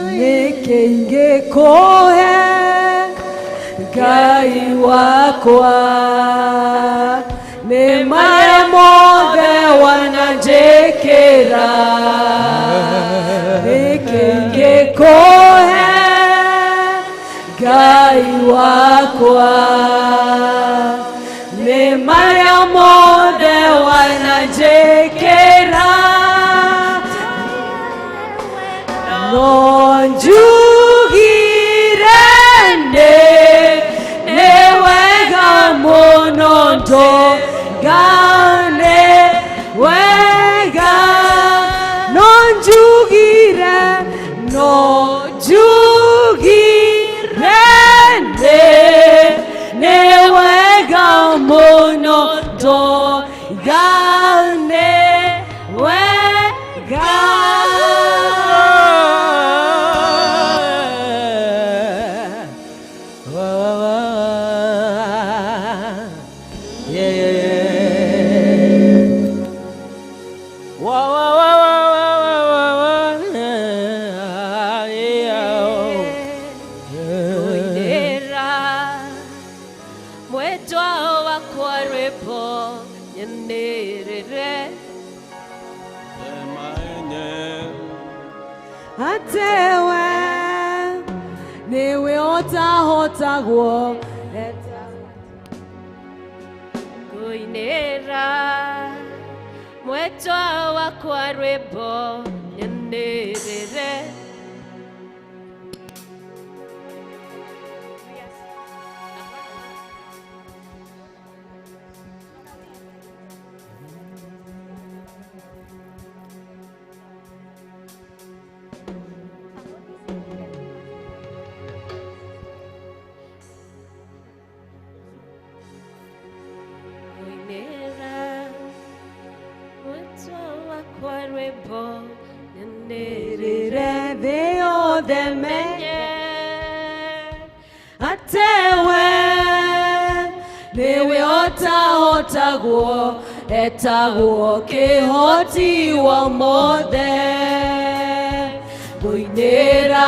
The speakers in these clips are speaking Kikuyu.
Nĩkĩ ingĩkũhe Ngai wakwa nĩ marĩa mothe wananjĩkĩra nĩkĩ ingĩkũhe Ngai wakwa nĩ marĩa mothe wananjĩkĩra no njugire ndĩ nĩ wega mũno ndũngane wega no njugire no njugire ndĩ nĩ wega mũno ndũngane wega. Yeah, yeah, yeah. Wa, wa, wa, wa, wa, wa, wa, wa. Yeah, yeah. Ngũinĩra mwendwa wakwa rwĩmbo nyanĩrĩre. Atewe nĩwe ũtahotagwo. Ngũinĩra mwendwa wakwa rwĩmbo nyanĩrĩre. Ngũinĩra mwendwa wakwa rwĩmbo nyanĩrĩre. Rĩrĩ thĩ yothe menye atewe nĩwe ũtahotagwo etagwo kĩhoti wa mothe ngũinĩra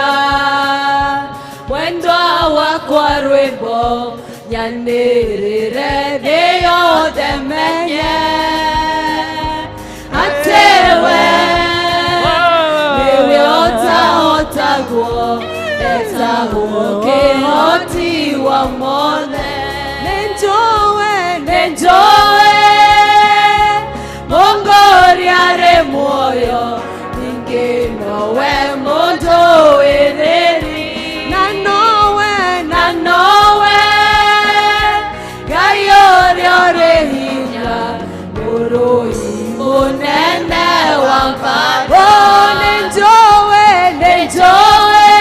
mwendwa wakwa rwĩmbo nyanĩrĩre thĩ yothe menye atewe nĩwe ũtahotagwo etagwo kĩhoti wa mothe nĩnjũĩ nĩnjũĩ Mũngũria arĩ muoyo ningĩ nowe mũndũ wĩrĩri na nowe na nowe Ngai ũrĩa ũrĩ hinya mũrũi mũnene wa mbaara. Oh, nĩnjũĩ nĩnjũĩ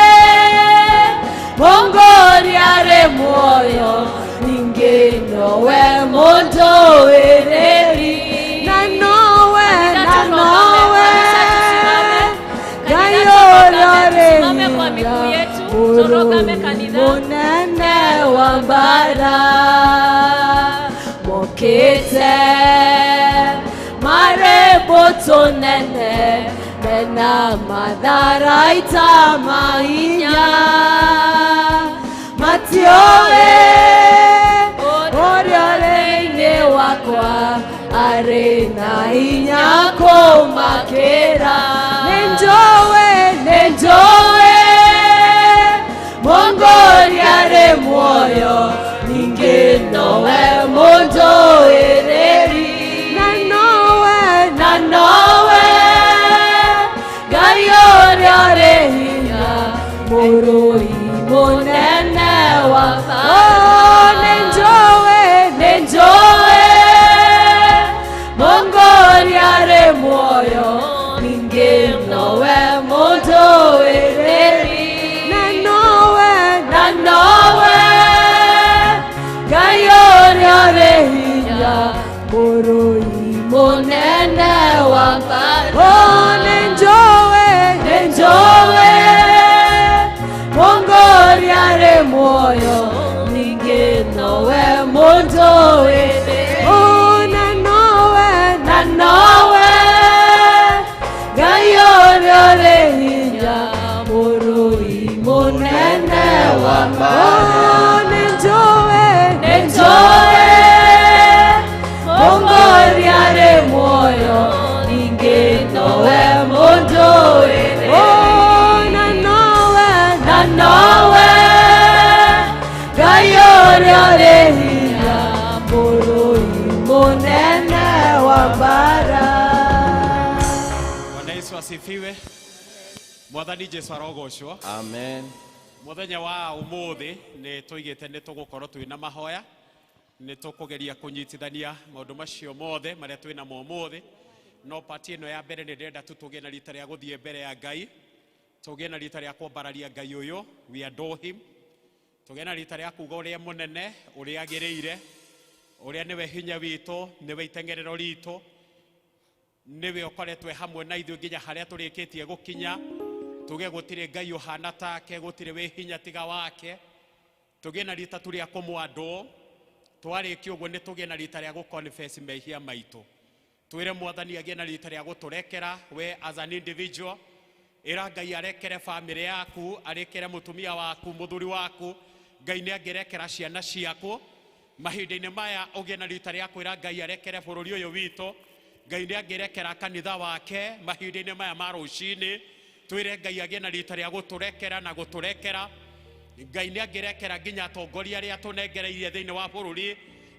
Mũngũria arĩ muoyo ningĩ nowe mũndũ wĩrĩri na nowe na nowe Ngai ũrĩa ũrĩ Tusimame kwa hinya miguu yetu, turogame mũrũi kanitha. mũnene wa mbaara mokĩte marĩ mbũtũ nene mena matharaita mahinya matiũĩ ũrĩa ũrĩ thĩinĩ wakwa arĩ na hinya kũmakĩra nĩnjũĩ nĩnjũĩ Mũngũria arĩ muoyo ningĩ nowe mũndũ wĩrĩri na nowe na nowe Ngai ũrĩa ũrĩ hinya mũrũi mũnene wa Oh, nĩnjũĩ nĩnjũĩ Mũngũria arĩ muoyo ningĩ nowe mũndũ wĩrĩri na nowe na nowe Ngai ũrĩa ũrĩ hinya mũrũi mũnene wa mbaara. Oh, nĩnjũĩ nĩnjũĩ Mũngũria arĩ muoyo ningĩ nowe mũndũ wĩrĩri. Oh, na nowe na nowe Ngai ũrĩa ũrĩ hinya mũrũi Mũnene wa mbara. Nĩ njũĩ, nĩ njũĩ Mũngũria arĩ muoyo, ningĩ nowe mũndũ wĩrĩ. Na nowe, na nowe Ngai ũrĩa ũrĩ hinya, mũrũi mũnene wa mbara. Bwana Yesu asifiwe. Mwathani Jesu arogocwo. Amen. Muthenya wa umuthi ni tuigite ni tugukorwo twina mahoya, ni tukugeria kunyitithania maundu macio mothe maria twina mo umuthi. No pati ino ya mbere ni ndĩrenda tu tugie na rita ria guthie mbere ya Ngai, tugie na rita ria kwambararia Ngai uyu, we adore him, tugie na rita ria kuga uria munene, uria agiriire, uria niwe hinya witu, niwe itengerero ritu, niwe ukoretwe hamwe na ithuĩ nginya haria turikitie gukinya. Tuge gutire Ngai uhana take, gutire wi hinya tiga wake. Tugie na rita tu ria kumwandwo, twarikia uguo ni tugie na rita ria guconfess mehia maitu, twire Mwathani agie na rita ria guturekera we as an individual. Ira Ngai arekere family yaku, arekere mutumia waku, muthuri waku, Ngai ni angirekera ciana ciaku. Mahinda-inĩ maya ugie na rita ria kwira Ngai arekere bururi uyu witu, Ngai ni angirekera kanitha wake mahinda-inĩ maya ma rucini. Twire Ngai agie na rita ria guturekera na guturekera. Ngai ni angirekera nginya atongoria aria tunengereirie thiini wa bururi.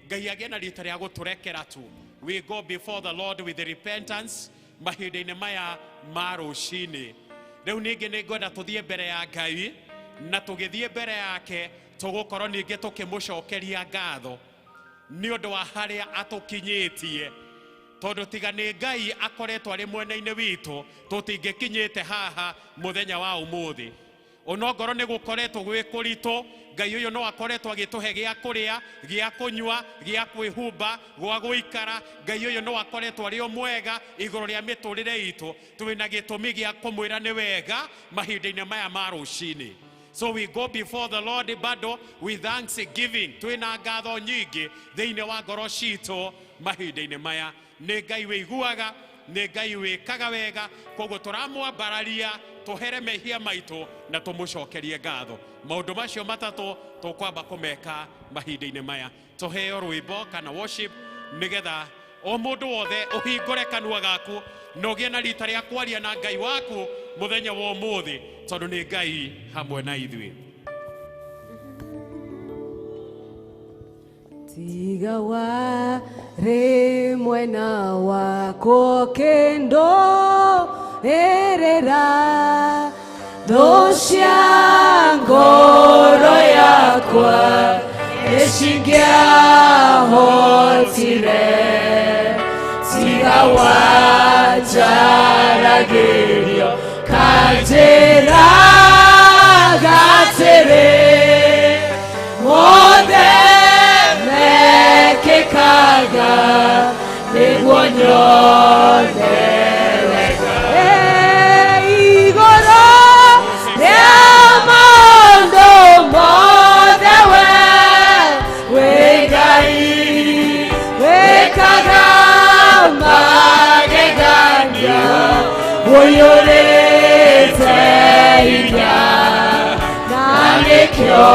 Ngai agie na rita ria guturekera tu. We go before the Lord with repentance mahinda-inĩ maya ma rucini. Riu ningi ni ngwenda tuthie mbere ya Ngai, na tugithie mbere yake tugukorwo ningi tukimucokeria ngatho ni undu wa haria atukinyitie, tondu tiga ni Ngai akoretwo ari mwena-inĩ witũ tũtingĩkinyĩte haha muthenya wa umuthi. Onongorwo nĩ gũkoretwo gwĩ kũritũ, Ngai ũyũ no akoretwo agĩtũhe gĩa kũrĩa, gĩa kũnyua, gĩa kwĩhumba, gwa gũikara. Ngai ũyũ no akoretwo arĩ o mwega igũrũ rĩa mĩtũrĩre itũ. Twĩna gĩtũmi gĩa kũmwĩra nĩ wega mahinda-inĩ maya ma rũcinĩ. So we go before the Lord bado with thanksgiving. Twĩna ngatho nyingĩ thĩinĩ wa ngoro citũ mahinda-inĩ maya. Nĩ Ngai wĩiguaga, nĩ Ngai wĩkaga wega, koguo tũramwambararia tũhere mehia maitũ na tũmũcokerie ngatho. Maũndũ macio matatũ tũkwamba kũmeka mahinda-inĩ maya. Tũheo rwĩmbo kana worship nĩgetha o mũndũ wothe ũhingũre kanua gaku na ũgĩe na rita rĩa kwaria na Ngai waku mũthenya wa ũmũthĩ, tondũ nĩ Ngai hamwe na ithuĩ. Tiga warĩ mwena wakwa kĩndũ ĩrĩra thũ cia ngoro yakwa nĩcingĩahotire. Tiga wanjaragĩrio kanjĩra atĩrĩ, mothe mekĩkaga nĩguo nyone wega. Igũrũ rĩa maũndũ mothe we wĩ Ngai, wĩkaga magegania, ũiyũrĩte hinya, na nĩkĩo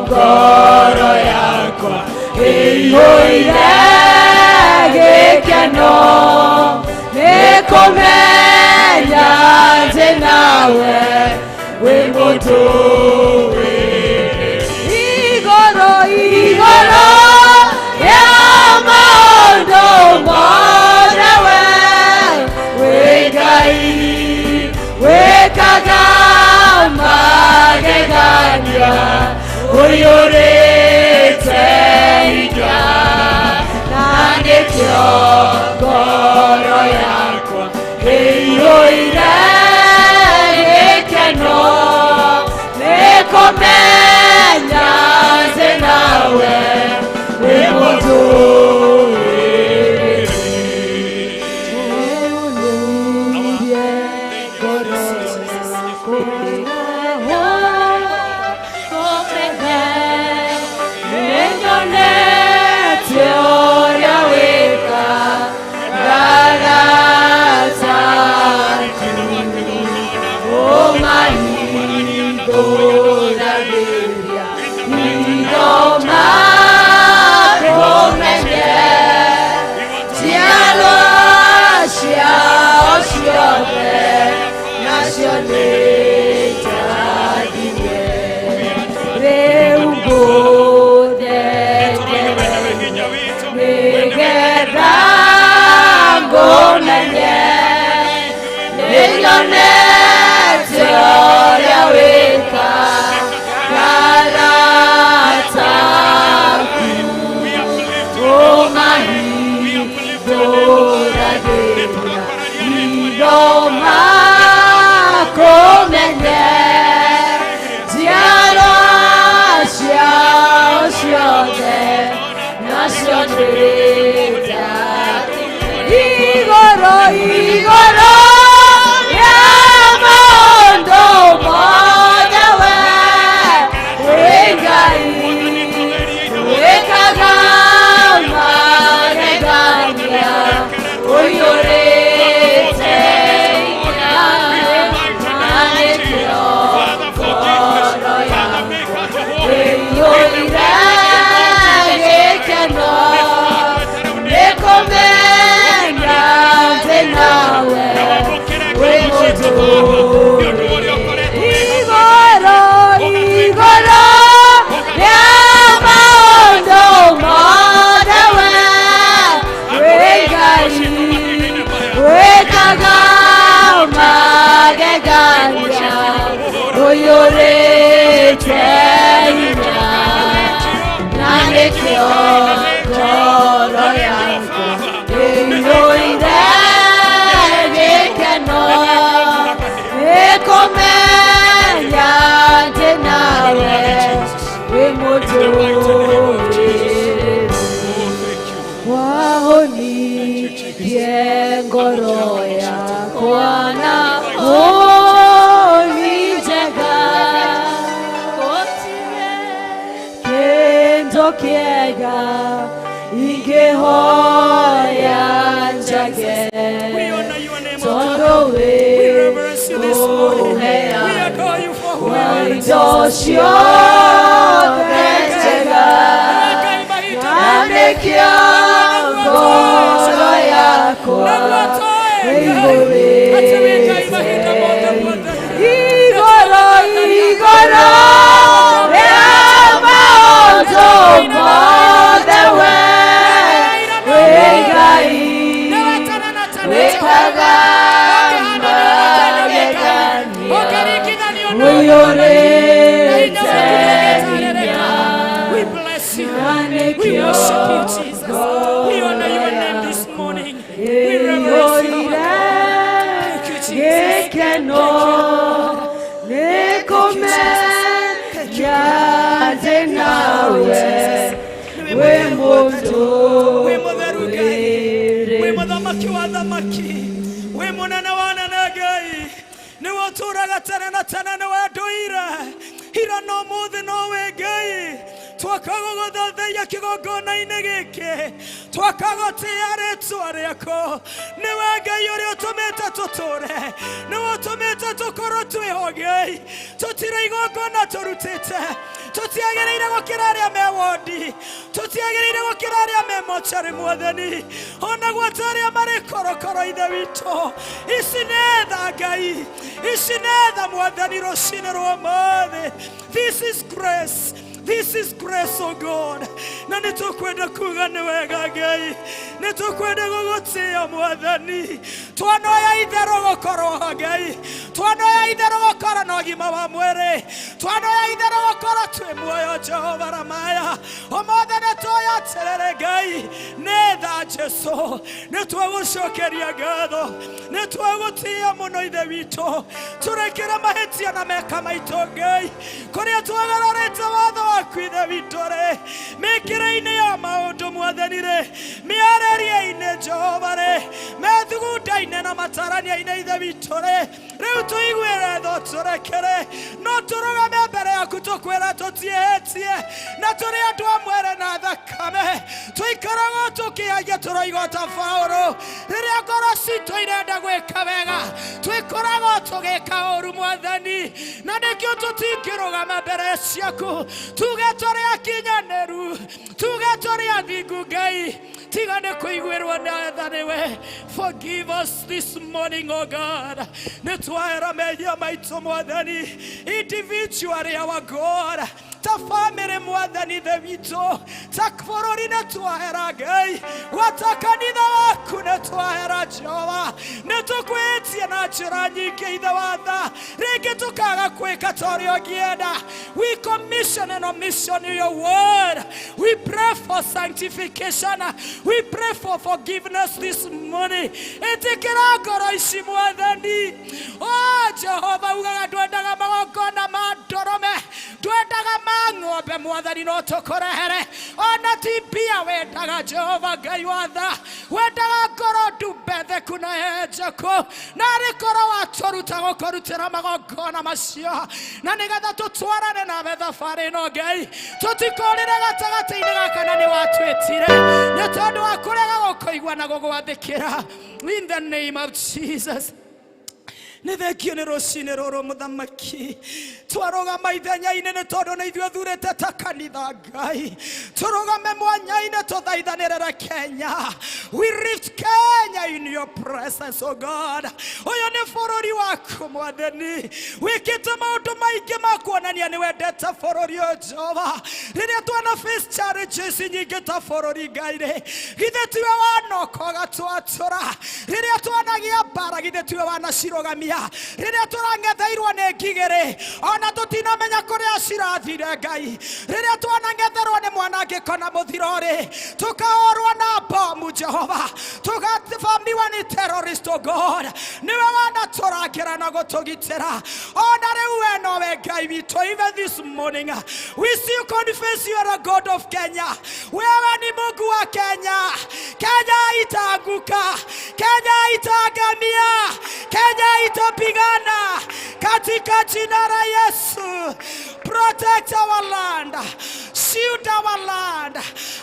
ngoro yakwa ĩiyũire gĩkeno, nĩkũmenya atĩ nawe wĩ mũndũ igũrũ, igũrũ rĩa maũndũ mothe we wĩ Ngai, wĩkaga magegania, ũiyũrĩte hinya, na nĩkĩo ngoro yakwa ĩiyũire gĩkeno, nĩkũmenya atĩ nawe wĩ mũndũ. Oh, my Ũiyũrĩte hinya na nĩkĩo ngoro yakwa ĩiyũire gĩkeno nĩkũmenya atĩ nawe wĩ mũtũũrĩre. Wahonirie ngoro yakwa na honi njega, kĩndũ kĩega ingĩhoya njage We honor your name, O tondũ God. wĩ We reverence you this morning. kũheana We adore you for who you are. indo ciothe njega na nĩkĩo ngoro yakwa ĩihũrĩte igũrũ igũrũ rĩa maũndũ mothe we wĩ Ngai wĩkaga magegania ũiyũrĩte hinya. We bless you. Na We nĩkĩo worship you, Jesus. We honor your name this morning. We reverence you, our God. Thank you, Jesus. Gĩkeno nĩkũmenya atĩ nawe wĩ Wĩ mũtheru Ngai, wĩ mũtũũrĩre. mũthamaki wa thamaki, wĩ mũnene wa anene Ngai, nĩwe ũtũũraga tene na tene, nĩwe ndũire ira na ũmũthĩ nowe Ngai. Twaka gũgũthathaiya kĩgongona-inĩ gĩkĩ, twaka gũtĩĩa rĩtwa rĩaku. Nĩwe Ngai ũrĩa ũtũmĩte tũtũũre, nĩwe ũtũmĩte tũkorwo twĩho Ngai. Tũtirĩ igongona tũrutĩte, tũtiagĩrĩire gũkĩra arĩa me wondi, tũtiagĩrĩire gũkĩra arĩa me mocarĩ Mwathani, ona gwata arĩa marĩ korokoro Ithe witũ. Ici nĩ tha Ngai, ici nĩ tha Mwathani rũcinĩ rwa ũmũthĩ. This is grace. This is grace, oh God. Na nĩ tũkwenda kuga nĩ wega Ngai, nĩ tũkwenda gũgũtĩĩa Mwathani. Twanoya itherũ gũkorwo ho Ngai, twanoya itherũ gũkorwo na ũgima wa mwĩrĩ, twanoya itherũ gũkorwo twĩ muoyo Jehova Ramaya. Ũmũthĩ nĩ tuoya atĩrĩrĩ Ngai, nĩ tha Jesũ, nĩ twagũcokeria ngatho, nĩ twagũtĩĩa mũno Ithe witũ. Tũrekere mahĩtia na meka maitũ Ngai, kũrĩa twagararĩte watho waku Ithe witũ rĩ, mĩkĩre-inĩ ya maũndũ Mwathani rĩ, mĩarĩrie-inĩ Jehova rĩ, methugunda-inĩ na matarania-inĩ Ithe witũ rĩ, rĩu tũiguĩre tha ũtũrekere, no tũrũgame mbere yaku tũkwĩra tũtiĩhĩtie, na tũrĩ andũ a mwĩrĩ na thakame, tũikaraga tũkĩagia tũroigwo ta Paũlũ, rĩrĩa ngoro citũ irenda gwĩka wega, twĩkoragwo tũgĩka ũru Mwathani, na nĩkĩo tũtingĩrũgama mbere ciaku tuge tũrĩ akinyanĩru, tuge tũrĩ athingu Ngai, tiga nĩ kũiguĩrwo nĩ tha nĩwe. Forgive us this morning, oh God. Nĩ twahera mehia maitũ Mwathani, individually our God, ta family Mwathani Ithe witũ, ta bũrũri nĩ twahera Ngai, gwata kanitha waku nĩ twahera Jehova, nĩ tũkwĩtie na njĩra nyingĩ Ithe wa tha, rĩngĩ tũkaga gwĩka ta ũrĩa ũngĩenda. We commission and omission your word. We pray for sanctification. We pray for forgiveness this morning. Ĩtĩkĩra ngoro ici Mwathani. Oh Jehova, ugaga ndwendaga magongona ma ndũrũme, ndwendaga ma ng'ombe Mwathani, no tũkũrehere ona ti mbia wendaga Jehova Ngai wa tha, wendaga ngoro ndumbe theku na henjeku, na arĩ korwo watũruta gũkũrutĩra magongona macio, na nĩgetha tũtwarane nawe thabarĩ ĩno Ngai, tũtikũrĩre gatagatĩ-inĩ gaka, na nĩ watwĩtire nĩ tondũ wa kũrega gũkũigua na gũgwathĩkĩra. In the name of Jesus. Nĩ thengio nĩ rũcinĩ rũrũ mũthamaki, twarũgama ithenya-inĩ nĩ tondũ nĩ ithuĩ thurĩte ta kanitha Ngai, tũrũgame mwanya-inĩ tũthaithanĩrĩre Kenya. We lift Kenya in your presence, oh God. Ũyũ nĩ bũrũri waku Mwathani, wĩkĩte maũndũ maũndũ maingĩ ma kuonania nĩ wendete bũrũri ũyũ Jehova. Rĩrĩa twana face challenges nyingĩ ta bũrũri Ngai rĩ, githĩ tiwe wanoka ũgatwatũra? Rĩrĩa twanagĩa mbara, githĩ tiwe wanacirũgamia? Rĩrĩa tũrang'etheirwo nĩ ngigĩ rĩ, ona tũtinamenya kũrĩa cirathire Ngai. Rĩrĩa twanang'etherwo nĩ mwanangĩko na mũthiro rĩ, tũkahũrwo na bomu Jehova, tũgavamiwa nĩ terrorist, oh God, niwe wanatũrangĩra na gũtũgitĩra. Ona rĩu we nowe Ngai witũ. Even this morning we still confess you are a God of Kenya. Wewe ni Mungu wa Kenya. Kenya itaanguka, Kenya itaangamia, Kenya itapigana katika jina la Yesu. Protect our land, shield our land,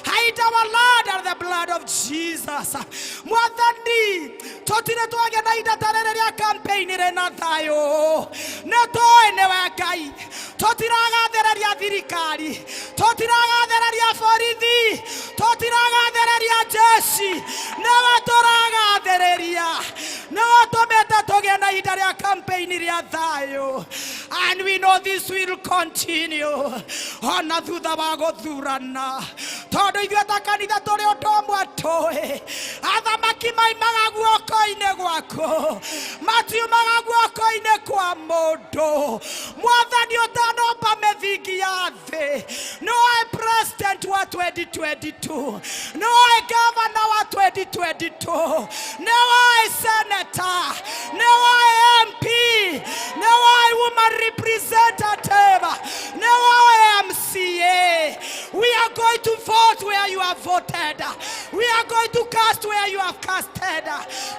hide our land under the blood of Jesus. Mwathani, tũtirĩ twagĩa na ihinda ta rĩrĩ rĩa campaign rĩna thayũ. Nĩ tũĩ nĩwe Ngai. Tũtiragathĩrĩria thirikari, tũtiragathĩrĩria borithi, tũtiragathĩrĩria jeshi, nĩwe tũragathĩrĩria. Nĩwe ũtũmĩte tũgĩe na ihinda rĩa campaign rĩa thayũ. And we know this will continue ona thutha wa gũthurana, tondũ ithuĩ ta kanitha tũrĩ ũndũ ũmwe tũĩ, athamaki maimaga guoko-inĩ gwaku, matiumaga guoko-inĩ kwa mũndũ. Mwathani, ũtanomba mĩthingi ya thĩ, nĩoĩ president wa 2022, nĩoĩ governor wa 2022, nĩoĩ senator, nĩoĩ MP, nĩoĩ woman representative, nĩoĩ MCA. We are going to vote where you have voted. We are going to cast where you have casted.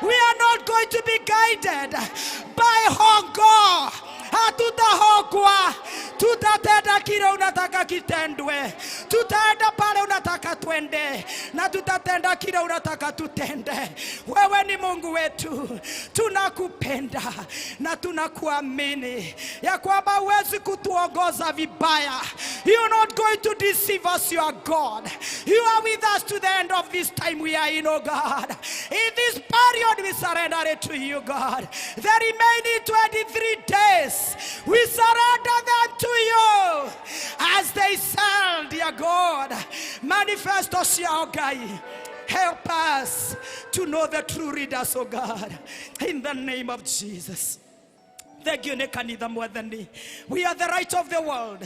We are not going to be guided by hongo. Hatutahongwa, tutatenda kile unataka kitendwe, tutaenda pale unataka twende, na tutatenda kile unataka tutende. Wewe ni Mungu wetu, tunakupenda na tunakuamini ya kwamba huwezi kutuongoza vibaya. You are not going to deceive us, you are God. You are with us to the end of this time we are in, oh God. In this period we surrender it to you, God. The remaining 23 days, we surrender them to you as they sell, dear God. Manifest us, Ngai. Help us to know the true leaders, oh God. In the name of Jesus. Thank you, nĩ kanitha Mwathani. We are the light of the world.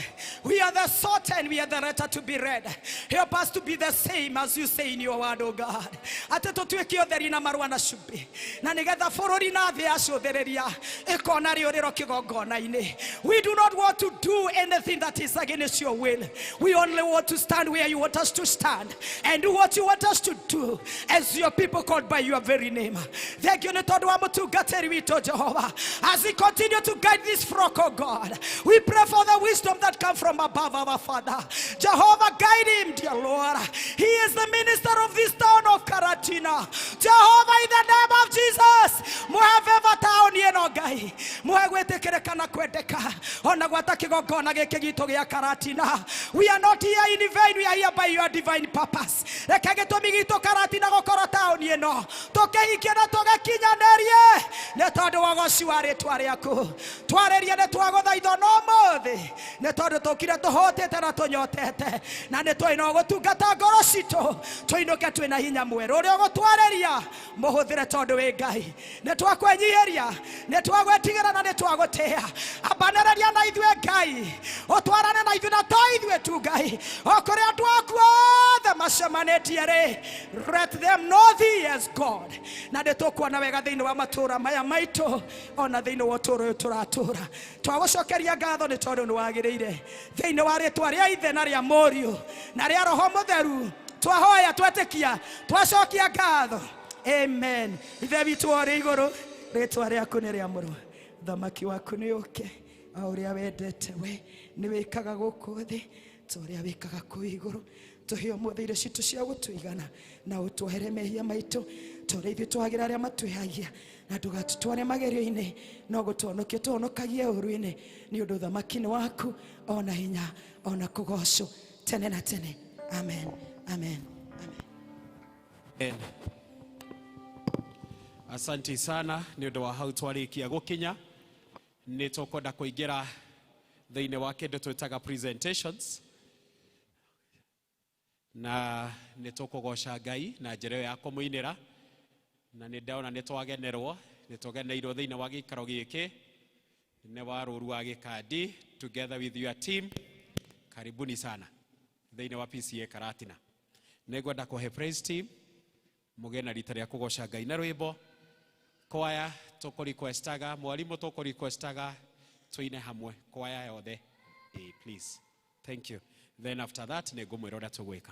We are the salt and we are the letter to be read. Help us to be the same as you say in your word, oh God. Atĩ tũtuĩke ũtheri na marũa na cumbĩ. Na nĩgetha bũrũri na thĩ yacũthĩrĩria ĩkona rĩũrĩro kĩgongona-inĩ. We do not want to do anything that is against your will. We only want to stand where you want us to stand and do what you want us to do as your people called by your very name. Thank you nĩ tondũ wa mũtungatĩri witũ Jehovah. As he continue to guide this flock, oh God, we pray for the wisdom that comes from above, our Father. Jehovah, guide him, dear Lord. He is the minister of this town of Karatina. Jehovah, in the name of Jesus, muhe favor taũni ĩno Ngai, muhe gwĩtĩkĩrĩka na kwendeka ona gwata kĩgongona gĩkĩ gitũ gĩa Karatina. We are not here in vain, we are here by your divine purpose. Reke gĩtũmi gitũ Karatina gũkorwo taũni ĩno tũkĩhikie na tũgĩkinyanĩrie nĩ tondũ wa ũgoci wa rĩtwa rĩaku. Twarĩrie nĩ twagũthaithwo no ũmũthĩ nĩ tondũ tũkire tũhũtĩte na tũnyotete na nĩ tũĩ no gũtungata ngoro citũ tũinũke twĩna hinya mwerũ ũrĩa ũgũtwarĩria mũhũthĩre tondũ wĩ Ngai. Nĩ twakwenyihĩria, nĩ twagwetigĩra na nĩ twagũtĩĩa. Ambanĩrĩria na ithuĩ Ngai, ũtwarane na ithuĩ na to ithuĩ tu Ngai, o kũrĩa andũ aku othe macemanĩtie rĩ, let them know thee as God. Na nĩ tũkuona wega thĩinĩ wa matũũra maya maitũ ona thĩinĩ wa ũtũũro ũyũ tũratũũra. Twagũcokeria ngatho nĩ tondũ nĩ wagĩrĩire. Thĩinĩ wa rĩtwa rĩa Ithe na rĩa Mũriũ na rĩa Roho Mũtheru twahoya, twetĩkia, twacokia ngatho. Amen. Ithe witũ ũrĩ igũrũ, rĩtwa rĩaku nĩ rĩamũrwo, thamaki waku nĩ ũke, o ũrĩa wendete we nĩ wĩkaga gũkũ thĩ ta ũrĩa wĩkaga kũu igũrũ. Tũhe ũmũthĩ irio citũ cia gũtũigana, na ũtuohere mehia maitũ ta ũrĩa ithuĩ twagĩra arĩa matwĩhagia, na ndũgatũtware magerio-inĩ, no gũtũhonokia tũhonokagie ũũru-inĩ, nĩ ũndũ ũthamaki nĩ waku, ona hinya, ona kũgocwo tene na tene. Amen, amen, amen. Amen. Asante sana nĩ ũndũ wa hau twarĩkia gũkinya nĩ tũkwenda kũingĩra. Thĩinĩ wa kĩndũ twĩtaga presentations, na nĩ tũkũgoca Ngai na njĩra ĩyo ya kũmũinĩra, na nĩ ndona nĩ twagenerwo, nĩ tũgeneirwo thĩinĩ wa gĩikaro gĩkĩ nĩ wa Rũru wa Gĩkandi together with your team. Karibuni sana thĩinĩ wa PCA Karatina. Nĩ ngwenda kũhe praise team mũgĩe na rita rĩa kũgoca Ngai na rwĩmbo. Kwaya tũkũrequestaga, mwarimũ tũkũrequestaga tuine hamwe kwaya yothe. Please, thank you. Then after that nĩ ngũmwĩra ũrĩa tũgwĩka.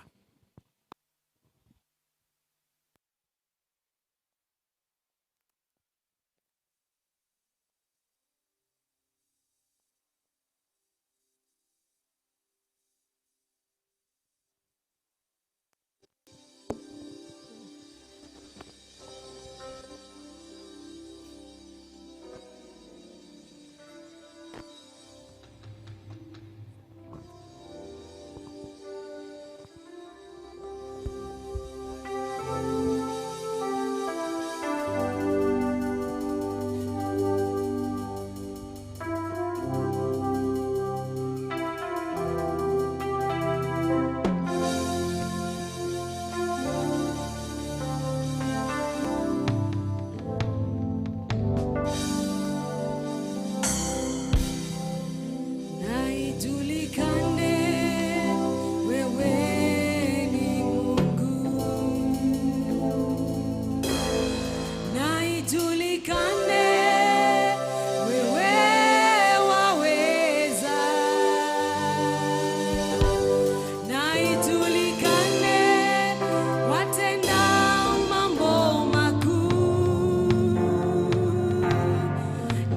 Na ijulikane wewe ni Mungu, na ijulikane wewe waweza, na ijulikane watenda mambo makuu,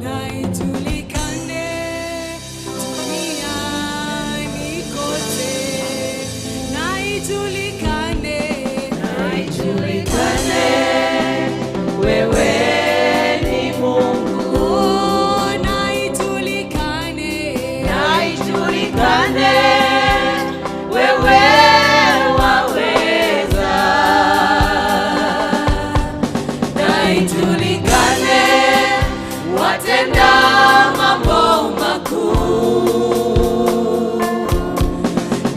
na ijulikane duniani kote, na ijulikane, Na ijulikane wewe ni Mungu. Oh, na ijulikane, Na ijulikane wewe waweza. Na ijulikane watenda mambo makuu.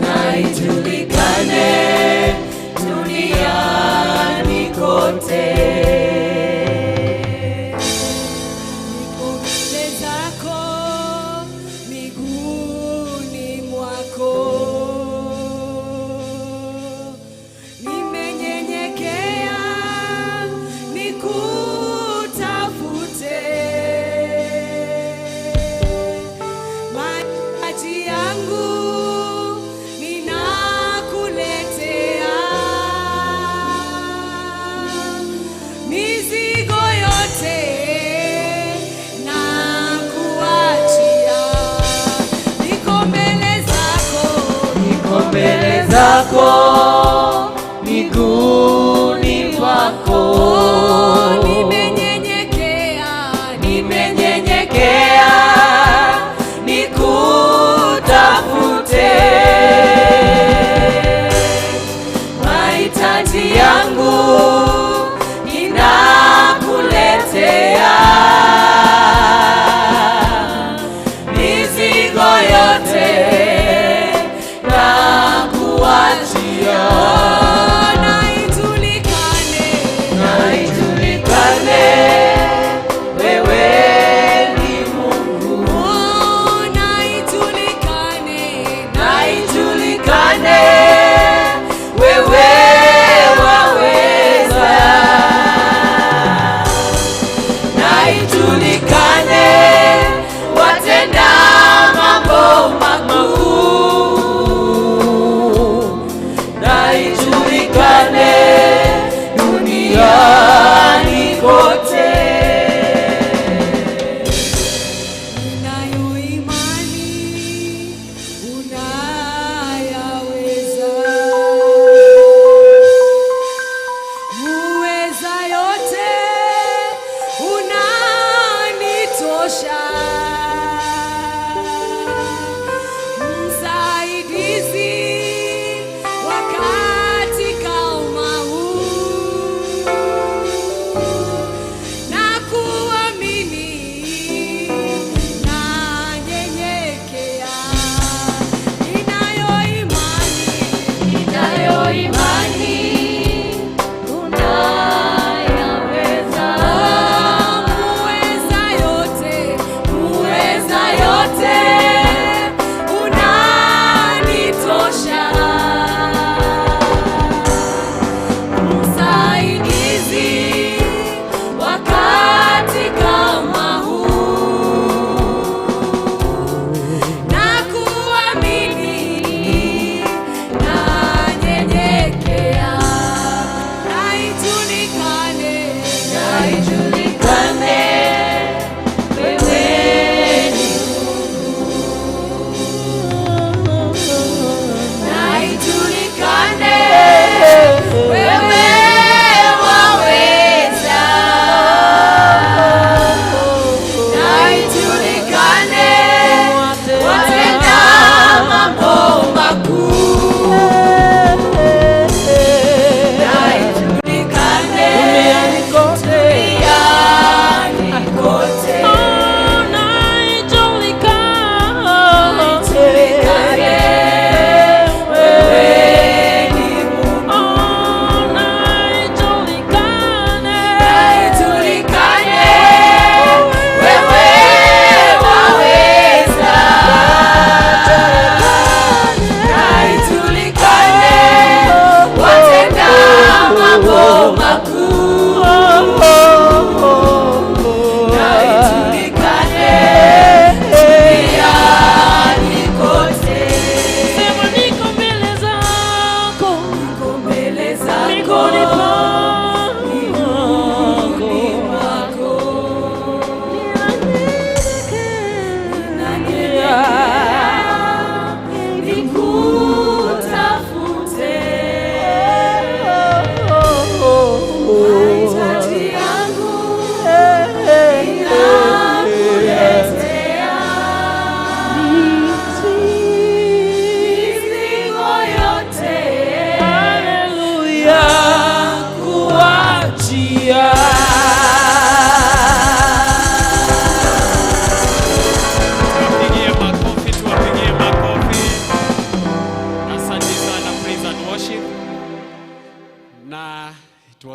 Na ijulikane duniani kote. Niko mbele zako, miguuni mwako, nimenyenyekea nikutafute, maji yangu ninakuletea, mizigo yote nakuachia, niko mbele zako, Niko mbele zako miguuni mwako. Oh, nimenyenyekea, Nimenyenyekea nikutafute, mahitaji yangu ninakuletea, mizigo yote nakuachia. Oh, na ijulikane, Na ijulikane wewe ni Mungu. oh, na ijulikane, Na ijulikane wewe waweza. Na ijulikane watenda mambo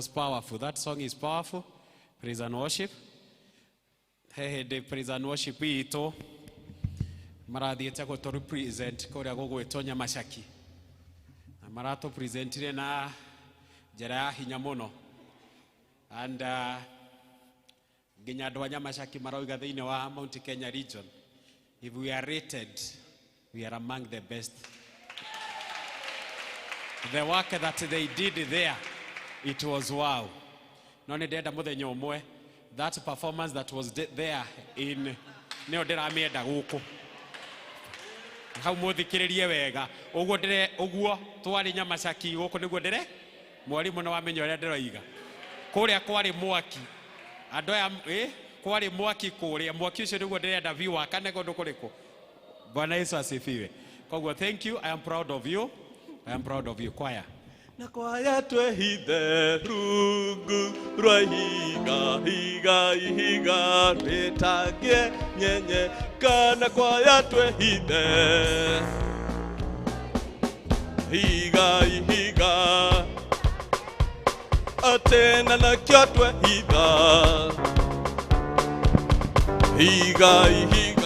Was powerful. That song is powerful. Praise and worship. He hĩndĩ praise and worship itũ marathiĩte gũtũ represent kũrĩa gũgwĩtwo Nyamacaki na maratũ presentire na njĩra ya hinya mũno and nginya andũ a Nyamacaki marauga thĩinĩ wa Mount Kenya region, if we are rated, we are among the best. The work that they did there, it was wow. No nĩ ndĩrenda mũthenya ũmwe that performance that was there in nĩyo ndĩramĩenda gũkũ hau mũthikĩrĩrie wega ũguo ndĩre ũguo twarĩ Nyamacaki gũkũ nĩguo ndĩre mwarimũ nĩ wamenya ũrĩa ndĩroiga kũrĩa kwarĩ mwaki andũ aya kwarĩ mwaki kũrĩa mwaki ũcio nĩguo ndĩrenda view wakane kũndũ kũrĩkũ. Bwana Yesu asifiwe. Koguo thank you, I am proud of you. I am proud of you, choir. Na kwaya twehithe rungu rwa ihiga higa ihiga rĩtangie nyenye kana kwaya twehithe higa ihiga atena nakĩo twehitha higa ihiga.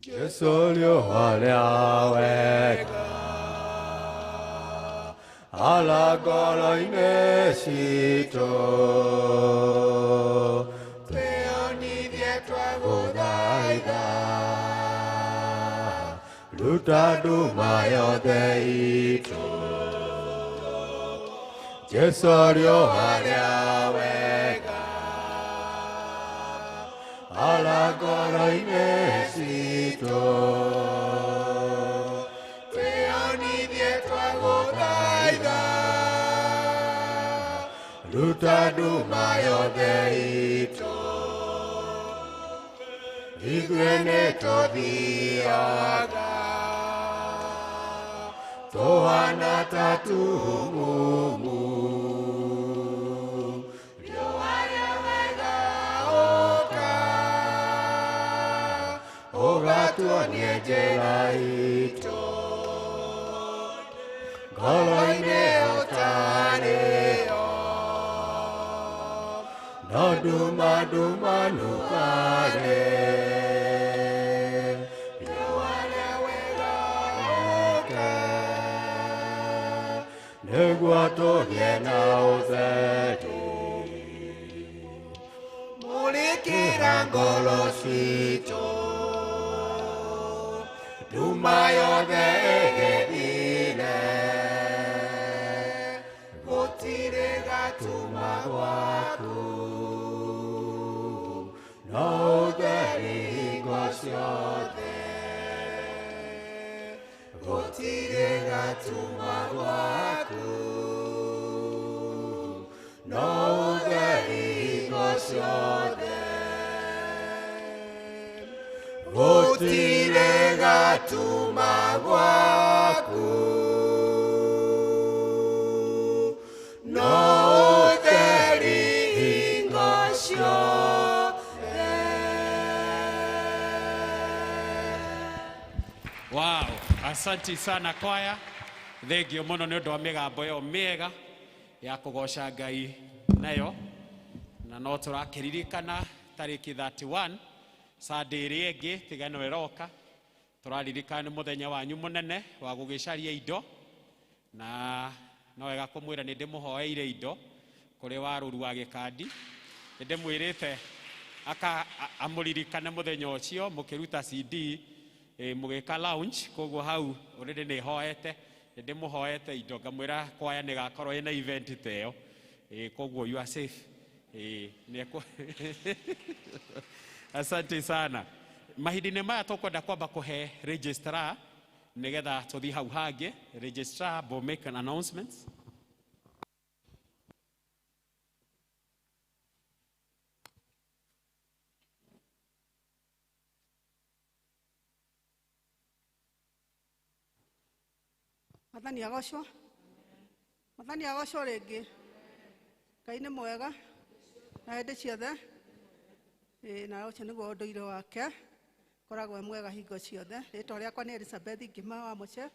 Jesu rĩũa wega ala ngoro-inĩ citũ twĩonithie twagũthaitha ruta nduma yothe itũ Jesu rĩũa wega ala ngoro-inĩ citũ twĩonithie twagũthaitha ruta nduma yothe itũ ithuĩ nĩtũthiaga tũhana ta tumumu riũa rĩa wega ũka ũgatuonie njĩra itũ ngoro-inĩ ũtarĩo no nduma nduma nukare riũa rĩa wega ũka nĩguo tũgĩe na ũtheri mũrĩkĩra ngoro citũ nduma yothe ĩgĩthire gũtirĩ gatuma gwaku no ũtheri hingo ciothe gũtirĩ gatuma gwaku no ũtheri hingo ciothe gũtirĩ gatuma gwaku no ũtheri hingo ciothe. Wow, asanti sana kwaya. Thengio mũno nĩ ũndũ wa mĩgambo ĩyo mĩega. Ya kũgoca Ngai nayo na no tũrakĩririkana tarĩki 31 Sunday ĩrĩa ĩngĩ tiga ĩno ĩroka tũraririkana nĩ mũthenya wanyu mũnene wa gũgĩcaria indo na no wega kũmwĩra nĩ ndĩmũhoeire indo kũrĩ warũru wa gĩkandi nĩ ndĩmwĩrĩte aka amũririkane mũthenya ũcio mũkĩruta CD mũgĩka lounge koguo hau already nĩ hoete nĩ ndĩmũhoete indo ngamwĩra kwaya nĩ gakorwo ĩna event ta ĩyo koguo you are safe asante sana. Mahinda-inĩ maya tũkwenda kwamba kũhe registrar nĩgetha tũthiĩ hau hangĩ. Registrar will make an announcement. Mwathani agocwo. Mwathani agocwo rĩngĩ. Ngai nĩ mwega na hĩndĩ ciothe. Na ũcio nĩguo ũndũire wake koragwo e mwega hingo ciothe. Rĩtwa rĩakwa nĩ Elizabeth Ngima wa Mũce.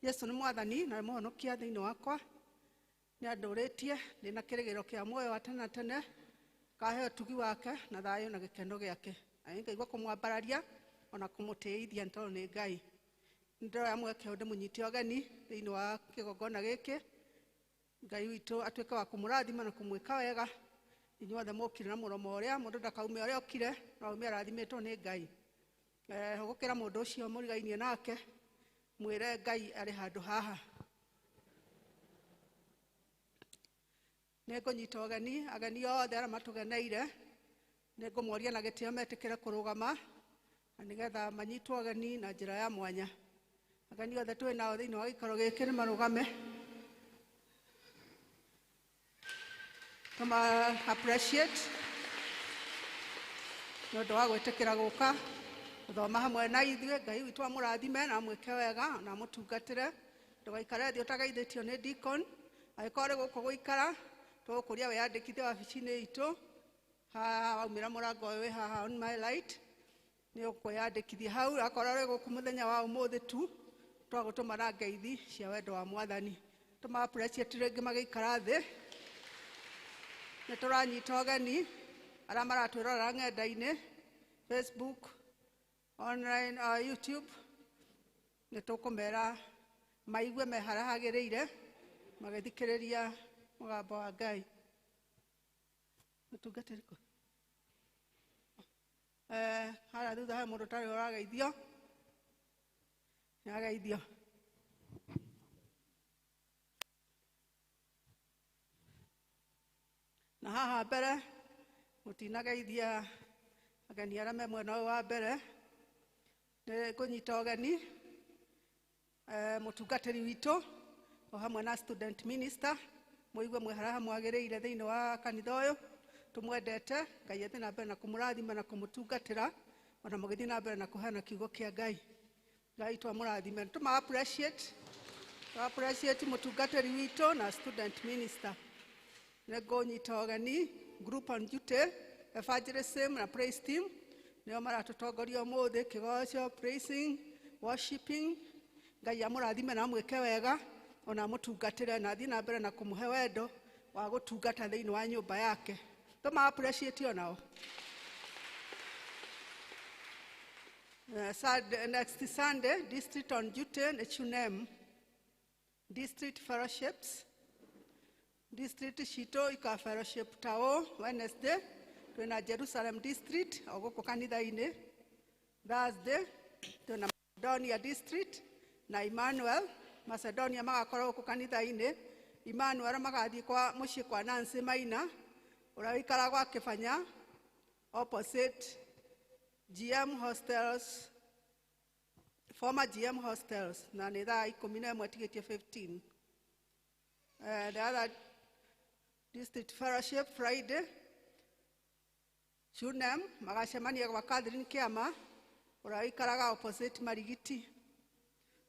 Yesu nĩ mwathani na nĩ mũhonokia thĩinĩ wakwa. Nĩ andũrĩtie ndĩna kĩrĩgĩrĩro kĩa muoyo wa tene na tene, kahe ũtugi wake na thayũ na gĩkeno gĩake. Na nĩ ngaigua kũmwambararia ona kũmũtĩithia nĩ tondũ nĩ Ngai. Nĩndĩroya mweke ũyũ ndĩmũnyite ũgeni thĩinĩ wa kĩgongona gĩkĩ. Ngai witũ atuĩke wa kũmũrathima na kũmwĩka wega. Inyuothe mũkire na mũromo ũrĩa mũndũ ndakaume ũrĩa okire, no aume arathimĩtwo nĩ Ngai. Hũgũkĩra mũndũ ũcio mũrigainie nake, mwĩre Ngai arĩ handũ haha. Nĩngũnyita ũgeni ageni othe arĩa matũgeneire, nĩngũmoria na gĩtĩo metĩkĩre kũrũgama na nĩgetha manyitwo ũgeni na njĩra ya mwanya. Ageni othe twĩ nao thĩinĩ wa gĩikaro gĩkĩ nĩ marũgame. Tũma appreciate nĩ ũndũ wa gwĩtĩkĩra gũka gũthoma hamwe na ithuĩ. Ngai witũ amũrathime na amwĩke wega na amũtungatĩre. Ndũgaikare thĩ ũtageithĩtio nĩ deacon. Angĩkorwo ũrĩ gũkũ gũikara, tũgũkũria wĩyandĩkithie wabici-inĩ itũ. Haha waumĩra mũrango ũyũ wĩ haha on my light, nĩ ũkwĩyandĩkithia hau. Akorwo ũrĩ gũkũ mũthenya wa ũmũthĩ tu, twagũtũma na ngeithi cia wendo wa Mwathani. Tũma appreciate rĩngĩ magĩikara thĩ. Nĩ tũranyita ũgeni arĩa maratwĩrorera ng'enda-inĩ, Facebook, online, YouTube. Nĩ tũkũmera maigue me harĩa hagĩrĩire magĩthikĩrĩria mũgambo wa Ngai. Mũtungatĩri kũ? Harĩa thutha he mũndũ ũtarĩ ũrageithio. Nĩ ageithio. Na haha mbere mũtinageithia ageni arĩa me mwena ũyũ wa mbere. Nĩ ngũnyita ũgeni mũtungatĩri witũ o hamwe na student minister, mũigue mwĩ harĩa mwagĩrĩire thĩinĩ wa kanitha ũyũ. Tũmwendete, Ngai athiĩ na mbere na kũmũrathima na kũmũtungatĩra, ona mũgĩthiĩ na mbere na kũheana kiugo kĩa Ngai. Ngai twamũrathime. Tũma appreciate, tũ appreciate mũtungatĩri witũ na student minister. Nĩ ngũnyita ũgeni group on duty, evangelism na praise team nĩo maratũtongoria ũmũthĩ, kĩgoco, praising, worshiping. Ngai amũrathime na amwĩke wega ona amũtungatĩre na athiĩ na mbere na kũmũhe wendo wa gũtungata thĩinĩ wa nyũmba yake. Tũma appreciate onao. Next Sunday, district on duty nĩ Chunem district fellowships. District citũ ika fellowship tao Wednesday twĩna Jerusalem district o gũkũ kanitha-inĩ. Thursday twĩna Macedonia district na Emmanuel. Macedonia magakorwo gũkũ kanitha-inĩ, Emmanuel magathiĩ kwa mũciĩ kwa Nancy Maina ũrĩa ũikaraga gwa Kĩbanya opposite GM Hostels, former GM Hostels, na nĩ thaa 11 tigĩtie 15. The other district fellowship Friday, Shunem magacemania gwa Catherine Kiama ũrĩa ũikaraga opposite Marigiti,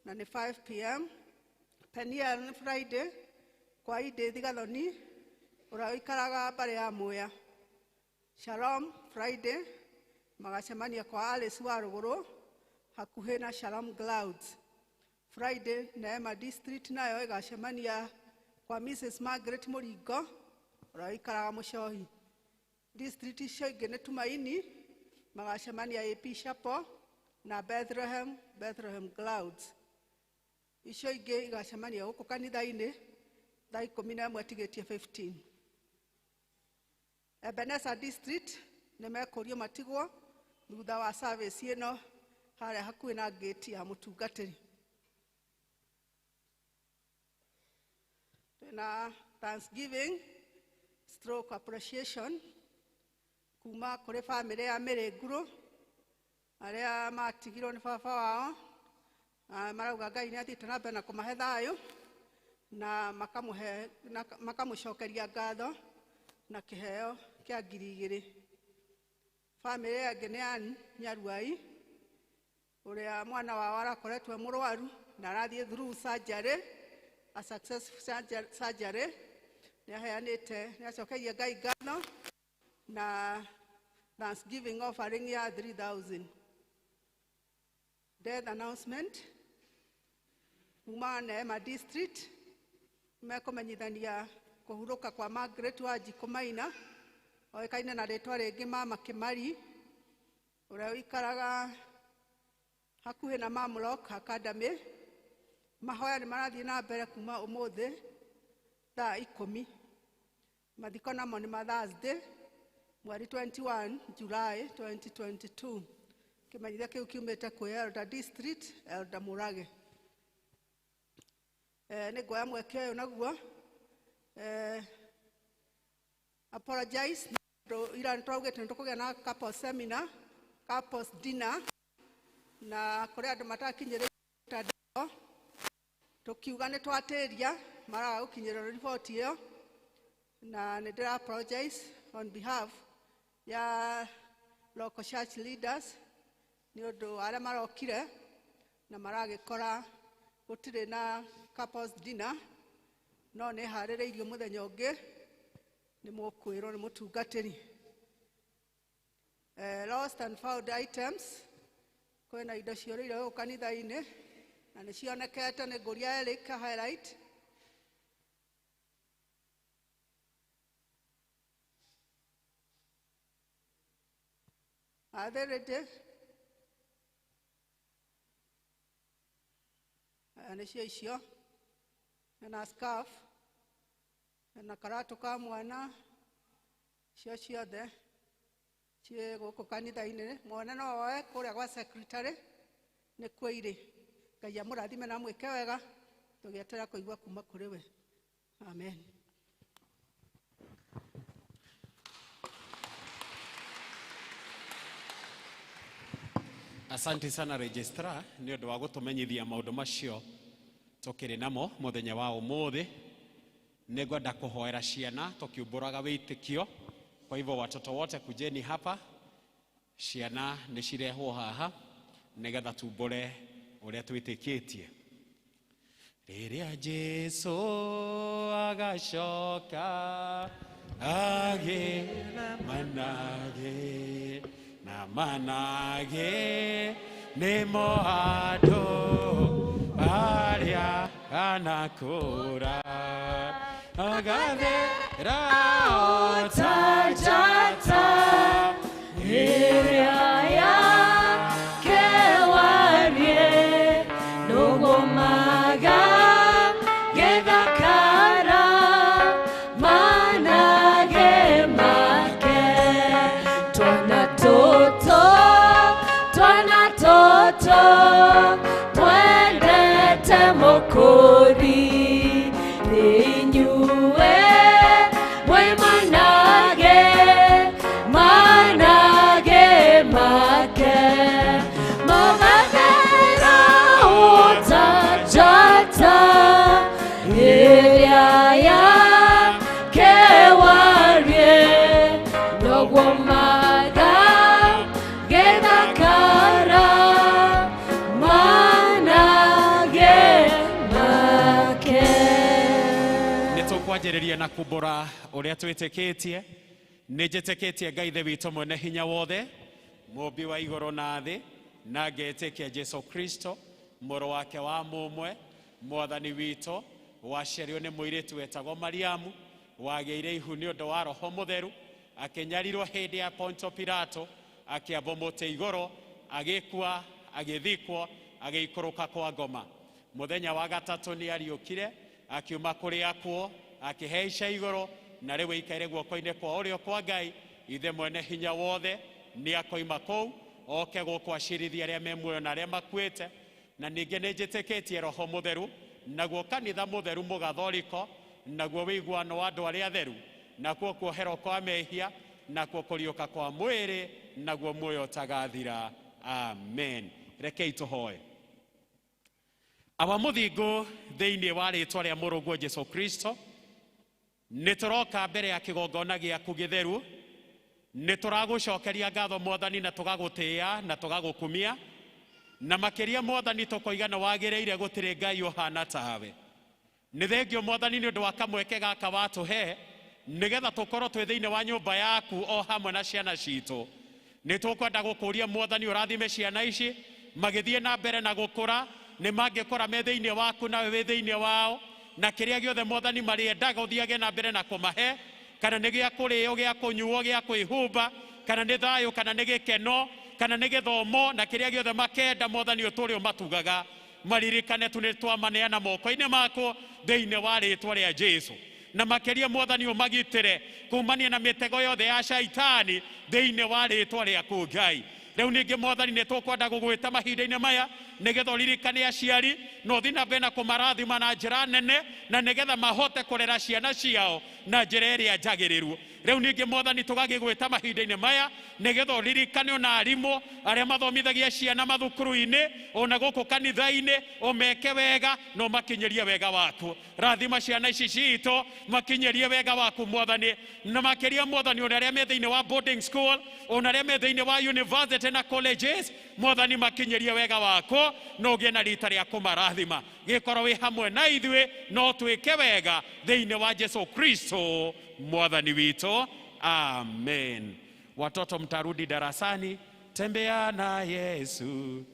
na nĩ 5 p.m. Peniel nĩ Friday kwa Edith Gathoni ũrĩa ũikaraga mbarĩ ya Muya. Shalom Friday magacemania kwa Alice wa Rũgũrũ hakuhĩ na Shalom Clouds. Friday Neema district nayo ĩgacemania Kwa Mrs. Margaret Mũringo ũrĩa ũikaraga Mũcohi. District icio ingĩ nĩ Tumaini magacemania AP Chapel na Bethlehem, Bethlehem Clouds. Icio ingĩ igacemania gũkũ kanitha-inĩ thaa 11 tigĩtie 15. Ebenezer District nĩ mekũrio matigwo thutha wa service ĩno harĩa hakuhĩ na gate ya mũtungatĩri. Twĩna Thanksgiving stroke appreciation kuma kũrĩ bamĩrĩ ya Mĩrĩngurũ arĩa matigirwo nĩ baba wao. Marauga Ngai nĩ athiĩte na mbere na kũmahe thayũ na makamũhe na makamũcokeria ngatho na kĩheo kĩa 2000. Bamĩrĩ ĩngĩ nĩ ya Nyaruai ũrĩa mwana wao arakoretwo e mũrwaru na arathiĩ through surgery, a successful surgery. Nĩ aheanĩte, nĩ acokeirie Ngai ngatho na Thanksgiving offering ya 3000. Death announcement kuma Neema District mekũmenyithania kũhurũka kwa Margaret Wanjikũ Maina oĩkaine na rĩtwa rĩngĩ Mama Kĩmari ũrĩa ũikaraga hakuhĩ na Mamlok Academy. Mahoya nĩ marathiĩ na mbere kuma ũmũthĩ thaa 10. Mathiko namo nĩ ma Thursday mweri 21 July 2022. Kĩmenyithia kĩu kiumĩte kwĩ Elder District, Elder Mũrage. Nĩ nguoya mweke ũyũ naguo apologize ira nĩ tũraugĩte nĩ tũkũgĩa na couples seminar, couples dinner, na kũrĩ andũ matakinyĩrĩire mtandao tũkiuga nĩ twatĩria maraga gũkinyĩrĩrwo riboti ĩyo, na nĩ ndĩra apologize on behalf ya local church leaders nĩ ũndũ arĩa marokire na maragĩkora gũtirĩ na couples dinner, no nĩ harĩrĩirio mũthenya ũngĩ nĩ mũkwĩrwo nĩ mũtungatĩri. Lost and found items, kwĩna indo ciũrĩire gũkũ kanitha-inĩ na nĩ cionekete nĩ ngũria Eric highlight. Are they ready? Nĩcio icio na scarf na karatũ ka mwana, icio ciothe ciĩ gũkũ kanitha-inĩ. Mwana no oe kũrĩa gwa secretary nĩkuo irĩ. Ngai amũrathime na amwĩke wega, tũgĩeterera kũigua kuma kũrĩ we. Amen. Asante sana registrar nĩ ũndũ wa gũtũmenyithia maũndũ macio tũkĩrĩ namo mũthenya wa ũmũthĩ. Nĩ ngwenda kũhoera ciana tũkiumbũraga wĩtĩkio. Kwa hivyo watoto wote kujeni hapa, ciana nĩ cirehwo haha nĩgetha tumbũre ũrĩa twĩtĩkĩtie. Rĩrĩa Jesũ agacoka agĩ manage na manage nĩmo andũ arĩa anakũra agathera o ta njata ĩrĩa yake warie nũgũmaga gĩthakara manage make. Twana tũtũ, twana tũtũ twendete Mũkũri nĩ inyuĩ mwĩ manage, manage make. Magathera o ta njata ĩrĩa yake warie nũgũmaga gĩthakara manage make. Nĩ tũkwanjĩrĩria na kumbũra ũrĩa twĩtĩkĩtie. Nĩ njĩtĩkĩtie Ngai Ithe witũ mwene hinya wothe, mũũmbi wa igũrũ na thĩ, na ngetĩkia Jesũ Kristo mũrũ wake wa mũmwe, mwathani witũ, Waciarirwo nĩ mũirĩtu wetagwo Mariamu, wagĩire ihu nĩ ũndũ wa Roho Mũtheru, akĩnyarirwo hĩndĩ ya Ponto Pilato, akĩambwo mũtĩ igũrũ, agĩkua, agĩthikwo, agĩikũrũka kwa ngoma. Mũthenya wa gatatũ nĩ ariũkire, akiuma kũrĩ akuo, akĩhaica igũrũ, na rĩu aikaire guoko-inĩ kwa ũrĩo kwa Ngai, Ithe mwene hinya wothe, nĩ akoima kũu, oke gũkũ acirithie arĩa me muoyo na arĩa makuĩte. Na ningĩ nĩ njĩtĩkĩtie Roho Mũtheru, naguo kanitha mũtheru mũgathoriko, naguo wĩiguano wa andũ arĩa atheru, nakuo kuoherwo kwa mehia, nakuo kũriũka kwa mwĩrĩ, naguo muoyo ũtagathira. Amen. Rekei tũhoe. Awa mũthingu thĩinĩ wa rĩtwa rĩa mũrũguo Jesu Kristo, nĩ tũroka mbere ya kĩgongona gĩaku gĩtheru, nĩ tũragũcokeria ngatho Mwathani, na tũgagũtĩĩa na tũgagũkumia, na makĩria Mwathani tũkoiga nĩ wagĩrĩire, gũtirĩ Ngai ũhana tawe. Nĩ thengio Mwathani nĩ ũndũ wa kamweke gaka watũhe, nĩgetha tũkorwo twĩ thĩinĩ wa nyũmba yaku o hamwe na ciana citũ. Nĩ tũkwenda gũkũria Mwathani ũrathime ciana ici magĩthiĩ na mbere na gũkũra, nĩ mangĩkũra me thĩinĩ waku nawe wĩ thĩinĩ wao, na kĩrĩa gĩothe Mwathani marĩendaga ũthiage na mbere na kũmahe, kana nĩ gĩa kũrĩo, gĩa kũnyuo, gĩa kwĩhumba, kana nĩ thayũ, kana nĩ gĩkeno, kana nĩ gĩthomo, na kĩrĩa gĩothe makenda Mwathani ũtũre ũmatugaga. Maririkane tu nĩ twamaneana moko-inĩ maku thĩinĩ wa rĩtwa rĩa Jesu. Na makĩria Mwathani ũmagitĩre kumania na mĩtego yothe ya shaitani thĩinĩ wa rĩtwa rĩaku Ngai. Rĩu ningĩ Mwathani nĩ tũkwenda gũgwĩta mahinda-inĩ maya nĩgetha ũririkane aciari na ũthiĩ na mbere na kũmarathima na njĩra nene, na nĩgetha mahote kũrera ciana ciao na njĩra ĩrĩa njagĩrĩru. Rĩu ningĩ Mwathani tũgagĩgwĩta mahinda-inĩ maya nĩgetha ũririkane ona arimũ arĩa mathomithagia ciana mathukuru-inĩ ona gũkũ kanitha-inĩ, ũmeke wega na ũmakinyĩrie wega waku. Rathima ciana ici citũ, makinyĩrie wega waku Mwathani, na makĩria Mwathani ona arĩa me thĩinĩ wa boarding school, ona arĩa me thĩinĩ wa university na colleges, Mwathani makinyĩrie wega waku na ũgĩe na rita rĩa kũmarathima. Gĩkorwo wĩ hamwe na ithuĩ no twĩke wega thĩinĩ wa Jesu Kristo Mwathani witũ. Amen. Watoto mtarudi darasani. Tembea na Yesu,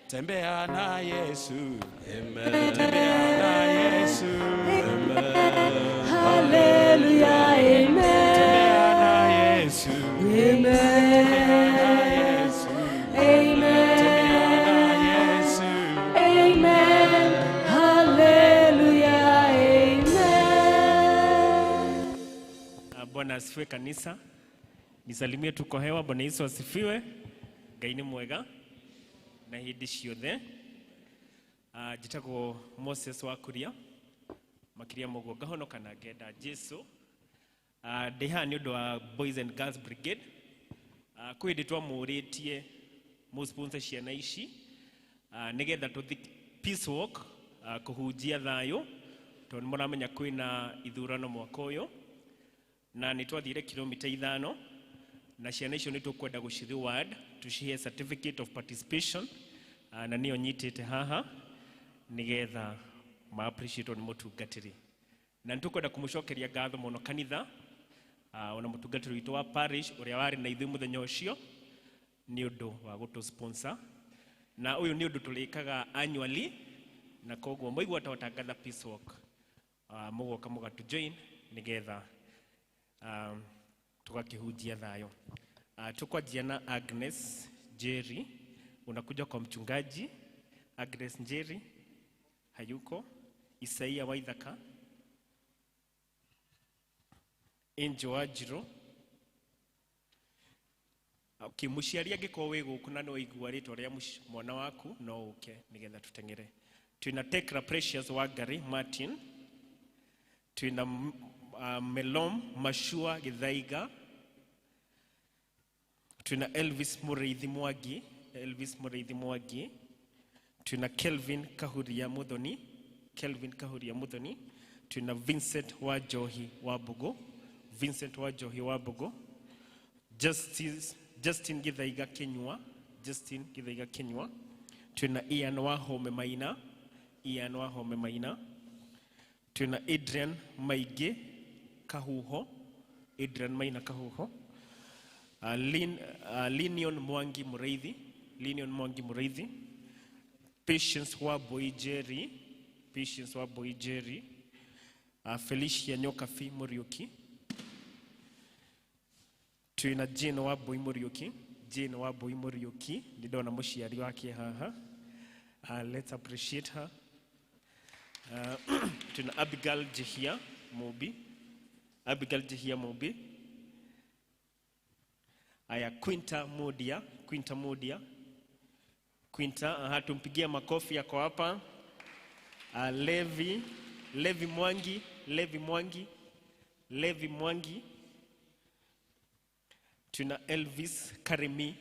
tembea na Yesu, Amen. Tembea na Yesu, Amen. Hallelujah, amen. Tembea na Yesu, amen. Tembea na Yesu, amen. Tembea na Yesu, amen. Hallelujah, amen. Bwana asifiwe kanisa. Nisalimie tuko hewa. Bwana Yesu asifiwe. Ngai nĩ mwega na hĩndĩ ciothe. Njĩtagwo Moses wa Kuria, makĩria mũguo ngahonoka na ngenda Jesu. Ndĩ haha nĩ ũndũ wa Boys and Girls Brigade. Kwĩ hĩndĩ twamũrĩtie mũsponsor ciana ici, nĩgetha tũthi peace walk, kũhunjia thayũ, tondũ nĩ mũramenya kwĩna ithurano mwaka ũyũ, na nĩ twathire kilomita 5, na ciana icio nĩ tũkwenda gũci reward, tũcihe certificate of participation, na nĩyo nyitĩte haha nĩgetha ma appreciate nĩ mũtungatĩri. Na nĩ tũkwenda kũmũcokeria ngatho mũno kanitha, ona mũtungatĩri witũ wa parish ũrĩa warĩ na ithuĩ mũthenya ũcio nĩ ũndũ wa gũtũ sponsor. Na ũyũ nĩ ũndũ tũrĩkaga annually, na koguo mwaigua ta watangatha peace walk, mũgoka mũgatũ join nĩgetha tũgakĩhunjia thayũ. Tukwanjia na Agnes Njeri, unakuja kwa mchungaji. Agnes Njeri hayuko. Isaia Waithaka, Angel Wanjiru. Okay, mũciari angĩkorwo wĩ gũkũ na nĩ waigua rĩtwa rĩa mwana waku no ũke nĩgetha tũteng'ere. Twĩna Tekra Precious Wangari Martin, twĩna Melom Mashua Githaiga, twĩna Elvis Mũrĩithi Mwangi, Elvis Mũrĩithi Mwangi, twĩna Kelvin Kahuria Muthoni, Kelvin Kahuria Muthoni, twĩna Vincent Wanjohi wa Mbugu, Vincent Wanjohi wa Mbugu, Justin Githaiga Kinyua, Justin Githaiga Kinyua, twĩna Ian Wahome Maina, Ian Wahome Maina, twĩna Adrian Maingĩ Kahuho, Adrian Maina Kahuho, Linion Mwangi Mũrĩithi, Linion Mwangi Mũrĩithi, Patience Wambui Njeri, Patience Wambui Njeri, Felicia Nyokabi Muriuki. Twina Jane Wambui Muriuki, Jane Wambui Muriuki, ndĩndona mũciari wake haha. Let's appreciate her. Twina Abigail Jehia Mubi, Abigail Jehia Mubi. Aya, Quinta Mudia, Quinta Mudia, Quinta, aha, tumpigie makofi yako hapa. Levi, Levi Mwangi, Levi Mwangi, Levi Mwangi. Tuna Elvis Karimi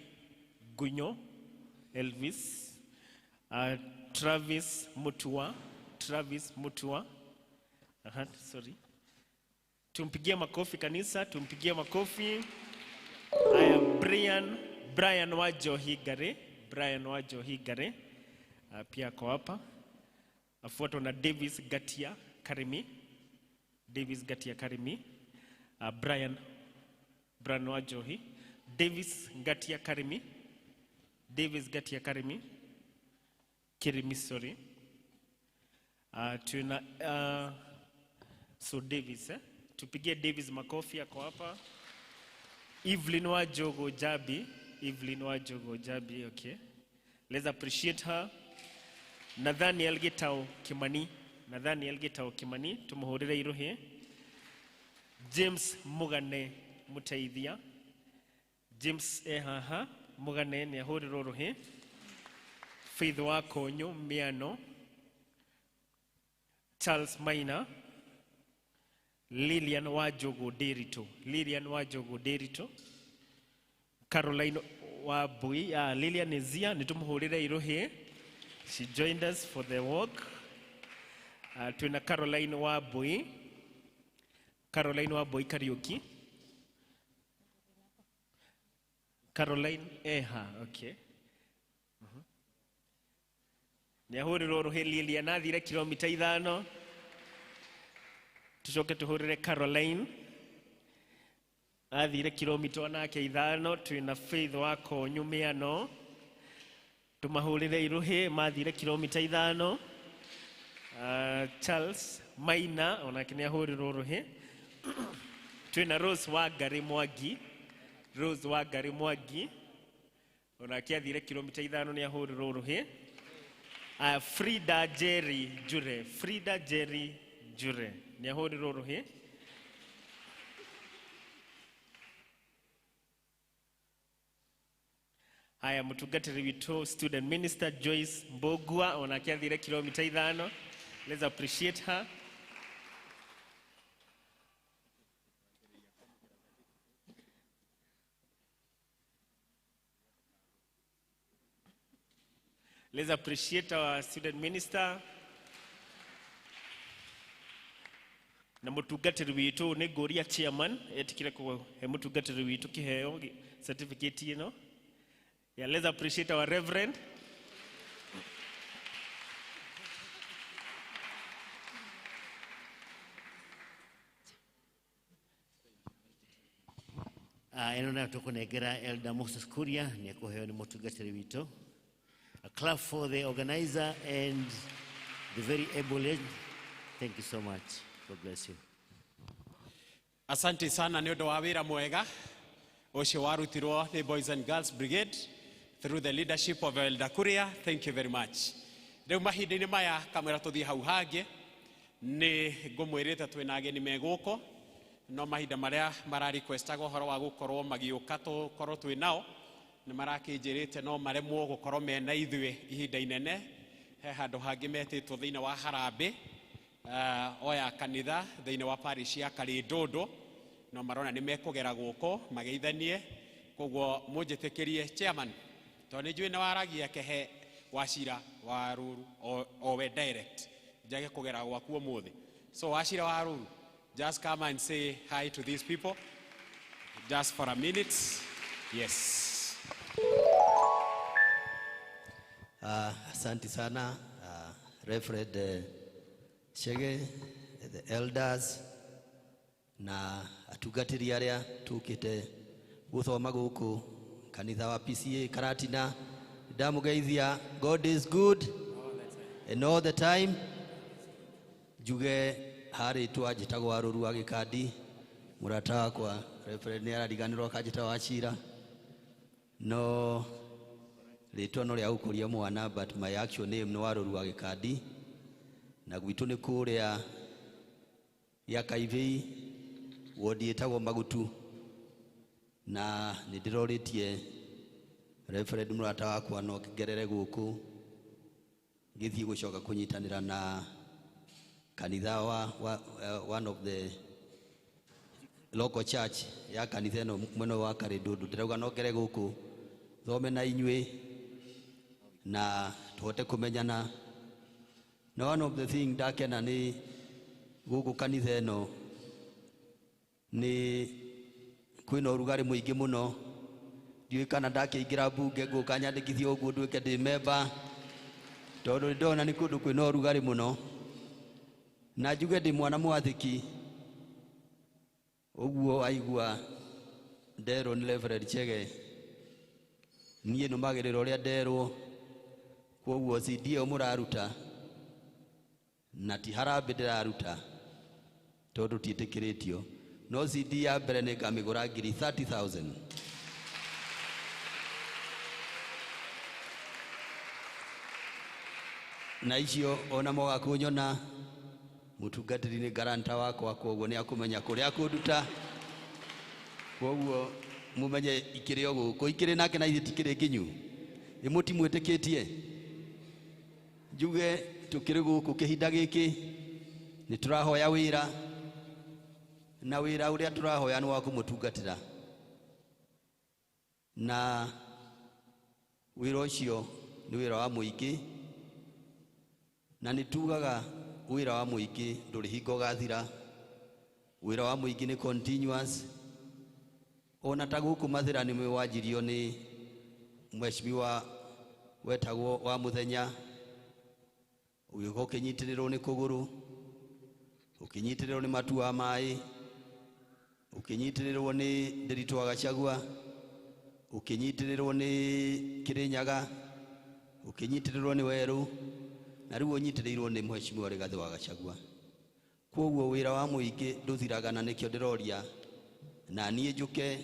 Gunyo, Elvis. Travis Mutua, Travis Mutua. Aha, sorry. Tumpigie makofi kanisa, tumpigie makofi. Aya, Brian, Brian Wajohi Gare, Brian Wajohi Gare. Pia ako hapa. Afuatwa na Davis Gatia Karimi, Davis Gatia Karimi. Brian, Brian Wajohi, Davis Gatia Karimi, Davis Gatia Karimi, Kirimi, sorry. Tuna so Davis, eh? Tupigie Davis makofi ako hapa. Evelyn Wajogo Jabi, Evelyn Wajogo Jabi, okay. Let's appreciate her. Nathaniel Gitau Kimani, Nathaniel Gitau Kimani, tumuhurire iruhi. James Mugane Muteithia, James ehaha Mugane ni ahurire uruhi. Faith Wakonyo Miano, Charles Maina, Lilian Wajogo Derito, Lilian Wajogo Derito, Caroline Wabui, Lilian Ezia, nitumuhurire iruhi. She joined us for the walk. Tuna Caroline Wabui, Caroline Wabui Kariuki, Caroline Eha, okay. Nĩ ahũrĩrwo rũhĩ Lilian athire kilomita 5. Tucoke tũhũrĩre Caroline athire kilomita onake 5. Twĩna Faith wa Konyu Mĩano, tũmahũrĩre iruhĩ mathire kilomita 5. Charles Maina onake nĩ ahũrĩrwo rũhĩ. Twĩna Rose wa Ngari Mwangi, Rose wa Ngari Mwangi onake athire kilomita 5 nĩ ahũrĩrwo rũhĩ. Frida Jerry Jure, Frida Jerry Jure nĩ ahũrĩrwo rũhĩ. Haya, mũtungatĩri witũ student minister Joyce Mbogua onake athire kilomita 5. Let's appreciate her. Let's appreciate our student minister. Na mũtungatĩri witũ nĩ ngũria chairman etikire kũhe mũtungatĩri witũ kĩheo certificate ĩno. Yeah, let's appreciate our reverend. Ĩno nayo tũkũnengera Elder Moses Kuria nĩ ekũheo nĩ mũtungatĩri witũ. A clap for the organizer and the very able lady. Thank you so much. God bless you. Asante sana nĩ ũndũ wa wĩra mwega ũcio warutirwo nĩ Boys and Girls Brigade through the leadership of Elder Kuria. Thank you very much. Rĩu mahinda-inĩ maya kamwĩra tũthiĩ hau hangĩ nĩ ngũmwĩrĩte twĩna ageni me gũkũ, no mahinda marĩa mara requestaga ũhoro wa gũkorwo magĩũka tũkorwo twĩ nao nĩ marakĩnjĩrĩte no maremwo gũkorwo mena ithuĩ ihinda inene. He handũ hangĩ metĩtwo thĩinĩ wa harambĩ oya kanitha thĩinĩ wa parish ya Karĩndũndũ, no marona nĩ mekũgera gũkũ mageithanie. Koguo mũnjĩtĩkĩrie chairman, tondũ nĩ njũĩ nĩ waragia kehe Wachira wa Ruru o we direct njage kũgera gwaku ũmũthĩ. So Wachira wa Ruru, just come and say hi to these people just for a minute. Yes. Asante sana Reverend Chege, the elders na atungatĩri arĩa tũkĩte gũthoma gũkũ kanitha wa PCA Karatina. Ndamũgeithia, God is good and all the time. Njuge Harĩtwa njĩtagwo Warũru wa Gĩkandi, mũrata wakwa Reverend nĩ arariganĩrwo akanjĩta Wachira, no rĩtwa no rĩa gũkũria mwana, but my actual name nĩ Warũru wa Gĩkandi, na gwitũ nĩ kũrĩa gĩa Kaibĩi, wodi ĩtagwo Magutu, na nĩ ndĩrorĩtie Reverend mũrata wakwa no ngerere gũkũ ngĩthiĩ gũcoka kũnyitanĩra na kanitha wa one of the local church ya kanitha ĩno mwena wa Karĩndũndũ. Ndĩrauga no ngere gũkũ thome na inyuĩ na tũhote kũmenyana. Na one of the thing ndakena nĩ gũkũ kanitha ĩno nĩ kwĩna ũrugarĩ mũingĩ mũno. Ndiũĩ kana ndakĩingĩra mbunge ngũka nyandĩkithio ũguo nduĩke ndĩ memba, tondũ nĩ ndona nĩ kũndũ kwĩna ũrugarĩ mũno. Na njuge ndĩ mwana mwathĩki, ũguo aigua nderwo nĩ Reverend Chege, niĩ nũmagĩrĩra ũrĩa nderwo, kwoguo CD ĩyo mũraruta na ti harambĩ ndĩraruta tondũ tiĩtĩkĩrĩtio, no CD ya mbere nĩ ngamĩgũra ngiri 30,000. Na icio ona moga kũnyona mũtungatĩri nĩ garanta wakwa, kwoguo nĩ akũmenya kũrĩa akũnduta, kwoguo mũmenye ikĩrĩ o gũkũ, ikĩrĩ nake na ithuĩ tikĩrĩ nginyu, ĩ mũtimwĩtĩkĩtie. Njuge tũkĩrĩ gũkũ kĩhinda gĩkĩ nĩ tũrahoya wĩra, na wĩra ũrĩa tũrahoya nĩ wa kũmũtungatĩra, na wĩra ũcio nĩ wĩra wa mũingĩ, na nĩ tugaga wĩra wa mũingĩ ndũrĩ hingo ũgathira. Wĩra wa mũingĩ nĩ continuous. Ona ta gũkũ Mathĩra nĩ wanjirio nĩ mheshimiwa wetagwo wa Mũthenya, ũgĩũka ũkĩnyitĩrĩrwo nĩ kũgũrũ, ũkĩnyitĩrĩrwo nĩ matu wa maĩ, ũkĩnyitĩrĩrwo nĩ Ndĩritũ wa Gachagua, ũkĩnyitĩrĩrwo nĩ Kĩrĩnyaga, ũkĩnyitĩrĩrwo nĩ Werũ, na rĩu ũnyitĩrĩirwo nĩ mheshimiwa Rigathĩ wa Gachagua. Kwoguo wĩra wa mũingĩ ndũthiraga, na nĩkĩo ndĩroria na niĩ njũke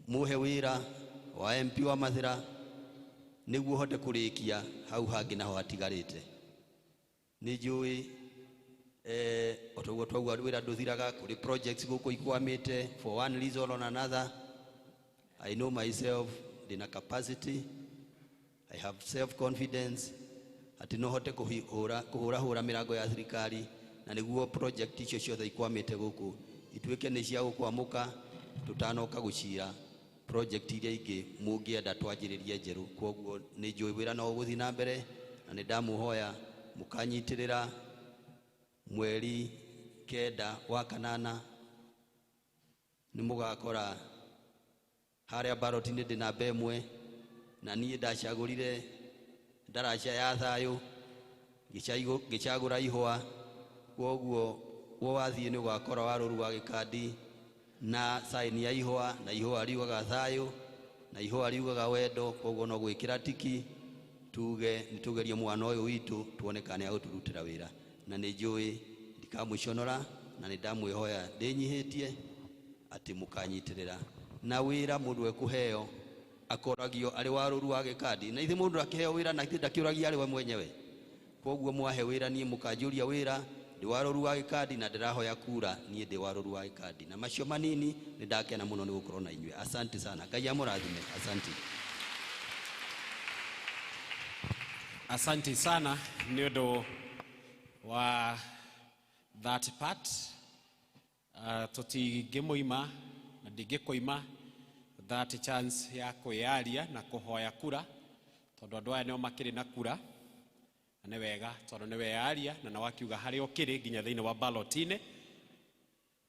mũhe wĩra wa MP wa Mathĩra nĩguo hote kũrĩkia hau hangĩ naho hatigarĩte. Nĩ njũĩ o toguo twauga wĩra ndũthiraga, kũrĩ projects gũkũ ikwamĩte for one reason or another. I know myself ndĩna capacity, I have self confidence atĩ no hote kũhũrahũra mĩrango ya thirikari, na nĩguo project icio ciothe ikwamĩte gũkũ ituĩke nĩ cia gũkwamũka tũtanoka gũcira project iria ingĩ mũngĩenda twanjĩrĩrie njerũ. Kwoguo nĩ njũĩ wĩra no ũgũthiĩ na mbere, na nĩ ndamũhoya mũkanyitĩrĩra mweri 9 wa 8 nĩ mũgakora harĩa ballot-inĩ ndĩ namba 1, na niĩ ndacagũrire ndaraca ya thayũ, ngĩcagũra ihũa. Kwoguo wo wathiĩ nĩ ũgakora Warũru wa Gĩkandi na sign ya ihũa, na ihũa riugaga thayũ, na ihũa riugaga wendo. Kwoguo no gwĩkĩra tiki tuge nĩ tũgerie mwana ũyũ witũ tuone kana nĩ agũtũrutĩra wĩra. Na nĩ njũĩ ndikamũconora, na nĩ ndamwĩhoya ndĩnyihĩtie atĩ mũkanyitĩrĩra. Na wĩra mũndũ ekũheo akoragio arĩ Warũru wa Gĩkandi, na ithe mũndũ akĩheo wĩra na ndakĩũragia arĩ we mwenyewe. Kwoguo mwahe wĩra niĩ mũkanjũria wĩra ndĩ Warũru wa Gĩkandi, na ndĩrahoya kura niĩ ndĩ Warũru wa Gĩkandi. Na macio manini nĩ ndakena mũno nĩ gũkorwo na inyuĩ. Asante sana, Ngai amũrathime. Asante. Asante sana nĩ ũndũ wa that part. Tũtingĩmũima na ndingĩkũima that chance ya kwĩyaria na kũhoya kura, tondũ andũ aya nĩo makĩrĩ na kura, na nĩ wega tondũ nĩ weyaria na wakiuga harĩa ũkĩrĩ nginya thĩinĩ wa ballot-inĩ.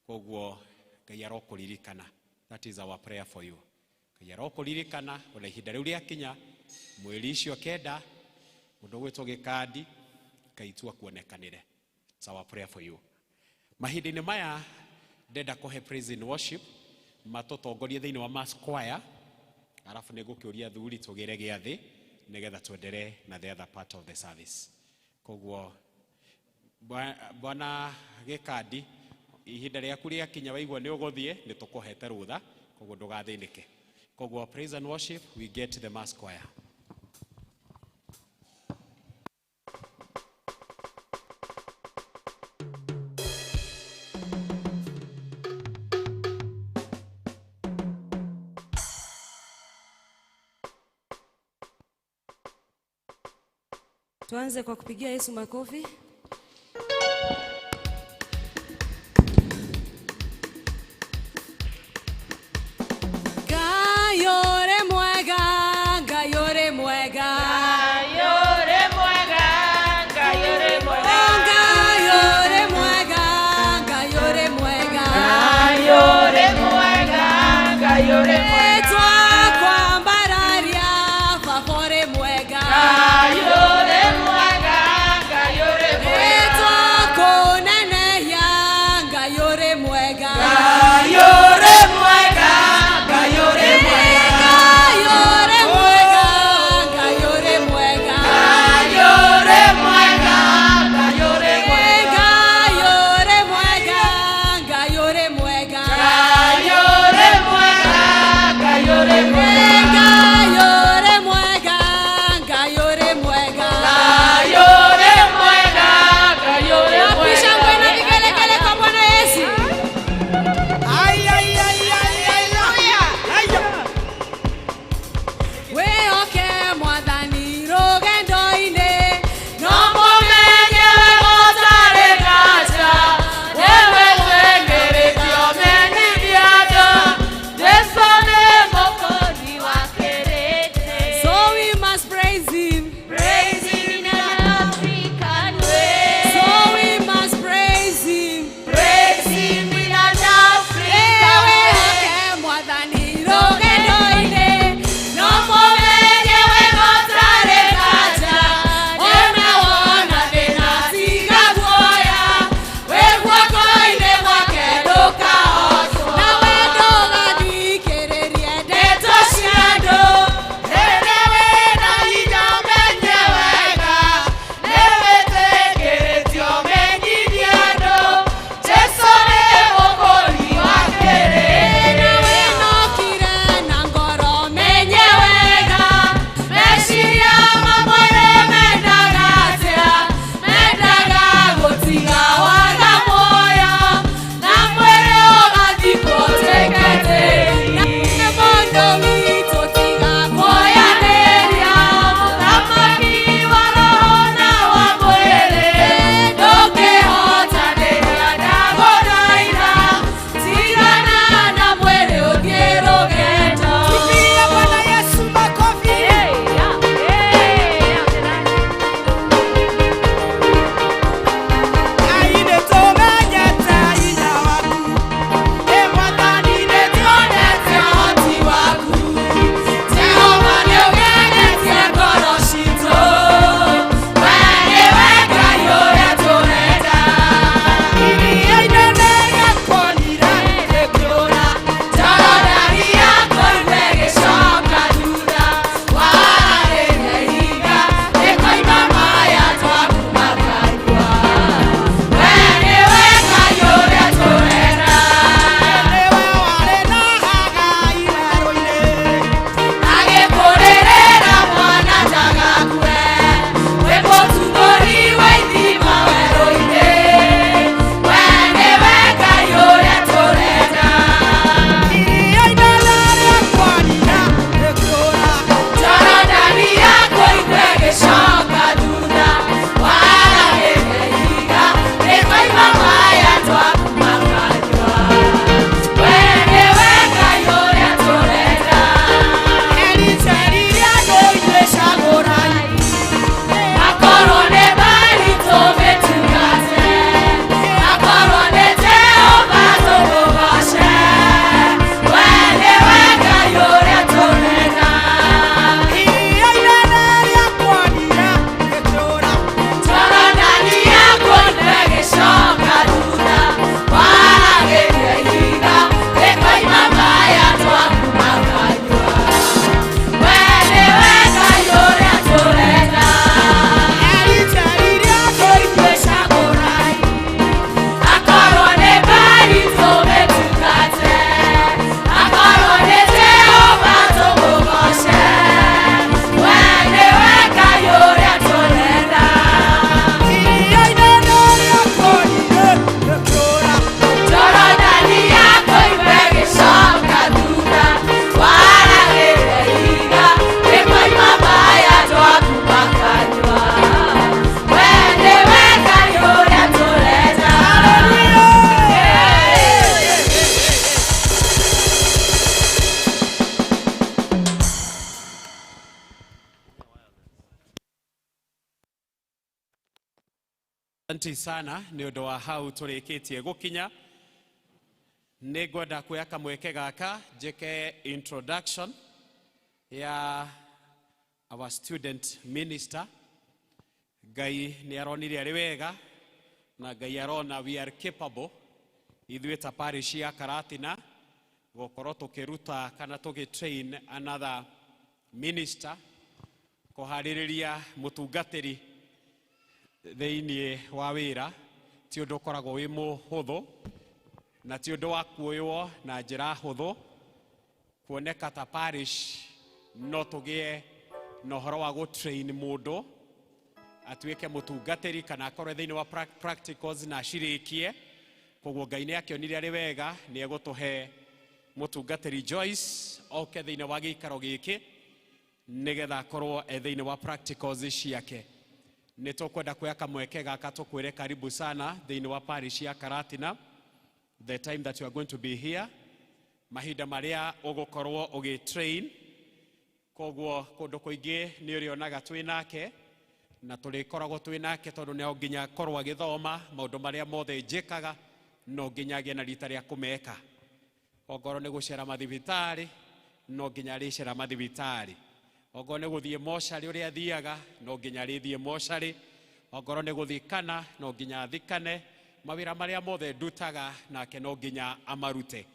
Koguo Ngai arokũririkana. That is our prayer for you. Ngai arokũririkana ona ihinda rĩu rĩakinya mweri icio 9 mũndũ ũgwĩtwo Gĩkandi, Ngai tu akuonekanĩre. It's our prayer for you. Mahinda-inĩ maya ndenda kũhe praise and worship matũtongorie thĩinĩ wa mass choir, arabu nĩ ngũkĩũria athuri tũgĩre gĩathĩ nĩgetha twenderee na the other part of the service. Koguo Bwana Gĩkandi, ihinda rĩaku rĩakinya waigua nĩ ũgũthiĩ, nĩ tũkũhete rũtha, koguo ndũgathĩnĩke. Koguo praise and worship, we get the mass choir. Tuanze kwa kupigia Yesu makofi. Ngai ũrĩ mwega, Ngai ũrĩ mwega. Ngai ũrĩ mwega, Ngai ũrĩ mwega. Ngai ũrĩ mwega, Ngai ũrĩ mwega. Ngai ũrĩ mwega, Ngai ũrĩ mwega. Twakwambararia, Baba ũrĩ mwega. Ngai ũrĩ mwega, Ngai ũrĩ mwega. Asante sana nĩ ũndũ wa hau tũrĩkĩtie gũkinya. Nĩ ngwenda kuoya kamweke gaka njĩke introduction ya our student minister. Ngai nĩ aronire arĩ wega na Ngai arona we are capable ithuĩ ta parish ya Karatina gũkorwo tũkĩruta kana tũgĩ-train another minister kũharĩrĩria mũtungatĩri thĩinĩ wa wĩra. Ti ũndũ ũkoragwo wĩ mũhũthũ na ti ũndũ wa kuoywo na njĩra hũthũ kuoneka ta parish no tũgĩe na ũhoro wa gũ-train mũndũ atuĩke mũtungatĩri kana akorwo thĩinĩ wa practicals na acirĩkie. Koguo Ngai nĩ akĩonire arĩ wega nĩ egũtũhe mũtungatĩri Joyce oke thĩinĩ wa gĩikaro gĩkĩ nĩgetha akorwo e thĩinĩ wa practicals ciake. Nĩ tũkwenda kuoya kamweke gaka tũkwĩre karibu sana thĩinĩ wa parish ya Karatina. The time that you are going to be here, mahinda marĩa ũgũkorwo ũgĩ-train, koguo kũndũ kũingĩ nĩ ũrĩonaga twĩ nake na tũrĩkoragwo twĩ nake tondũ no nginya akorwo agĩthoma maũndũ marĩa mothe njĩkaga, no nginya agĩe na rita rĩa kũmeka. Ongorwo nĩ gũcera mathibitarĩ, no nginya arĩcera mathibitarĩ. Ongorwo nĩ gũthiĩ mocarĩ ũrĩa athiaga, no nginya arĩthiĩ mocarĩ. Ongorwo nĩ gũthikana, no nginya athikane. Mawĩra marĩa mothe ndutaga nake no nginya amarute.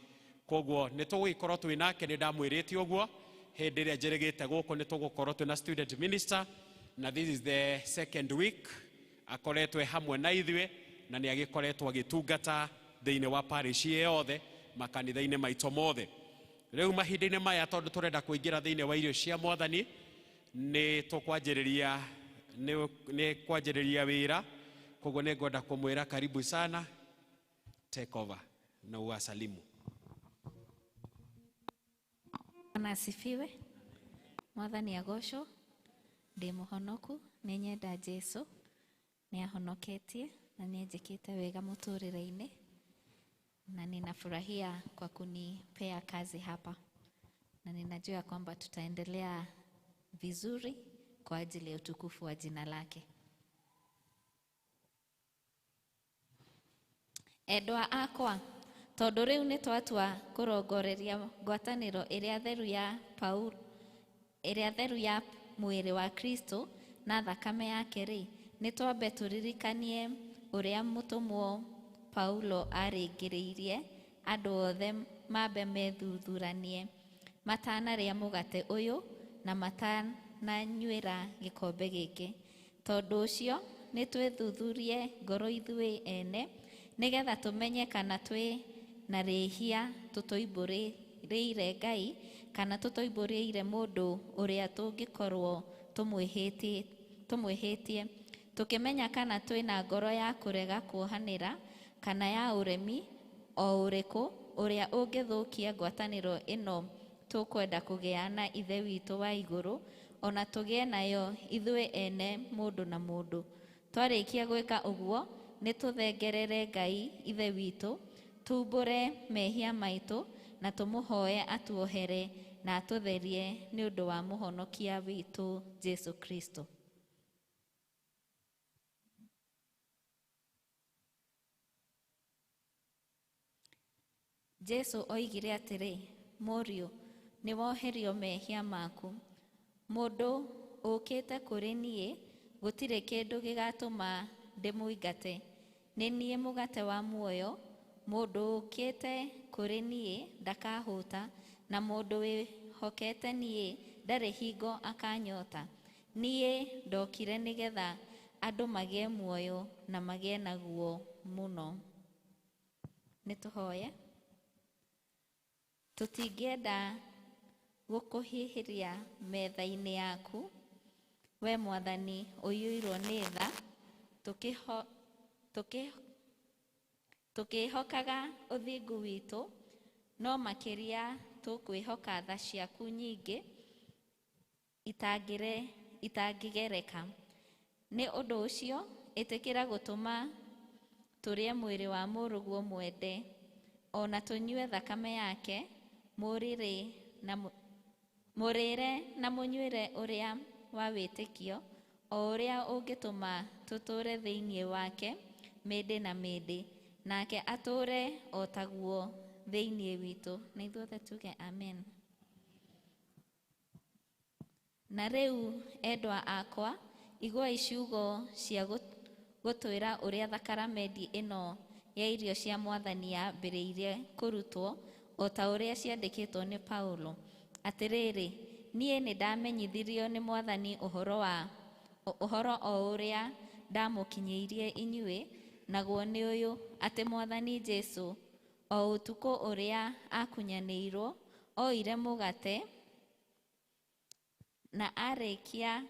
Koguo nĩ tũgũgĩkorwo twĩ nake, nĩ ndamwĩrĩte ũguo hĩndĩ ĩrĩa njĩrĩgĩte gũkũ nĩ tũgũkorwo twĩ na student minister, na this is the second week akoretwo hamwe na ithuĩ na nĩ agĩkoretwo agĩtungata thĩinĩ wa parish yothe makanitha-inĩ maitũ mothe. Rĩu mahinda-inĩ maya tondũ tũrenda kũingĩra thĩinĩ wa irio cia Mwathani, nĩ tũkwanjĩrĩria nĩ kwanjĩrĩria wĩra. Koguo nĩ ngwenda kũmwĩra karibu sana, take over na uwasalimu. Bwana asifiwe. Mwathani agocwo. Ndĩ mũhonoku, nĩ nyenda Jesu, nĩ ahonoketie na nĩ anjĩkĩte wega mũtũrĩre-inĩ, na ninafurahia kwa kunipea kazi hapa, na ninajua kwamba tutaendelea vizuri kwa ajili ya utukufu wa jina lake. Endwa akwa, tondũ rĩu nĩ twatua kũrongoreria ngwatanĩro ĩrĩa theru ya Paulo, ĩrĩa theru ya mwĩrĩ wa Kristo na thakame yake rĩ, nĩ twambe tũririkanie ũrĩa mũtũmwo Paulo arĩngĩrĩirie andũ othe mambe methuthuranie matanarĩa mũgate ũyũ na matananyuĩra gĩkombe gĩkĩ. Tondũ ũcio nĩ twĩthuthurie ngoro ithuĩ ene nĩgetha tũmenye kana twĩ na rĩhia tũtoimbũrĩire Ngai kana tũtoimbũrĩire mũndũ ũrĩa tũngĩkorwo tũmwĩhĩtie, tũkĩmenya kana twĩ na ngoro ya kũrega kuohanĩra kana ya ũremi o ũrĩkũ ũrĩa ũngĩthũkia ngwatanĩro ĩno tũkwenda kũgĩa na Ithe witũ wa igũrũ, ona tũgĩe nayo ithuĩ ene mũndũ na mũndũ. Twarĩkia gwĩka ũguo, nĩ tũthengerere Ngai Ithe witũ, tumbũre mehia maitũ na tũmũhoe atuohere na atũtherie nĩ ũndũ wa mũhonokia witũ Jesu Kristo. Jesu oigire atĩrĩ, mũriũ, nĩ woherio mehia maku. Mũndũ ũkĩte kũrĩ niĩ, gũtirĩ kĩndũ gĩgatũma ndĩmũingate. Nĩ niĩ mũgate wa muoyo, mũndũ ũkĩte kũrĩ niĩ ndakahũta, na mũndũ wĩhokete niĩ ndarĩ hingo akanyota. Niĩ ndokire nĩgetha andũ magĩe muoyo na magĩe naguo mũno. Nĩ tũhoye. Tũtingĩenda gũkũhĩhĩria metha-inĩ yaku, we Mwathani ũiyũirwo nĩ tha, tũkĩhokaga ũthingu witũ, no makĩria tũkwĩhoka tha ciaku nyingĩ itangĩgereka. Nĩ ũndũ ũcio ĩtĩkĩra gũtũma tũrĩe mwĩrĩ wa mũrũguo mwende, ona tũnyue thakame yake, mũrĩre na mũnyuĩre ũrĩa wa wĩtĩkio, o ũrĩa ũngĩtũma tũtũũre thĩinĩ wake mĩndĩ na mĩndĩ, nake atũũre o taguo thĩinĩ witũ. Na ithuothe tuge amen. Na rĩu endwa akwa, iguai ciugo cia gũtwĩra ũrĩa thakaramendi ĩno ya irio cia Mwathani yambĩrĩirie kũrutwo o ta ũrĩa ciandĩkĩtwo nĩ Paulo. Atĩrĩrĩ, niĩ nĩndamenyithirio nĩ Mwathani ũhoro o ũrĩa ndamũkinyĩirie inyuĩ, naguo nĩ ũyũ, atĩ Mwathani Jesũ o ũtukũ ũrĩa akunyanĩirwo, oire mũgate, na arĩkia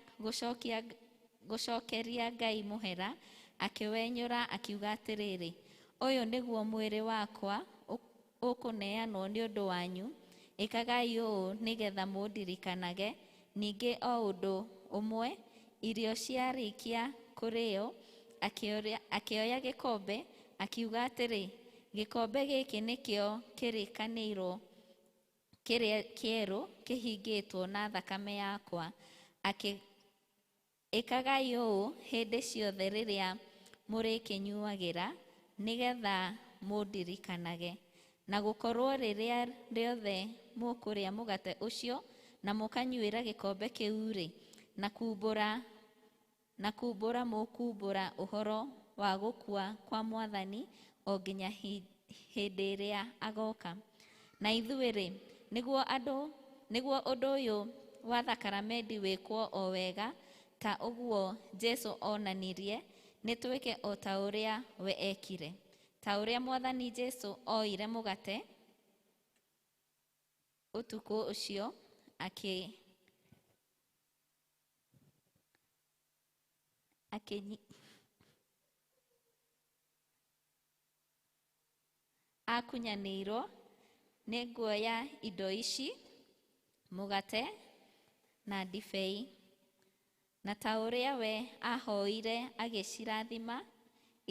gũcokeria Ngai mũhera, akĩwenyũra akiuga atĩrĩrĩ, ũyũ nĩguo mwĩrĩ wakwa ũkũneanwo nĩ ũndũ wanyu, ĩkagai ũũ nĩgetha mũndirikanage. Ningĩ o ũndũ ũmwe, irio ciarĩkia kũrĩo, akĩoya gĩkombe, akiuga atĩrĩ, gĩkombe gĩkĩ nĩkĩo kĩrĩkanĩiro kĩrĩa kĩerũ kĩhingĩtwo na thakame yakwa. Ĩkagai ũũ hĩndĩ ciothe rĩrĩa mũrĩkĩnyuagĩra, nĩgetha mũndirikanage. Na gũkorwo rĩrĩa rĩothe mũkũrĩa mũgate ũcio na mũkanyuĩra gĩkombe kĩu-rĩ, na kumbũra mũkumbũra ũhoro wa gũkua kwa Mwathani o nginya hĩndĩ ĩrĩa agoka. Na ithuĩ-rĩ, nĩguo ũndũ ũyũ wa thakaramendi wĩkwo o wega ta ũguo Jesũ onanirie, nĩ twĩke o ta ũrĩa we ekire. Ta ũrĩa Mwathani Jesũ oire mũgate ũtukũ ũcio, akunyanĩirwo, nĩnguoya indo ici, mũgate na ndibei, na ta ũrĩa we ahoire agĩcirathima,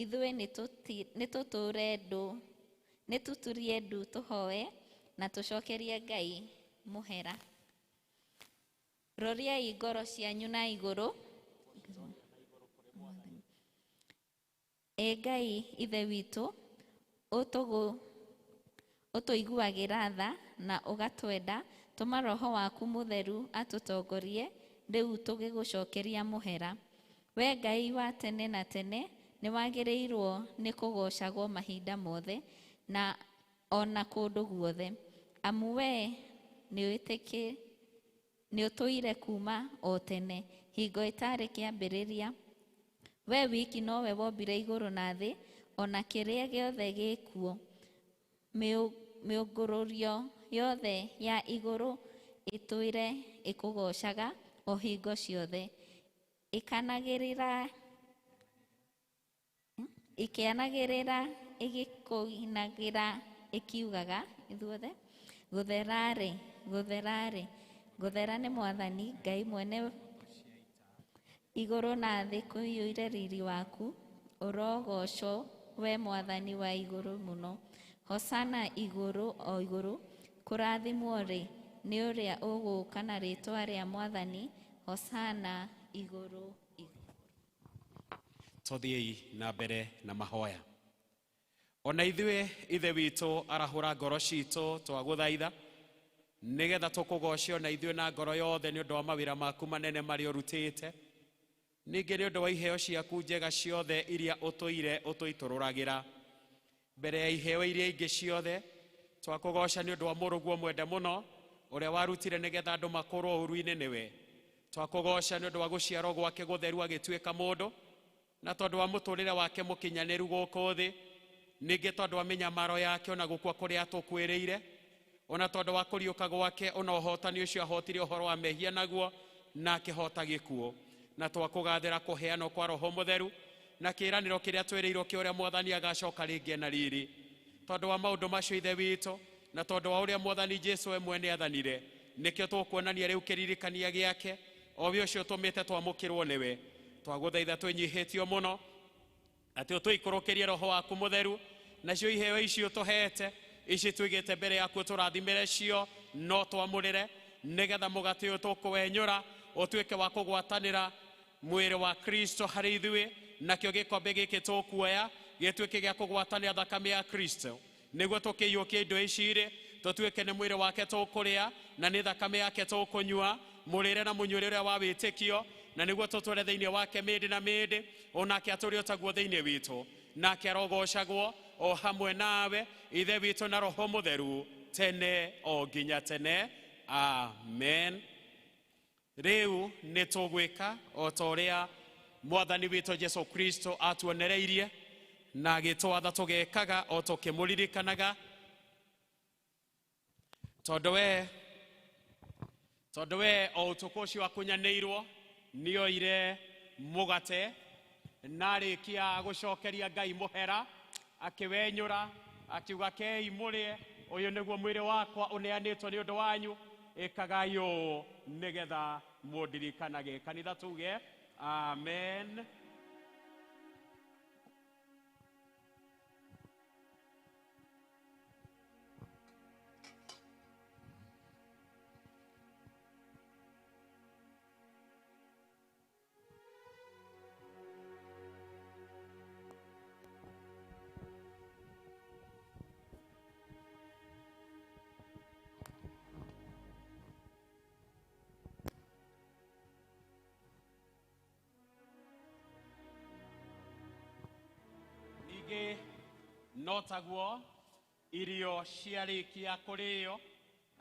ithuĩ nĩtũturie ndu tũhoe na tũcokerie Ngai mũhera. Roriai ngoro cianyu na igũrũ. Ĩ Ngai Ithe witũ, ũtũiguagĩra tha na ũgatwenda, tũma Roho waku mũtheru atũtongorie rĩu tũgĩgũcokeria mũhera. We Ngai wa tene na tene, nĩwagĩrĩirwo nĩ kũgoocagwo mahinda mothe na ona kũndũ guothe, amu we nĩũtũire kuma o tene, hingo ĩtarĩ kĩambĩrĩria. We wiki nowe wombire igũrũ na thĩ, ona kĩrĩa gĩothe gĩkuo. Mĩũngũrũrio yothe ya igũrũ ĩtũire ĩkũgoocaga o hingo ciothe, ĩkĩanagĩrĩra ĩgĩkũinagĩra ĩkiugaga, ithuothe, gũthera-rĩ, gũthera-rĩ, gũthera nĩ Mwathani Ngai mwene igũrũ na thĩ kũiyũire riri waku. Ũrogoocwo we Mwathani wa igũrũ mũno. Hosana igũrũ o igũrũ. Kũrathimwo-rĩ nĩ ũrĩa ũgũũka na rĩĩtwa rĩa Mwathani. Hosana igũrũ igũrũ. Tũthiĩi na mbere na mahoya. Ona ithuĩ Ithe witũ, arahũra ngoro citũ twagũthaitha, nĩgetha tũkũgooce ona ithuĩ na ngoro yothe nĩ ũndũ wa mawĩra maku manene marĩa ũrutĩte, ningĩ nĩ ũndũ wa iheo ciaku njega ciothe iria ũtũire ũtũitũrũragĩra. Mbere ya iheo iria ingĩ ciothe, twakũgooca nĩ ũndũ wa mũrũguo mwende mũno ũrĩa warutire nĩgetha andũ makũrwo ũru-inĩ nĩwe. Twakũgooca nĩ ũndũ wa gũciarwo gwake gũtheru agĩtuĩka mũndũ, na tondũ wa mũtũrĩre wake mũkinyanĩru gũkũ thĩ, ningĩ tondũ wa mĩnyamaro yake ona gũkua kũrĩa atũkuĩrĩire, ona tondũ wa kũriũka gwake ona ũhotani ũcio ahotire ũhoro wa mehia naguo na akĩhota gĩkuũ. Na twakũgathĩra kũheanwo kwa Roho Mũtheru na kĩĩranĩro kĩrĩa twĩrĩirwo kĩa ũrĩa Mwathani agacoka rĩngĩ na riri. Tondũ wa maũndũ macio Ithe witũ, na tondũ wa ũrĩa Mwathani Jesũ we mwene athanire, nĩkĩo tũkuonania rĩu kĩririkania gĩake, o we ũcio ũtũmĩte twamũkĩrwo nĩwe. Twagũthaitha twĩnyihĩtio mũno atĩ ũtũikũrũkĩrie Roho waku Mũtheru, nacio iheo ici ũtũheete, ici tũigĩte mbere yaku ũtũrathimĩre cio, no twamũrĩre nĩgetha mũgate ũyũ tũkũwenyũra ũtuĩke wa kũgwatanĩra Mwĩrĩ wa Kristo harĩ ithuĩ, nakĩo gĩkombe gĩkĩ tũkuoya gĩtuĩke gĩa kũgwatania thakame ya Kristo, nĩguo tũkĩiyũkie indo ici rĩ tũtuĩke nĩ mwĩrĩ wake tũkũrĩa na nĩ thakame yake tũkũnyua, mũrĩre na mũnyuĩre ũrĩa wa wĩtĩkio, na nĩguo tũtũre thĩinĩ wake mĩndĩ na mĩndĩ, onake atũrĩ otaguo thĩinĩ witũ, nake arogocagwo o hamwe nawe Ithe witũ na Roho Mũtheru tene o nginya tene. Amen. Rĩu nĩ tũgwĩka o ta ũrĩa Mwathani witũ Jesu Kristo atuonereirie na agĩtwatha tũgekaga o tũkĩmũririkanaga, tondũ we o ũtukũ ũcio akunyanĩirwo nĩoire mũgate na arĩkia gũcokeria Ngai mũhera, akĩwenyũra akiuga, kei mũrĩe, ũyũ nĩguo mwĩrĩ wakwa ũneanĩtwo nĩ ũndũ wanyu, ĩkagai ũũ nĩgetha mũndirikanage. Kanitha tuge amen. Ningĩ no taguo irio ciarĩkia kũrĩo,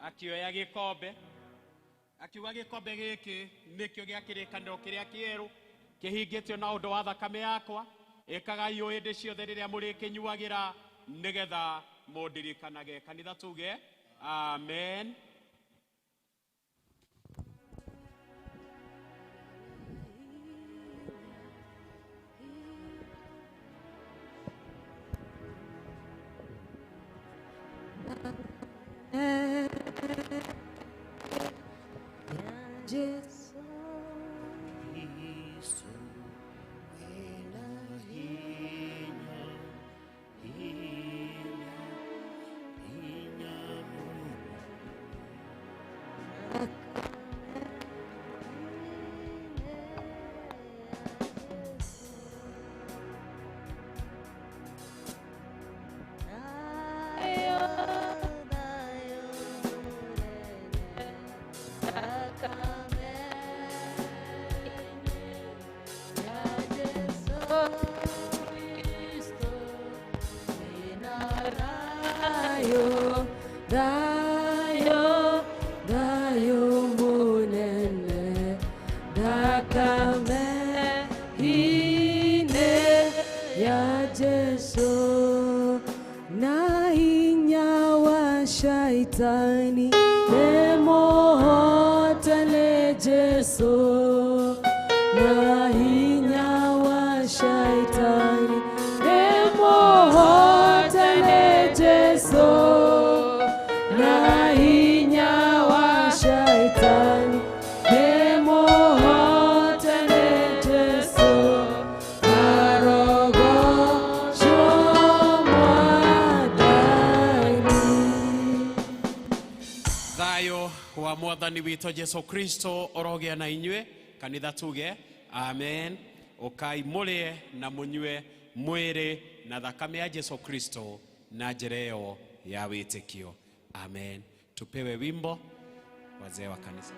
akĩoya gĩkombe akiuga, gĩkombe gĩkĩ nĩkĩo gĩa kĩrĩkanĩro kĩrĩa kĩerũ kĩhingĩtio na ũndũ wa thakame yakwa, ĩkagai ũũ hĩndĩ ciothe rĩrĩa mũrĩkĩnyuagĩra nĩgetha mũndirikanage. Kanitha tuge amen. Shaitani nemohotane Jesu, na hinya wa shaitani nemohotane Jesu, na hinya wa shaitani nemohotane Jesu, arogocwo Mwathani. Thayũ wa Mwathani witũ Jesu Kristo ũrogĩa na inyuĩ. Kanitha tuge amen. Ũkai mũrĩe na mũnyue mwĩrĩ na thakame ya Jesu Kristo na njĩra ĩyo ya wĩtĩkio. Amen. Tupewe wimbo wazee wa kanisa.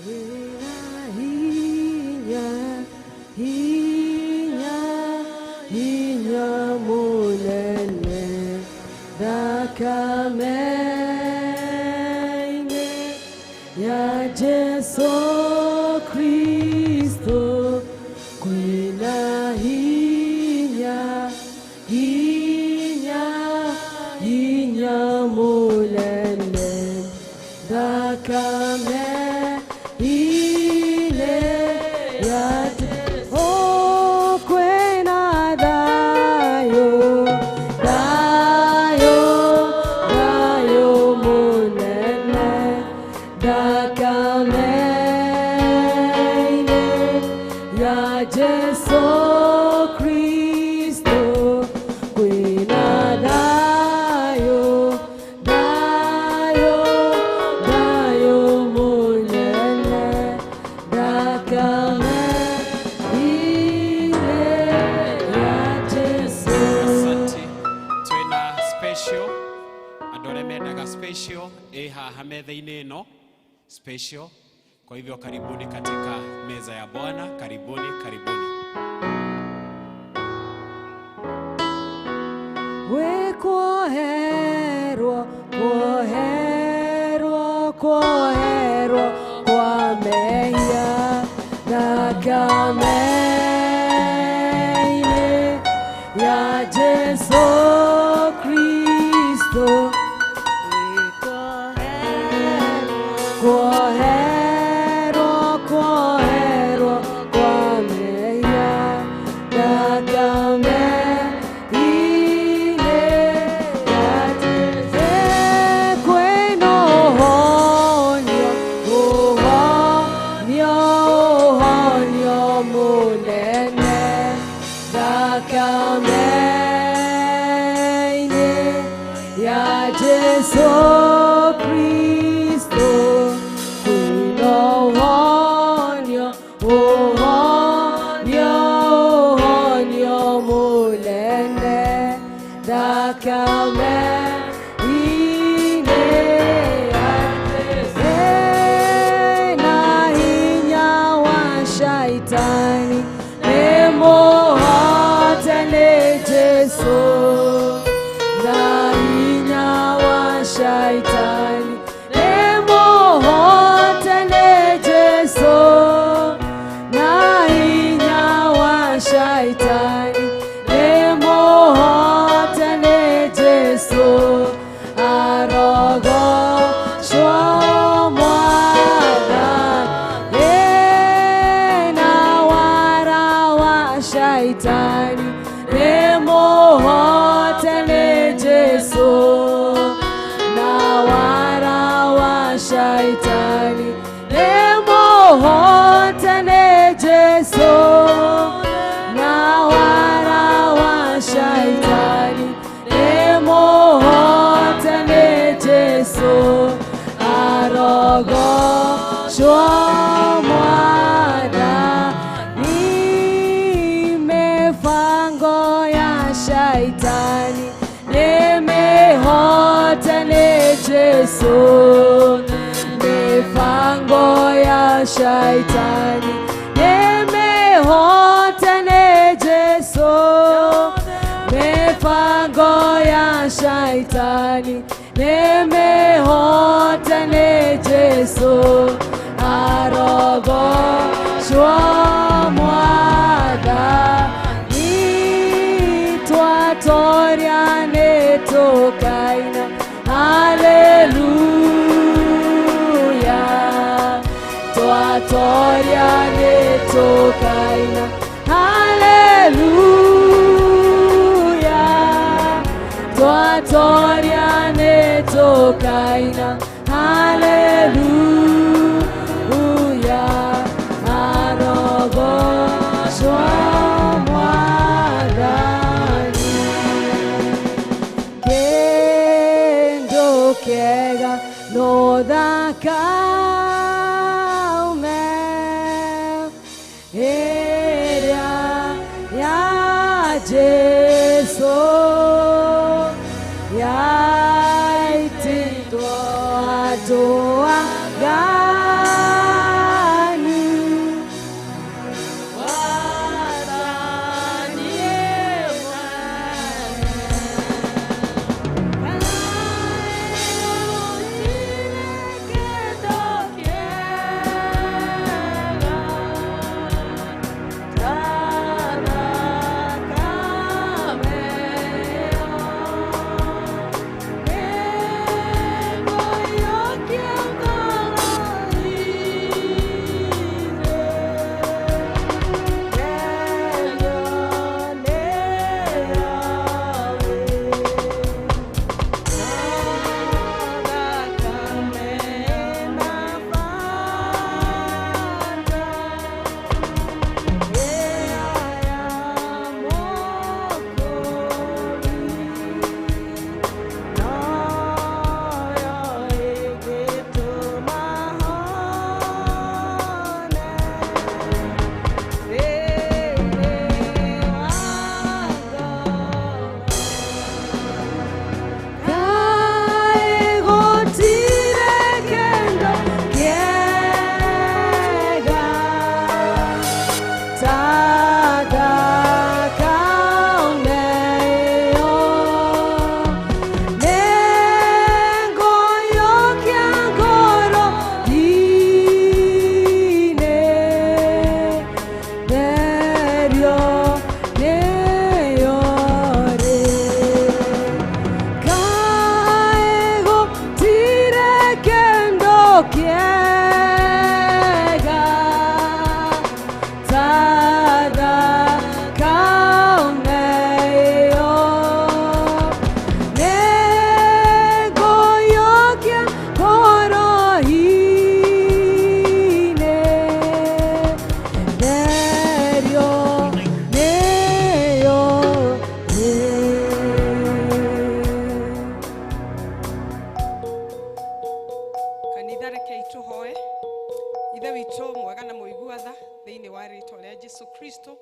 Wĩna hinya, hinya, hinya mũnene thakame-inĩ ya Jesu Kristo, kwĩna hinya, hinya, hinya mũnene thakame-inĩ ya Jesu. Oh, kwĩna thayũ, thayũ, thayũ mũnene thakame-inĩ ya Jesu Kristo, kwĩna thayũ, thayũ, thayũ mũnene thakame. special. Kwa hivyo karibuni katika meza ya Bwana, karibuni, karibuni. We kuoherwo, kuoherwo, kuoherwo kwa mehia thakame-inĩ ya Jesu Kristo. Kuoherwo, kuoherwo kwa mehia thakame-inĩ ya Jesu. Kwĩna ũhonio, ũhonio, ũhonio mũnene thakame-inĩ ya Jesu Kristo. Kwĩna ũhonio, ũhonio, ũhonio mũnene thakame-inĩ ya Jesu. Na hinya wa shaitani nĩ mũhote nĩ Jesu. Na hinya wa shaitani nĩ mũhote nĩ Jesu. Na hinya wa shaitani nĩ mũhote nĩ Jesu. Arogocwo Mwathani. Na wara wa shaitani nĩ mũhote nĩ Jesu. Na wara wa shaitani nĩ mũhote nĩ Jesu. Na wara wa shaitani nĩ mũhote nĩ Jesu. Arogocwo Mwathani. Mipango ya shaitani nĩ mĩhote nĩ Jesu. Mipango ya shaitani nĩ mĩhote nĩ Jesu. Mipango ya shaitani nĩ mĩhote nĩ Jesu. Arogocwo Mwathani. Twatoria nĩ tũkaina haleluya. Twatoria nĩ tũkaina haleluya. Twatoria nĩ tũkaina haleluya. Arogocwo Mwathani. Kĩndũ kĩega no thakame ĩrĩa ya Jesu yaitĩtwo andũ aganu. Kristo,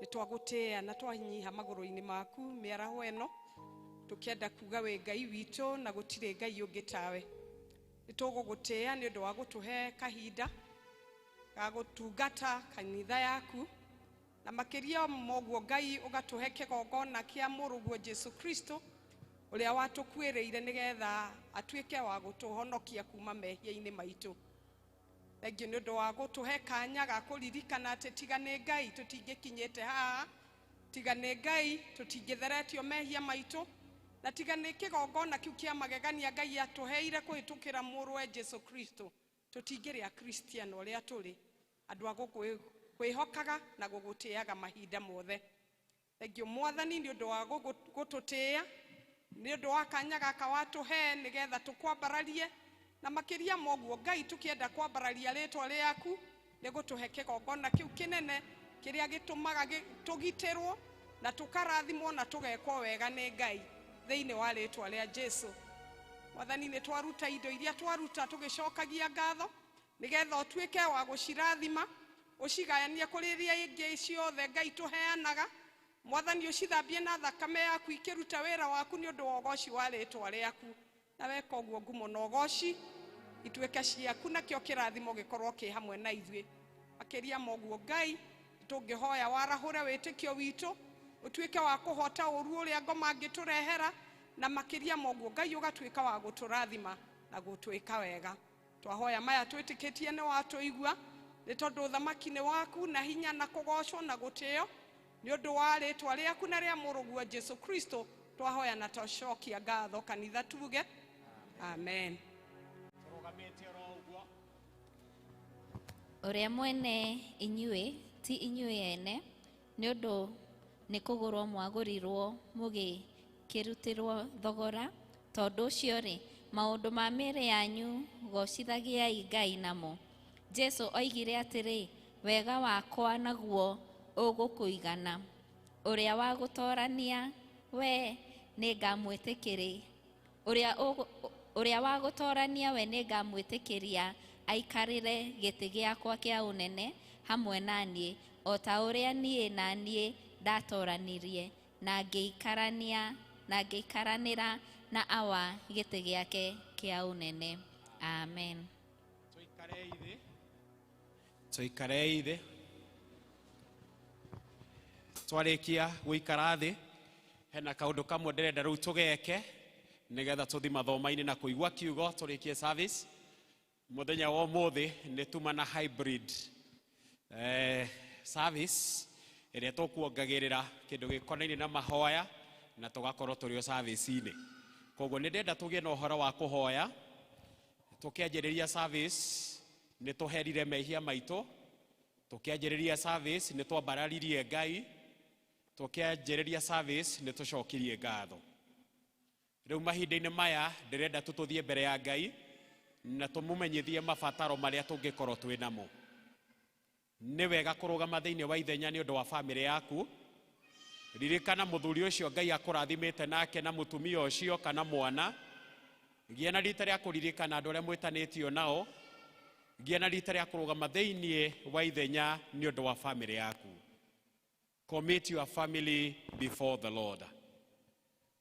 nĩ twagũtĩĩa na twanyiha magũrũ-inĩ maku mĩaraho ĩno, tũkĩenda kuga wĩ Ngai witũ na gũtirĩ Ngai ũngĩ tawe. Nĩ tũgũgũtĩĩa nĩ ũndũ wa gũtũhe kahinda ga gũtungata kanitha yaku, na makĩria moguo Ngai ũgatũhe kĩgongona kĩa mũrũguo Jesu Kristo ũrĩa watũkuĩrĩire nĩgetha atuĩke wa gũtũhonokia kuma mehia-inĩ maitũ. Thengiũ nĩ ũndũ wa gũtũhe kanya ga kũririkana atĩ tiga nĩ Ngai tũtingĩkinyĩte haha, tiga nĩ Ngai tũtingĩtheretio mehia maitũ, na tiga nĩ kĩgongona kĩu kĩa magegania Ngai atũheire kũhĩtũkĩra mũrũwe Jesu Kristo, tũtingĩrĩ Akristiano ũrĩa tũrĩ, andũ a gũkwĩhokaga na gũgũtĩaga mahinda mothe. Thengiũ Mwathani nĩ ũndũ wa gũtũtĩĩa, nĩ ũndũ wa kanya gaka watũhe nĩgetha tũkwambararie, na makĩria moguo Ngai tũkĩenda kwambararia rĩtwa rĩaku nĩ gũtũhe kĩgongona kĩu kĩnene kĩrĩa gĩtũmaga tũgitĩrwo na tũkarathimwo na tũgekwo wega nĩ Ngai thĩinĩ wa rĩtwa rĩa Jesu. Mwathani nĩ twaruta indo iria twaruta tũgĩcokagia ngatho nĩgetha ũtuĩke wa gũcirathima, ũcigayanie kũrĩ iria ingĩ ciothe Ngai tũheanaga. Mwathani ũcithambie na thakame yaku ikĩruta wĩra waku nĩ ũndũ wa ũgoci wa rĩtwa rĩaku, na weka ũguo ngumo na ũgoci ituĩke ciaku, nakĩo kĩrathimo gĩkorwo kĩ hamwe na ithuĩ. Makĩria moguo Ngai tũngĩhoya warahũre wĩtĩkio witũ ũtuĩke wa kũhota ũru ũrĩa ngoma angĩtũrehera, na makĩria moguo Ngai ũgatuĩka wa gũtũrathima na gũtwĩka wega. Twahoya maya twĩtĩkĩtie nĩ watũigua, nĩ tondũ ũthamaki nĩ waku na hinya na kũgocwo na gũtĩo nĩ ũndũ wa rĩtwa rĩaku na rĩa mũrũguo Jesu Kristo. Twahoya na twacokia ngatho kanitha tuge amen. Tũrũgamĩte oro ũguo. Ũrĩa mwene inyuĩ ti inyuĩ ene, nĩ ũndũ nĩ kũgũrwo mwagũrirwo mũgĩkĩrutĩrwo thogora. Tondũ ũcio rĩ, maũndũ ma mĩĩrĩ yanyu gocithagiai Ngai namo. Jesu oigire atĩrĩ, wega wakwa naguo ũgũkũigana, ũrĩa wa gũtorania we nĩngamwĩtĩkĩri, ũrĩa wa gũtorania we nĩngamwĩtĩkĩria aikarĩre gĩtĩ gĩakwa kĩa ũnene hamwe na niĩ, o ta ũrĩa niĩ na niĩ ndatoranirie na ngĩikaranĩra na Awa gĩtĩ gĩake kĩa ũnene. Amen. Tũikarei thĩ, tũikarei thĩ. Twarĩkia gũikara thĩ, hena kaũndũ kamwe ndĩrenda rĩu tũgeke nĩgetha tũthi mathoma-inĩ na kũigua kiugo tũrĩkie service. Mũthenya wa ũmũthĩ nĩ tuma na hybrid service ĩrĩa tũkuongagĩrĩra kĩndũ gĩkonainie na mahoya na tũgakorwo tũrĩ o service-inĩ. Koguo nĩ ndĩrenda tũgĩe na ũhoro wa kũhoya. Tũkĩanjĩrĩria service nĩ tũherire mehia maitũ, tũkĩanjĩrĩria service nĩ twambararirie Ngai, tũkĩanjĩrĩria service nĩ tũcokirie ngatho. Rĩu mahinda-inĩ maya ndĩrenda tu tũthiĩ mbere ya Ngai na tũmũmenyithie mabataro marĩa tũngĩkorwo twĩ namo. Nĩ wega kũrũgama thĩinĩ wa ithenya nĩ ũndũ wa bamĩrĩ yaku. Ririkana mũthuri ũcio Ngai akũrathimĩte nake na mũtumia ũcio kana mwana. Gĩa na rita rĩa kũririkana andũ arĩa mwĩtanĩtio nao. Gĩa na rita rĩa kũrũgama thĩinĩ wa ithenya nĩ ũndũ wa bamĩrĩ yaku. Commit your family before the Lord.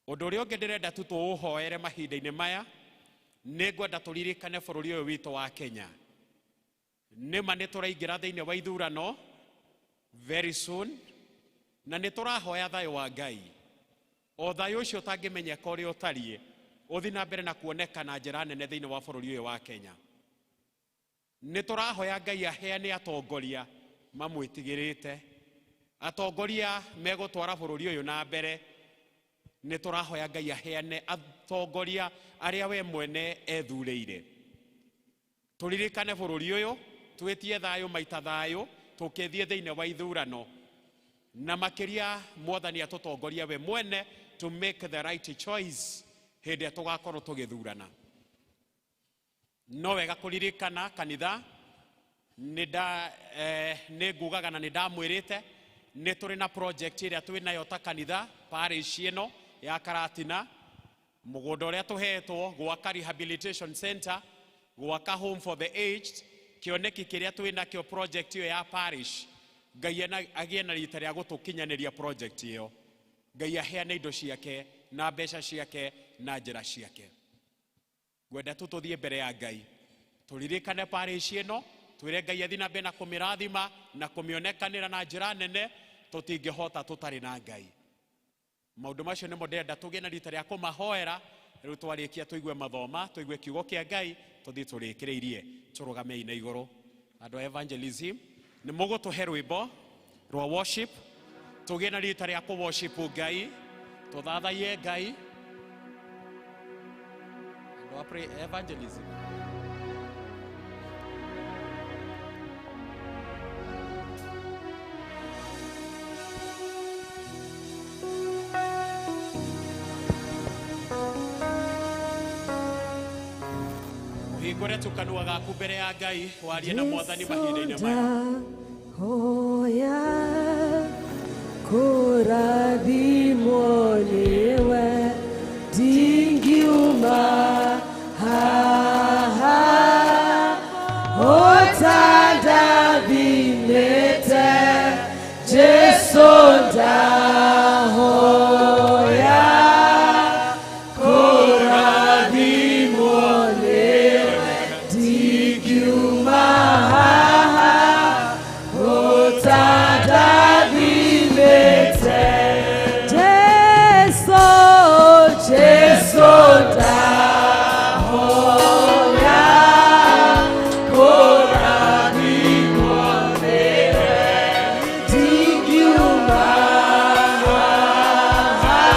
Ũndũ ũrĩa ũngĩ ndĩrenda tu tũũhoere mahinda-inĩ maya, nĩ ngwenda tũririkane bũrũri ũyũ witũ wa Kenya. Nĩma nĩ tũraingĩra thĩinĩ wa ithurano very soon, na nĩ tũrahoya thayũ wa Ngai. O thayũ ũcio ũtangĩmenyeka ũrĩa ũtariĩ, ũthiĩ na mbere na kuoneka na njĩra nene thĩinĩ wa bũrũri ũyũ wa Kenya. Nĩ tũrahoya Ngai aheane atongoria mamwĩtigĩrĩte, atongoria megũtwara bũrũri ũyũ na mbere. Nĩ tũrahoya Ngai aheane atongoria arĩa we mwene ethurĩire. Tũririkane bũrũri ũyũ, twĩtie thayũ maita thayũ, tũkĩthiĩ thĩinĩ wa ithurano, na makĩria Mwathani atũtongoria we mwene to make the right choice hĩndĩ ĩrĩa tũgakorwo tũgĩthurana. No wega kũririkana kanitha, nĩ ngugaga na nĩ ndamwĩrĩte nĩ tũrĩ na project ĩrĩa twĩ nayo ta kanitha parish ĩno ya Karatina, mũgũnda ũrĩa tũhetwo gwaka rehabilitation center, gwaka home for the aged, kĩoneki kĩrĩa twĩ nakĩo project ĩyo ya parish. Ngai agĩe na rita rĩa gũtũkinyanĩria project ĩyo. Ngai aheane indo ciake na mbeca ciake na njĩra ciake. Ngwenda tu tũthiĩ mbere ya Ngai tũririkane parish ĩno, twĩre Ngai athiĩ na mbere na kũmĩrathima na kũmĩonekanĩra na njĩra nene. Tũtingĩhota tũtarĩ na Ngai. Maũndũ macio nĩmo ndĩrenda tũgĩe na rita rĩa kũmahoera. Rĩu twarĩkia tũigue mathoma, tũigue kiugo kĩa Ngai, tũthiĩ tũrĩkĩrĩirie. Tũrũgamei na igũrũ. Andũ a evangelism nĩ mũgũtũhe rwĩmbo rwa worship, tũgĩe na rita rĩa kũ worship Ngai, tũthathaiye Ngai. Andũ a evangelism. Ũhingũre tu kanua gaku mbere ya Ngai, warie na Mwathani mahinda-inĩ maya. Hoya kũrathimwo nĩwe, ndingiuma haha ũtandathimĩte. Jesũ ndahoya kũrathimwo nĩwe, ndingiuma haha ũtandathimĩte. Jesũ, Jesũ ndahoya kũrathimwo nĩwe, ndingiuma haha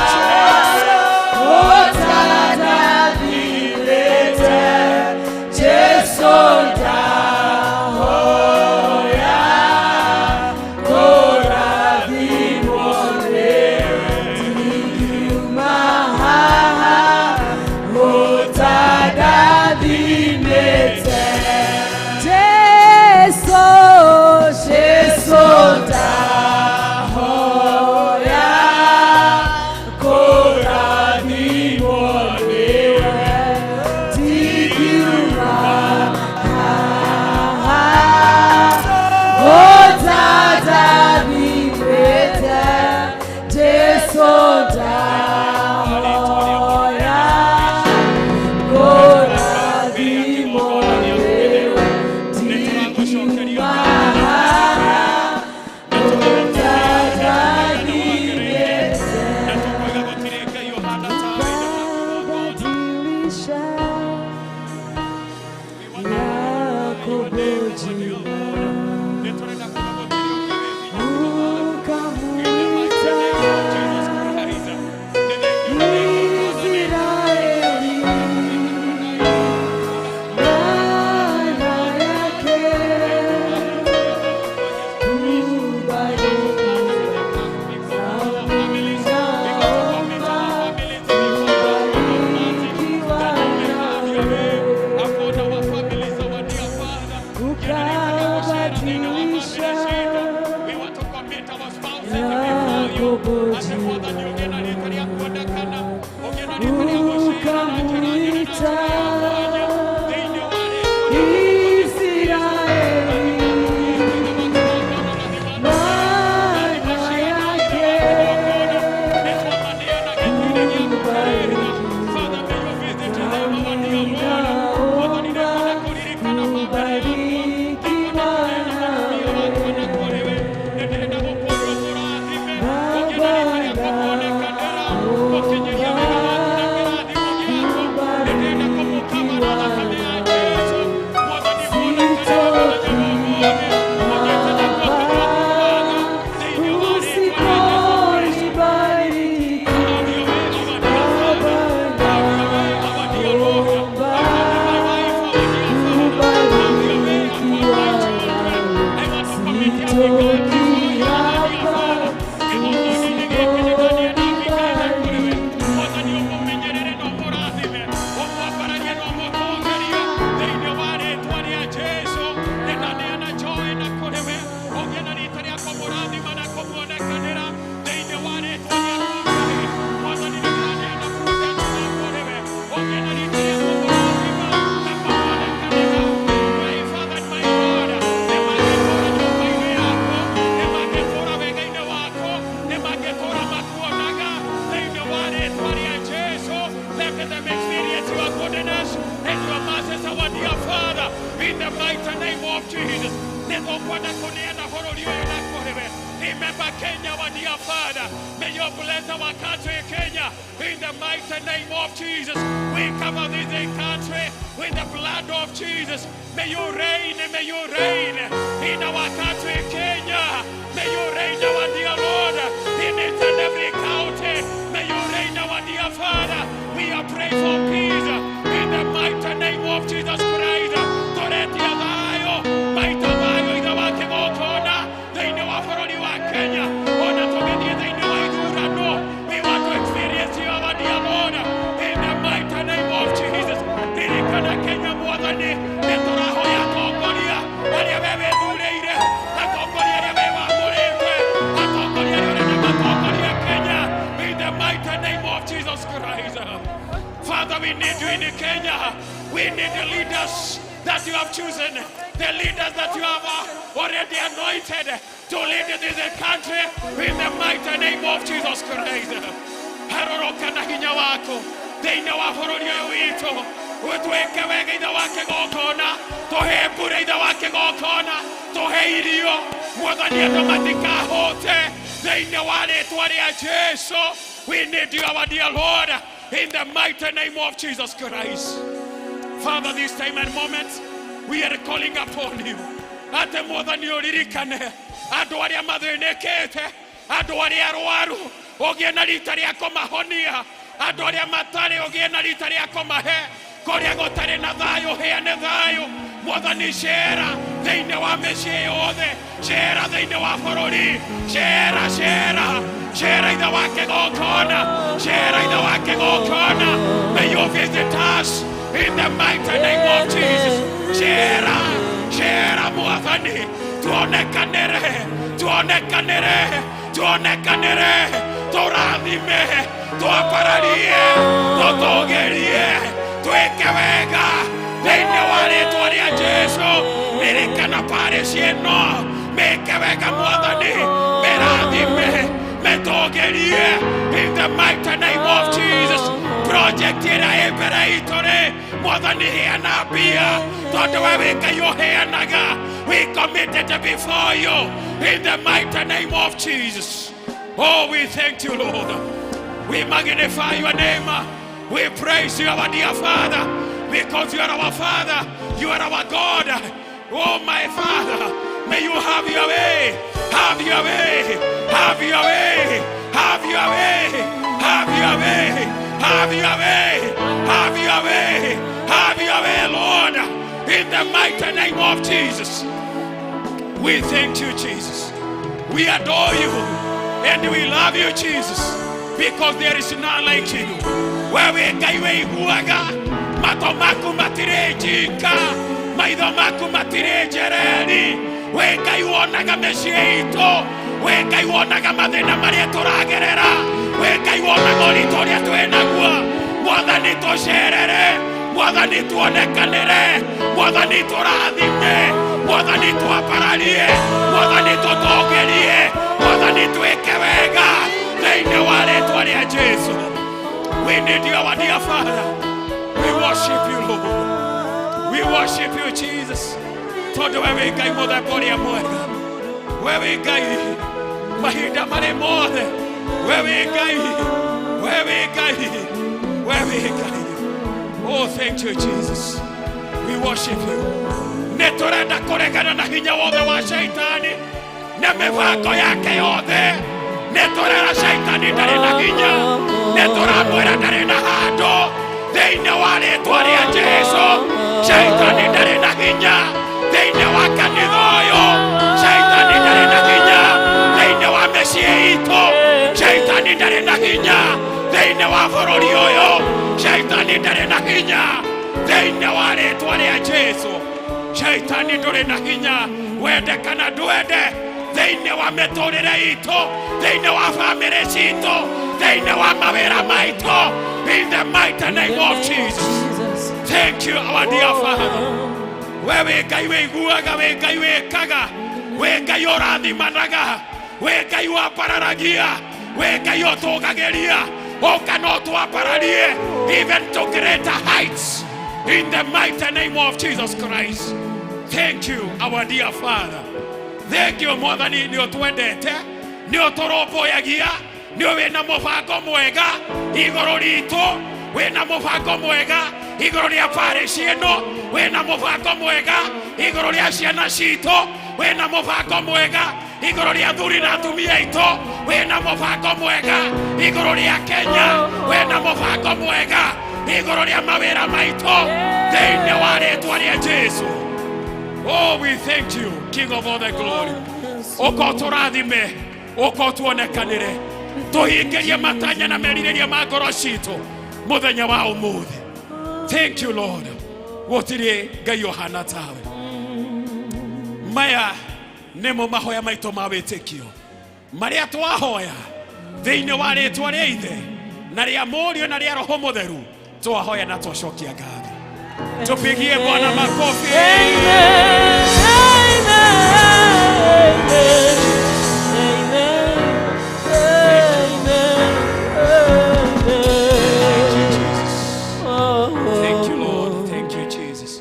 ũtandathimĩte. Jesũ ndahoya kũrathimwo nĩwe, ndingiuma haha ũtandathimĩte. Jesũ, Jesũ ndahoya kũrathimwo nĩwe, ndingiuma haha ũtandathimĩte. Jesũ ndahoya kũrathimwo nĩwe, ndingiuma haha ũtandathimĩte. Badilisha Yakobo jina, ukamwita Israeli, maana yake kubariki. Nami naomba kubarikiwa nawe, ukabadilisha Yakobo jina, ukamwita Israeli, maana yake kubariki. Nami naomba kubarikiwa nawe. Baba naomba Kenya, our dear Father. May you bless our country, Kenya, in the mighty name of Jesus. We cover this country with the blood of Jesus. May you reign, may you reign in our country, Kenya. May you reign, our dear Lord, in each and every county. May you reign, our dear Father. We are praying for peace in the mighty name of Jesus Christ. Toretia thayo, maita thayo ithe wa kĩgongona thĩinĩ wa bũrũri wa Kenya, ona tũgĩthiĩ thĩinĩ wa ithurano. We want to experience you, our dear Lord, in the mighty name of Jesus. Ririkana Kenya, Mwathani, nĩ tũrahoya atongoria arĩa we wĩthurĩire, atongoria arĩa we wamũrĩte, atongoria arĩa ũrenda matongorie Kenya, in the mighty name of Jesus Christ. Father, we need you in Kenya. We need the leaders that you have chosen, the leaders that you have already anointed to lead this country in the mighty name of Jesus Christ. Haroroka na hinya wako thĩinĩ wa bũrũri ũyũ witũ, ũtwĩke wega ithe wa kĩgongona, tũhe mbura ithe wa kĩgongona, tũhe irio Mwathani, andũ matikahũte thĩinĩ wa rĩtwa rĩa Jesu. We need you, our dear Lord, in the mighty name of Jesus Christ. Father, this time and moment, we are calling upon you. Ate Mwathani ũririkane andũ arĩa mathĩnĩkĩte, andũ arĩa arwaru, ũgĩe na rita rĩa kũmahonia, andũ arĩa matarĩ, ũgĩe na rita rĩa kũmahe, kũrĩa gũtarĩ na thayũ, heane thayũ. Mwathani, cera thĩinĩ wa mĩciĩ yothe, cera thĩinĩ wa bũrũri, cera, cera, cera ithe wa kĩgongona, cera ithe wa kĩgongona. May you visit us in the mighty name of Jesus. Cera, cera Mwathani, tuonekanĩre, tuonekanĩre, tuonekanĩre, tũrathime, twapararie, tũtũgĩrie, twĩke wega thĩinĩ wa rĩtwa rĩa Jesu. Ririkana parish ĩno, mĩke wega Mwathani, mĩrathime, mĩtũgĩrie in the mighty name of Jesus. Project ĩrĩa ĩ mbere itũ rĩ, Mwathani, heana mbia, tondũ we wĩ Ngai ũheanaga. We committed before you in the mighty name of Jesus. Oh, we thank you, Lord. We magnify your name. We praise you, our dear Father, because you are our Father, you are our God. Oh, my Father, may you have your way, have your way, have your way, have your way, have your way, have your way, have your way, have your way, Lord, in the mighty name of Jesus. We thank you, Jesus. We adore you and we love you, Jesus, because there is none like you. Wewe Ngai wĩiguaga, matũ maku matirĩ njinga, maitho maku matirĩ njereri. We Ngai wonaga mĩciĩ itũ, we Ngai wonaga mathĩna marĩa tũragerera, we Ngai wonaga ũritũ ũrĩa twĩ naguo. Mwathani, tũcerere, Mwathani, tuonekanĩre, Mwathani, tũrathime, Mwathani, twapararie, Mwathani, tũtũngĩrie, Mwathani, twĩke wega thĩinĩ wa rĩtwa rĩa Jesu. We need you, our dear Father. We worship you, Lord. We worship you, Jesus. Tondũ we wĩ Ngai mũthemba ũrĩa mwega, we wĩ Ngai mahinda marĩ mothe, we wĩ Ngai, we wĩ Ngai, we wĩ Ngai. Oh, thank you, Jesus. We worship you. Nĩ tũrenda kũregana na hinya wothe wa shaitani na mĩbango yake yothe. Nĩ tũrera shaitani ndarĩ na hinya, nĩ tũramwĩra ndarĩ na handũ thĩinĩ wa rĩtwa rĩa Jesu. Shaitani ndarĩ na hinya thĩinĩ wa kanitha ũyũ, shaitani ndarĩ na hinya thĩinĩ wa mĩciĩ itũ, shaitani ndarĩ na hinya thĩinĩ wa bũrũri ũyũ, shaitani ndarĩ na hinya thĩinĩ wa rĩtwa rĩa Jesu. Shaitani ndũrĩ na hinya, wende kana ndwende, thĩinĩ wa mĩtũrĩre itũ, thĩinĩ wa bamĩrĩ citũ, thĩinĩ wa mawĩra maitũ, in the mighty name of Jesus. Thank you, our dear Father. We wĩ Ngai wĩiguaga, wĩ Ngai wĩkaga, wĩ Ngai ũrathimanaga, wĩ Ngai wambararagia, wĩ Ngai ũtũgagĩria, ũka no twambararie even to greater heights in the mighty name of Jesus Christ. Thank you, our dear Father. Thank you, Mwathani, nĩ ũtwendete. Nĩ ũtũrũmbũyagia, nĩ wĩna mũbango mwega igũrũ ritũ, wĩna mũbango mwega igũrũ rĩa parish ĩno, wĩna mũbango mwega igũrũ rĩa ciana citũ, wĩna mũbango mwega igũrũ rĩa athuri na atumia aitũ, wĩna mũbango mwega igũrũ rĩa Kenya, wĩna mũbango mwega igũrũ rĩa mawĩra maitũ, thĩinĩ wa rĩtwa rĩa Jesu. Oh, we thank you, King of all the glory. Ũka ũtũrathime, ũka ũtuonekanĩre, tũhingĩrie matanya na merirĩria ma ngoro citũ mũthenya wa ũmũthĩ. Thank you, Lord. Gũtirĩ Ngai ũhana tawe. Maya nĩmo mahoya maitũ ma wĩtĩkio marĩa twahoya thĩinĩ wa rĩtwa rĩa Ithe na rĩa Mũriũ na rĩa Roho Mũtheru, twahoya na twacokia ngatho. Tupigie Bwana makofi. Amen. Amen. Amen. Amen. Amen. Thank you, Lord. Thank you, Jesus.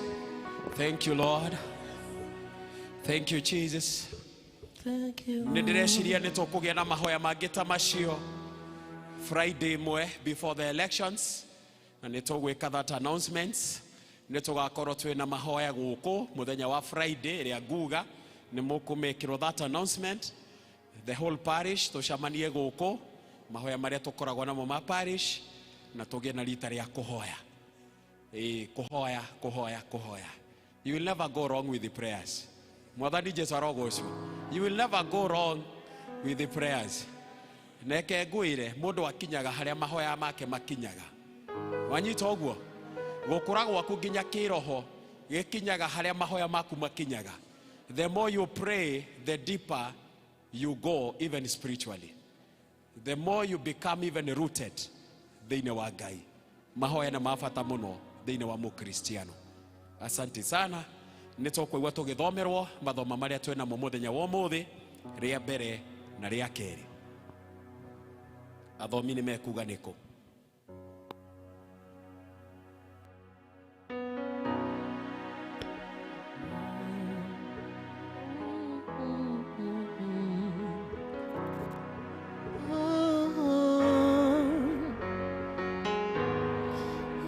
Thank you, Lord. Thank you, Jesus. Thank you. Nĩ ndĩreciria nĩ tũkũgĩa na mahoya mangĩ ta macio Friday ĩmwe before the elections, na nĩ tũgwĩka that announcements. Nĩ tũgakorwo twĩna mahoya gũkũ mũthenya wa Friday ĩrĩa nguga nĩ mũkũmĩkĩrwo that announcement. The whole parish tũcemanie gũkũ mahoya marĩa tũkoragwo namo ma parish, na tũgĩe na rita rĩa kũhoya. Kũhoya, kũhoya, kũhoya. You will never go wrong with the prayers. Mwathani Jesu arogocwo. You will never go wrong with the prayers. Neke ngwĩre, mũndũ akinyaga harĩa mahoya make makinyaga. Wanyita ũguo? Gũkũra gwaku nginya kĩroho gĩkinyaga harĩa mahoya maku makinyaga. The more you pray, the deeper you go even spiritually. The more you become even rooted thĩinĩ wa Ngai. Mahoya nĩ ma bata mũno thĩinĩ wa mũkristiano. Asante sana. Nĩ tũkũigua tũgĩthomerwo mathoma marĩa twĩnamo mũthenya wa ũmũthĩ, rĩa mbere na rĩa kerĩ. Athomi nĩ mekuga nĩkũ.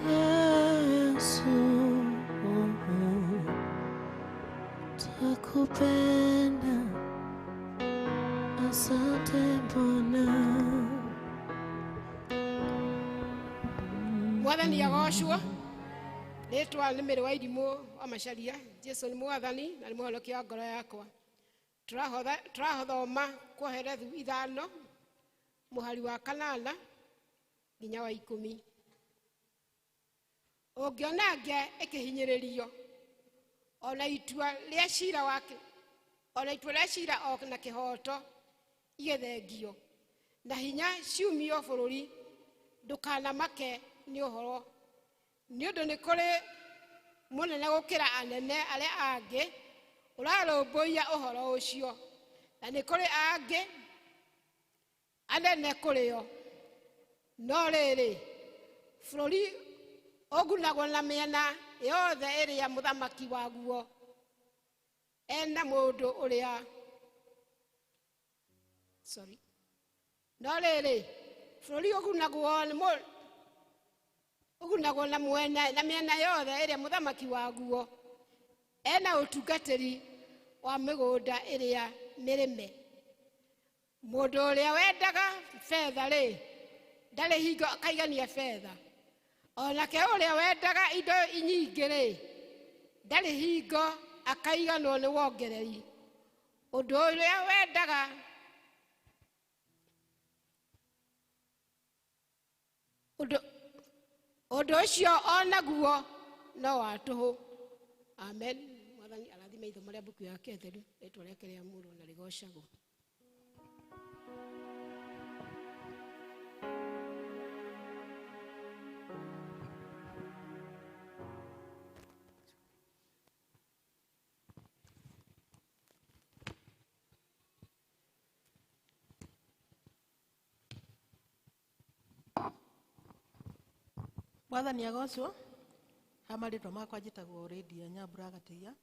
Yesu, takupenda, asante Bwana. Mwathani agocwo. Rĩtwa nĩ Mĩrĩ wa Irimũ wa Macaria. Jesu nĩ mwathani na nĩ mũhonokia wa ngoro yakwa. Tũrahothoma Kohelethu 5 mũhari wa 8 nginya wa 10. Ũngĩona nge ĩkĩhinyĩrĩrio, ona itua rĩa cira wake, ona itua rĩa cira o na kĩhooto igĩthengio, na hinya ciumio bũrũri, ndũkanamake nĩ ũhoro, nĩ ũndũ nĩ kũrĩ mũnene gũkĩra anene arĩa angĩ ũrarũmbũiya ũhoro ũcio, na nĩ kũrĩ angĩ anene kũrĩ o. No rĩrĩ, bũrũri ũgunagwo na mĩena yothe ĩrĩa mũthamaki waguo ena mũndũ ũrĩa, sorry. No rĩrĩ, bũrũri ũgunagwo nĩ ũgunagwo na mwena na mĩena yothe ĩrĩa mũthamaki waguo ena ũtungatĩri wa mĩgũnda ĩrĩa mĩrĩme. Mũndũ ũrĩa wendaga betha rĩ, ndarĩ hingo akaigania betha. Onake ũrĩa wendaga indo nyingĩ rĩ, ndarĩ hingo akaiganwo nĩ wongereri. Ũndũ ũrĩa wendaga ũndũ ũcio onaguo no wa tũhũ. Amen. Mwathani arathime ithomo rĩa mbuku yake theru, rĩtwa rĩake rĩa mũrũ na rĩgocagwo. Mwathani agocwo. Ha marĩtwa makwa njĩtagwo Lydia Nyambura Gatĩia,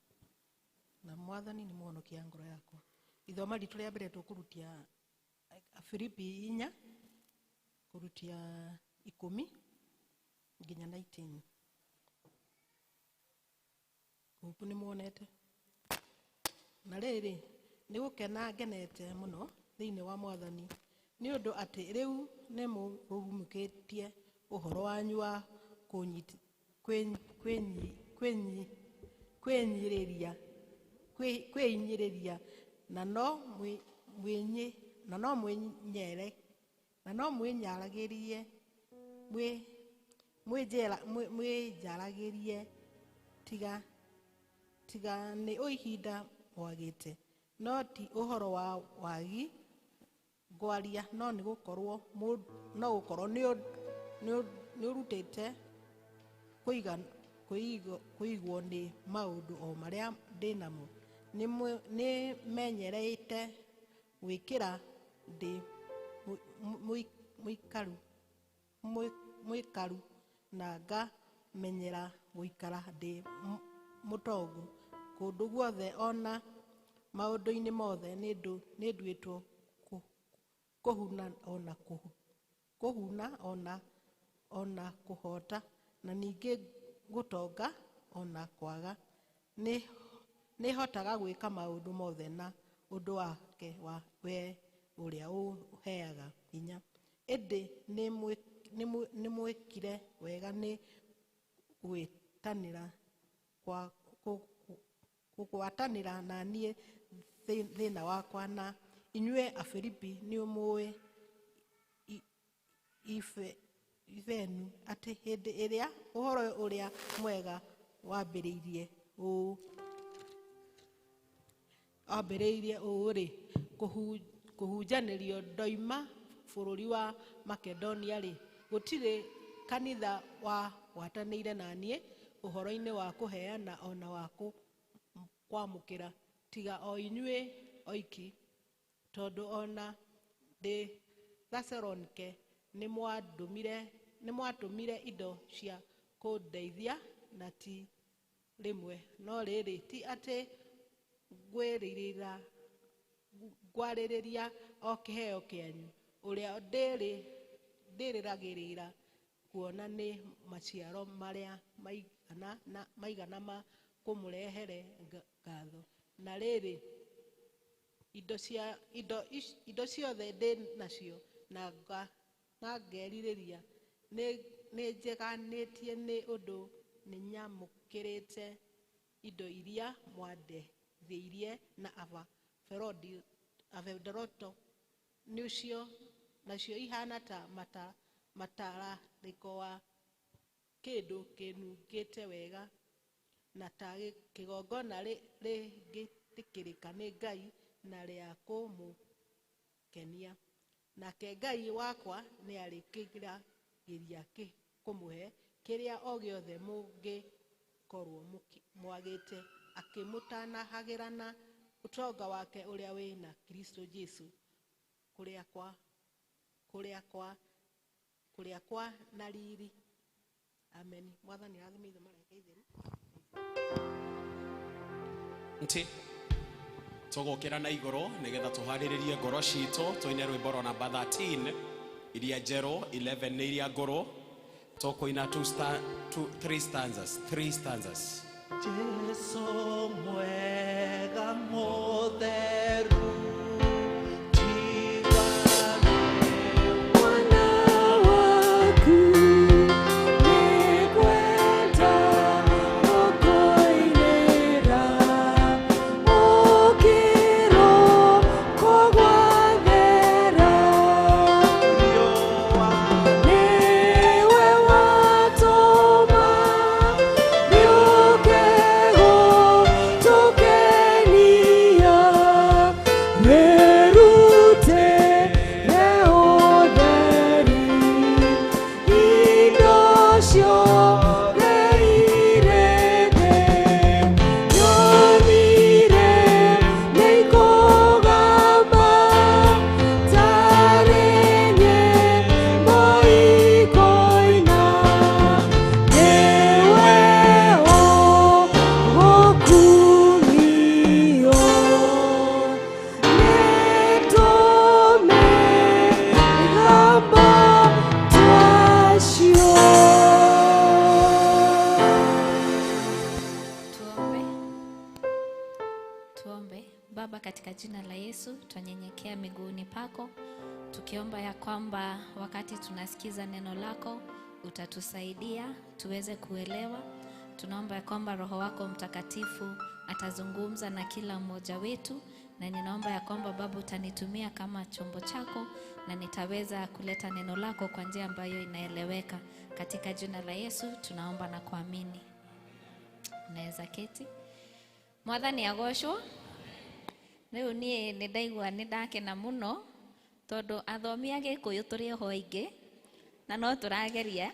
na mwathani nĩ mũhonokia ngoro yakwa. Ithoma ritũ rĩa mbere tũkũrutia Filipi 4 kũrutia 10 nginya 19. Gũkũ nĩ muonete. Na rĩrĩ, nĩ gũkena ngenete mũno thĩinĩ wa Mwathani nĩ ũndũ atĩ rĩu nĩ mũrurumũkĩtie ũhoro wanyu wa kwĩnyirĩria na no mwĩnyi na no mwĩnyere na no mwĩnyaragĩrie mwĩnjaragĩrie tiga nĩ ihinda mwagĩte, no ti ũhoro wa wagi ngwaria, no nĩ gũkorwo nĩ ũrutĩte kũigwo nĩ maũndũ o marĩa ndĩ namo. Nĩ menyerete gwĩkĩra ndĩ mũikaru na ngamenyera gũikara ndĩ mũtongu kũndũ guothe, ona maũndũ-inĩ mothe nĩ nduĩtwo kũhuna ona kũhota, na ningĩ gũtonga ona kwaga. Nĩ hotaga gwĩka maũndũ mothe na ũndũ wake we ũrĩa ũheaga hinya. Ĩndĩ nĩ mwĩkire wega nĩ kũgwatanĩra na niĩ thĩna wakwa, na inyuĩ Afilipi nĩ mũĩ ibenu atĩ hĩndĩ ĩrĩa ũhoro ũrĩa mwega wambĩrĩirie ũũ-rĩ, kũhunjanĩrio ndoima bũrũri wa Makedonia-rĩ, gũtirĩ kanitha wagwatanĩire na niĩ ũhoro-inĩ wa kũheana ona wa kwamũkĩra, tiga o inyuĩ oiki, tondũ ona ndĩ Thesalonike nĩ mwatũmire indo cia kũndeithia, na ti rĩmwe. No rĩrĩ, ti atĩ ngwarĩrĩria o kĩheo kĩanyu, ũrĩa ndĩrĩragĩrĩra kuona nĩ maciaro marĩa maigana ma kũmũrehere ngatho. Na rĩrĩ, indo ciothe ndĩ nacio na ngerirĩria, nĩ njeganĩtie nĩ ũndũ nĩnyamũkĩrĩte indo iria mwandeithirie na Abafirodito, nacio ihana ta matararĩko wa kĩndũ kĩnungĩte wega, na ta kĩgongona rĩngĩtĩkĩrĩka nĩ Ngai na rĩa kũmũkenia. Nake Ngai wakwa nĩarĩkĩragĩria kũmũhe kĩrĩa o gĩothe mũngĩkorwo mwagĩte, akĩmũtanahagĩra na ũtonga wake ũrĩa wĩ na Kristo Jesu, kũrĩa kwa na riri. Amen. Mwathani arathime ithomo rĩake itheru. Nti tũgũkĩra na igũrũ nĩgetha tũharĩrĩrie ngoro citũ tũine rwĩmbo rwa namba 13 iria njerũ, 11 nĩ iria ngũrũ. Tũkũina 3 stanzas, 3 stanzas. Jesu mwega mũtheru, Mwana waku nĩngwenda gũkũinĩra, ũkĩrwo kũgwathera, nĩwe watũma rĩũke gũtũkenia. zako, tukiomba ya kwamba wakati tunasikiza neno lako utatusaidia tuweze kuelewa. Tunaomba ya kwamba Roho wako Mtakatifu atazungumza na kila mmoja wetu, na ninaomba ya kwamba Baba utanitumia kama chombo chako na nitaweza kuleta neno lako kwa njia ambayo inaeleweka. Katika jina la Yesu tunaomba na kuamini. Unaweza keti. Mwathani agocwo. Rĩu niĩ nĩ ndaigua nĩ ndakena mũno tondũ athomi a Gĩkũyũ tũrĩ oho aingĩ na no tũrageria.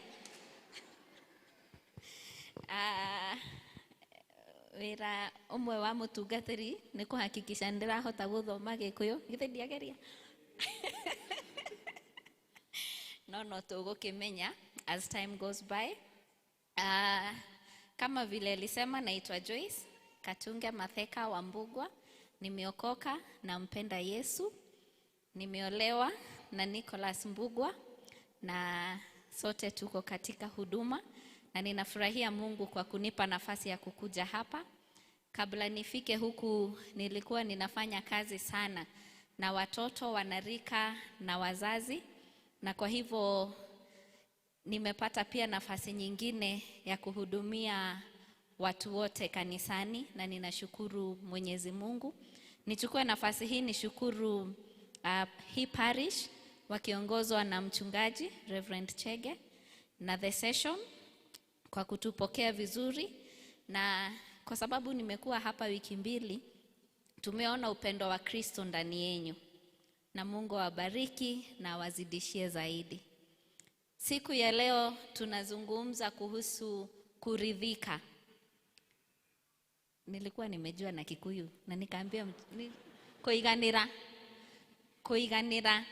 Wĩra ũmwe wa mũtungatĩri nĩ kũhakikisha nĩ ndĩrahota gũthoma Gĩkũyũ. Githĩ ndiageria? No tũgũkĩmenya as time goes by. Kama vile alisema, naitwa Joyce Katunge Matheka wa Mbugua. Nimeokoka na mpenda Yesu. Nimeolewa na Nicholas Mbugua na sote tuko katika huduma, na ninafurahia Mungu kwa kunipa nafasi ya kukuja hapa. Kabla nifike huku nilikuwa ninafanya kazi sana na watoto wanarika na wazazi, na kwa hivyo nimepata pia nafasi nyingine ya kuhudumia watu wote kanisani, na ninashukuru Mwenyezi Mungu. Nichukue nafasi hii nishukuru hii parish wakiongozwa na mchungaji Reverend Chege na the session kwa kutupokea vizuri, na kwa sababu nimekuwa hapa wiki mbili, tumeona upendo wa Kristo ndani yenu, na Mungu awabariki na awazidishie zaidi. Siku ya leo tunazungumza kuhusu kuridhika. Nilikuwa nimejua na Kikuyu na nikaambia kuiganira. Kuiganira.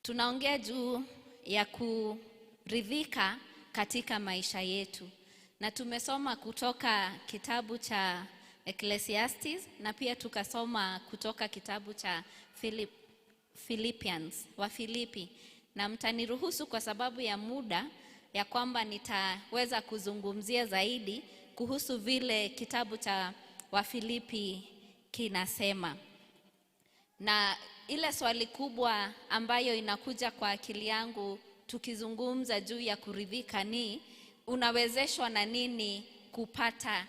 Tunaongea juu ya kuridhika katika maisha yetu. Na tumesoma kutoka kitabu cha Ecclesiastes na pia tukasoma kutoka kitabu cha Philippians, wa Filipi. Na mtaniruhusu kwa sababu ya muda ya kwamba nitaweza kuzungumzia zaidi kuhusu vile kitabu cha Wafilipi kinasema. Na ile swali kubwa ambayo inakuja kwa akili yangu tukizungumza juu ya kuridhika ni unawezeshwa na nini kupata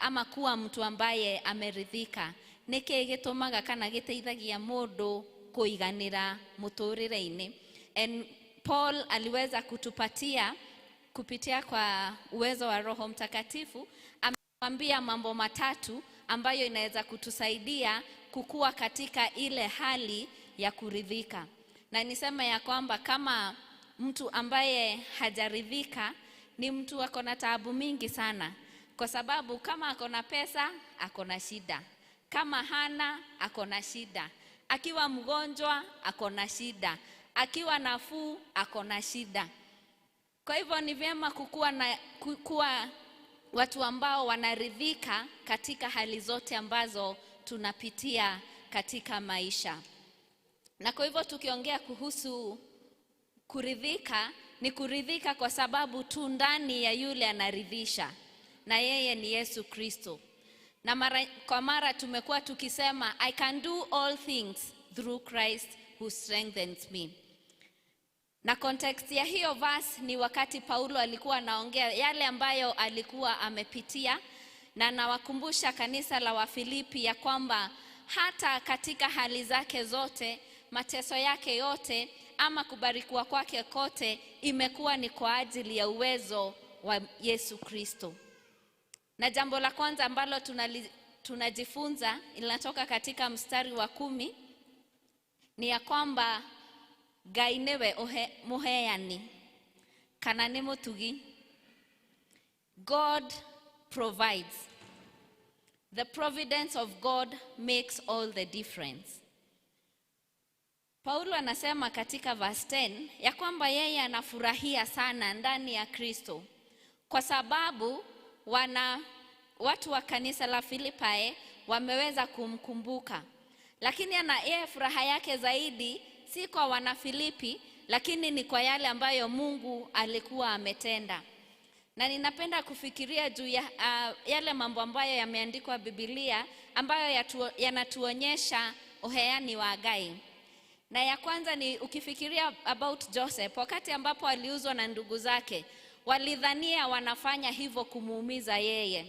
ama kuwa mtu ambaye ameridhika? Nĩkĩ gĩtũmaga kana gĩteithagia mũndũ kũiganĩra mũtũrĩre-inĩ? And Paul aliweza kutupatia kupitia kwa uwezo wa Roho Mtakatifu, amewambia mambo matatu ambayo inaweza kutusaidia kukua katika ile hali ya kuridhika. Na nisema ya kwamba kama mtu ambaye hajaridhika ni mtu ako na taabu mingi sana, kwa sababu kama ako na pesa ako na shida, kama hana ako na shida, akiwa mgonjwa ako na shida, akiwa nafuu ako na shida. Kwa hivyo ni vyema kukua watu ambao wanaridhika katika hali zote ambazo tunapitia katika maisha. Na kwa hivyo tukiongea kuhusu kuridhika, ni kuridhika kwa sababu tu ndani ya yule anaridhisha, na yeye ni Yesu Kristo. Na mara kwa mara tumekuwa tukisema I can do all things through Christ who strengthens me. Na context ya hiyo verse ni wakati Paulo alikuwa anaongea yale ambayo alikuwa amepitia, na nawakumbusha kanisa la Wafilipi ya kwamba hata katika hali zake zote, mateso yake yote, ama kubarikiwa kwake kote, imekuwa ni kwa ajili ya uwezo wa Yesu Kristo. Na jambo la kwanza ambalo tunajifunza linatoka katika mstari wa 10 ni ya kwamba Ngai nĩwe mũheani kana nĩ mũtugi. God provides. The providence of God makes all the difference. Paulo anasema katika verse 10 ya kwamba yeye anafurahia sana ndani ya Kristo kwa sababu watu wa kanisa la Filipi wameweza kumkumbuka. Lakini yeye furaha yake zaidi si kwa wana Filipi, lakini ni kwa yale ambayo Mungu alikuwa ametenda. Na ninapenda kufikiria juu ya yale mambo ambayo yameandikwa Biblia ambayo yanatuonyesha uheani wa Ngai. Na ya kwanza ni ukifikiria about Joseph, wakati ambapo aliuzwa na ndugu zake, walidhania wanafanya hivyo kumuumiza yeye.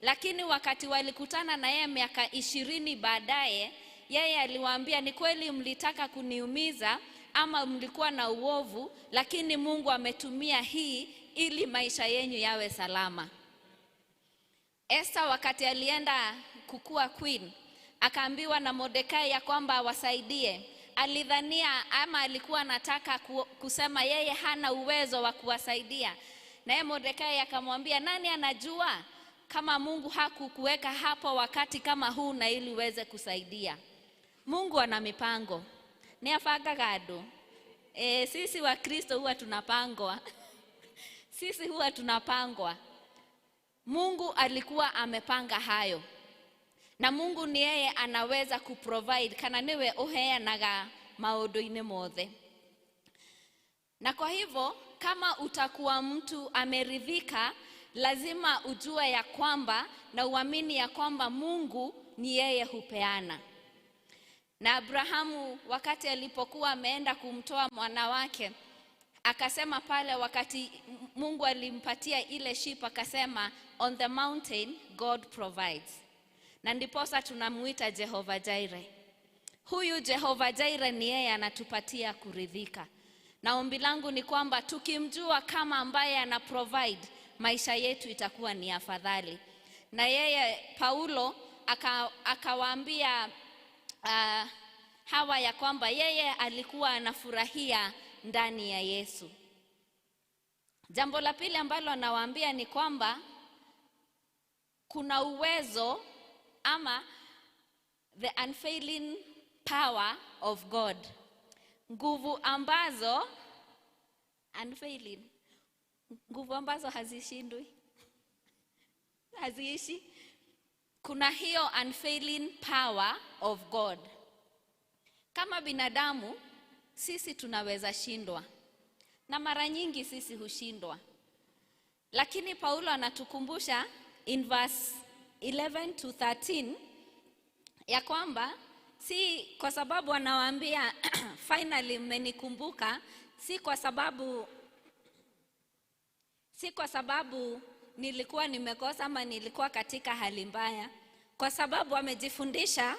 Lakini wakati walikutana na yeye miaka 20 baadaye, yeye aliwaambia, ni kweli mlitaka kuniumiza ama mlikuwa na uovu, lakini Mungu ametumia hii ili maisha yenyu yawe salama. Esther wakati alienda kukua queen, akaambiwa na Mordekai ya kwamba wasaidie. Alidhania ama alikuwa anataka kusema yeye hana uwezo wa kuwasaidia. Na yeye Mordekai akamwambia, nani anajua kama Mungu hakukuweka hapo wakati kama huu na ili uweze kusaidia. Mungu ana mipango. Ni afangaga andũ. Sisi wa Kristo huwa tunapangwa. Sisi huwa tunapangwa. Mungu alikuwa amepanga hayo. Na Mungu ni yeye anaweza kuprovide, kana niwe uheanaga maũndũ-inĩ mothe. Na kwa hivyo kama utakuwa mtu ameridhika, lazima ujue ya kwamba na uamini ya kwamba Mungu ni yeye hupeana. Na Abrahamu wakati alipokuwa ameenda kumtoa mwana wake, akasema pale wakati Mungu alimpatia ile sheep, akasema on the mountain God provides. Na ndiposa tunamuita Jehovah Jireh. Huyu Jehovah Jireh ni yeye anatupatia kuridhika. Na ombi langu ni kwamba tukimjua kama ambaye ana provide, maisha yetu itakuwa ni afadhali. Na yeye Paulo akawaambia hawa ya kwamba yeye alikuwa anafurahia ndani ya Yesu. Jambo la pili ambalo anawaambia ni kwamba kuna uwezo ama the unfailing power of God. Nguvu ambazo unfailing, nguvu ambazo hazishindwi, haziishi. Kuna hiyo unfailing power of God. Kama binadamu sisi tunaweza shindwa, na mara nyingi sisi hushindwa. Lakini Paulo anatukumbusha in verse 11 to 13 ya kwamba si kwa sababu anawaambia finally mmenikumbuka, si kwa sababu nilikuwa nimekosa ama nilikuwa katika hali mbaya, kwa sababu amejifundisha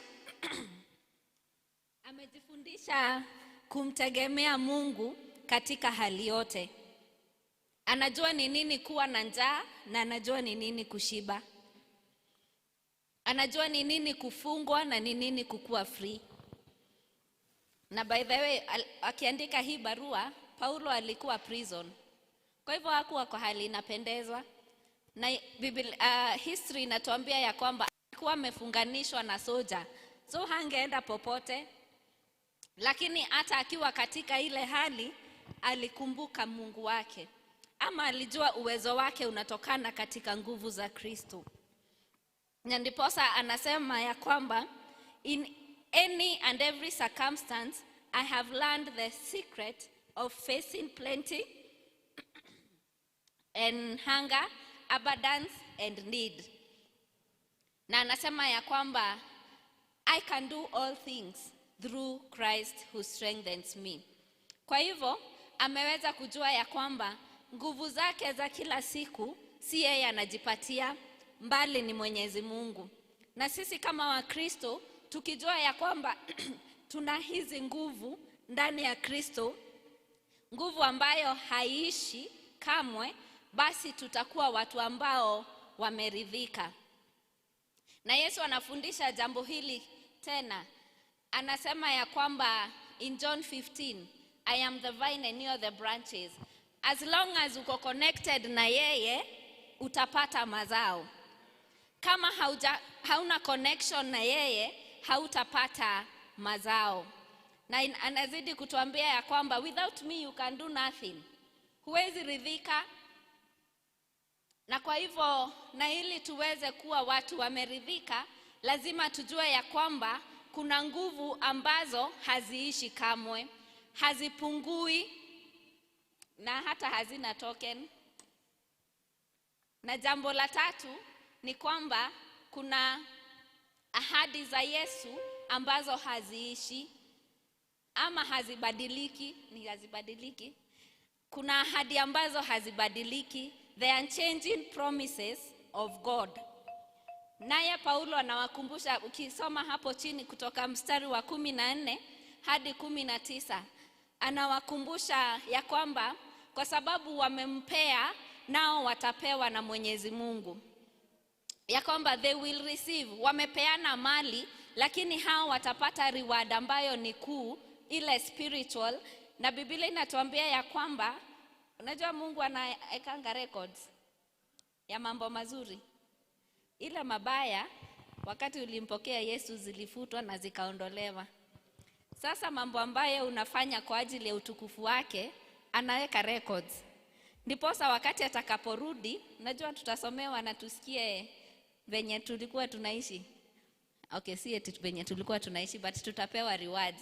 kumtegemea Mungu katika hali yote. Anajua ni nini kuwa na njaa na anajua ni nini kushiba. Anajua ni nini kufungwa na ni nini kukua free. Na by the way, akiandika hii barua, Paulo alikuwa prison. Kwa hivyo hakuwa kwa hali inapendezwa. Na history inatuambia ya kwamba alikuwa amefunganishwa na soja, so hangeenda popote. Lakini hata akiwa katika ile hali, alikumbuka Mungu wake. Ama alijua uwezo wake unatokana katika nguvu za Kristo. Na ndiposa anasema ya kwamba in any and every circumstance I have learned the secret of facing plenty and hunger, abundance and need. Na anasema ya kwamba I can do all things through Christ who strengthens me. Kwa hivyo ameweza kujua ya kwamba nguvu zake za kila siku si yeye anajipatia, mbali ni Mwenyezi Mungu. Na sisi kama Wakristo tukijua ya kwamba tuna hizi nguvu ndani ya Kristo, nguvu ambayo haiishi kamwe, basi tutakuwa watu ambao wameridhika. Na Yesu anafundisha jambo hili tena. Anasema ya kwamba in John 15, I am the vine and you are the branches. As long as uko connected na yeye, utapata mazao. Kama hauna connection na yeye, hautapata mazao. Na anazidi kutuambia ya kwamba without me you can do nothing. Huwezi ridhika. Na kwa hivyo, na ili tuweze kuwa watu wameridhika, lazima tujue ya kwamba kuna nguvu ambazo haziishi kamwe, hazipungui na hata hazina token. Na jambo la tatu ni kwamba kuna ahadi za Yesu ambazo haziishi. ama hazibadiliki, ni hazibadiliki. Kuna ahadi ambazo hazibadiliki, the unchanging promises of God. Naye Paulo anawakumbusha, ukisoma hapo chini kutoka mstari wa 14 hadi 19, anawakumbusha ya kwamba kwa sababu wamempea nao watapewa na Mwenyezi Mungu. Ya kwamba they will receive, wamepeana mali lakini hao watapata reward ambayo ni kuu, ile spiritual. Na Biblia inatuambia ya kwamba, unajua Mungu anaekanga records ya mambo mazuri. Ile mabaya wakati ulimpokea Yesu zilifutwa na zikaondolewa. Sasa mambo ambayo unafanya kwa ajili ya utukufu wake anaweka records. Ndiposa wakati atakaporudi, najua tutasomewa na tusikie venye tulikuwa tunaishi. Okay, si eti venye tulikuwa tunaishi, but tutapewa rewards.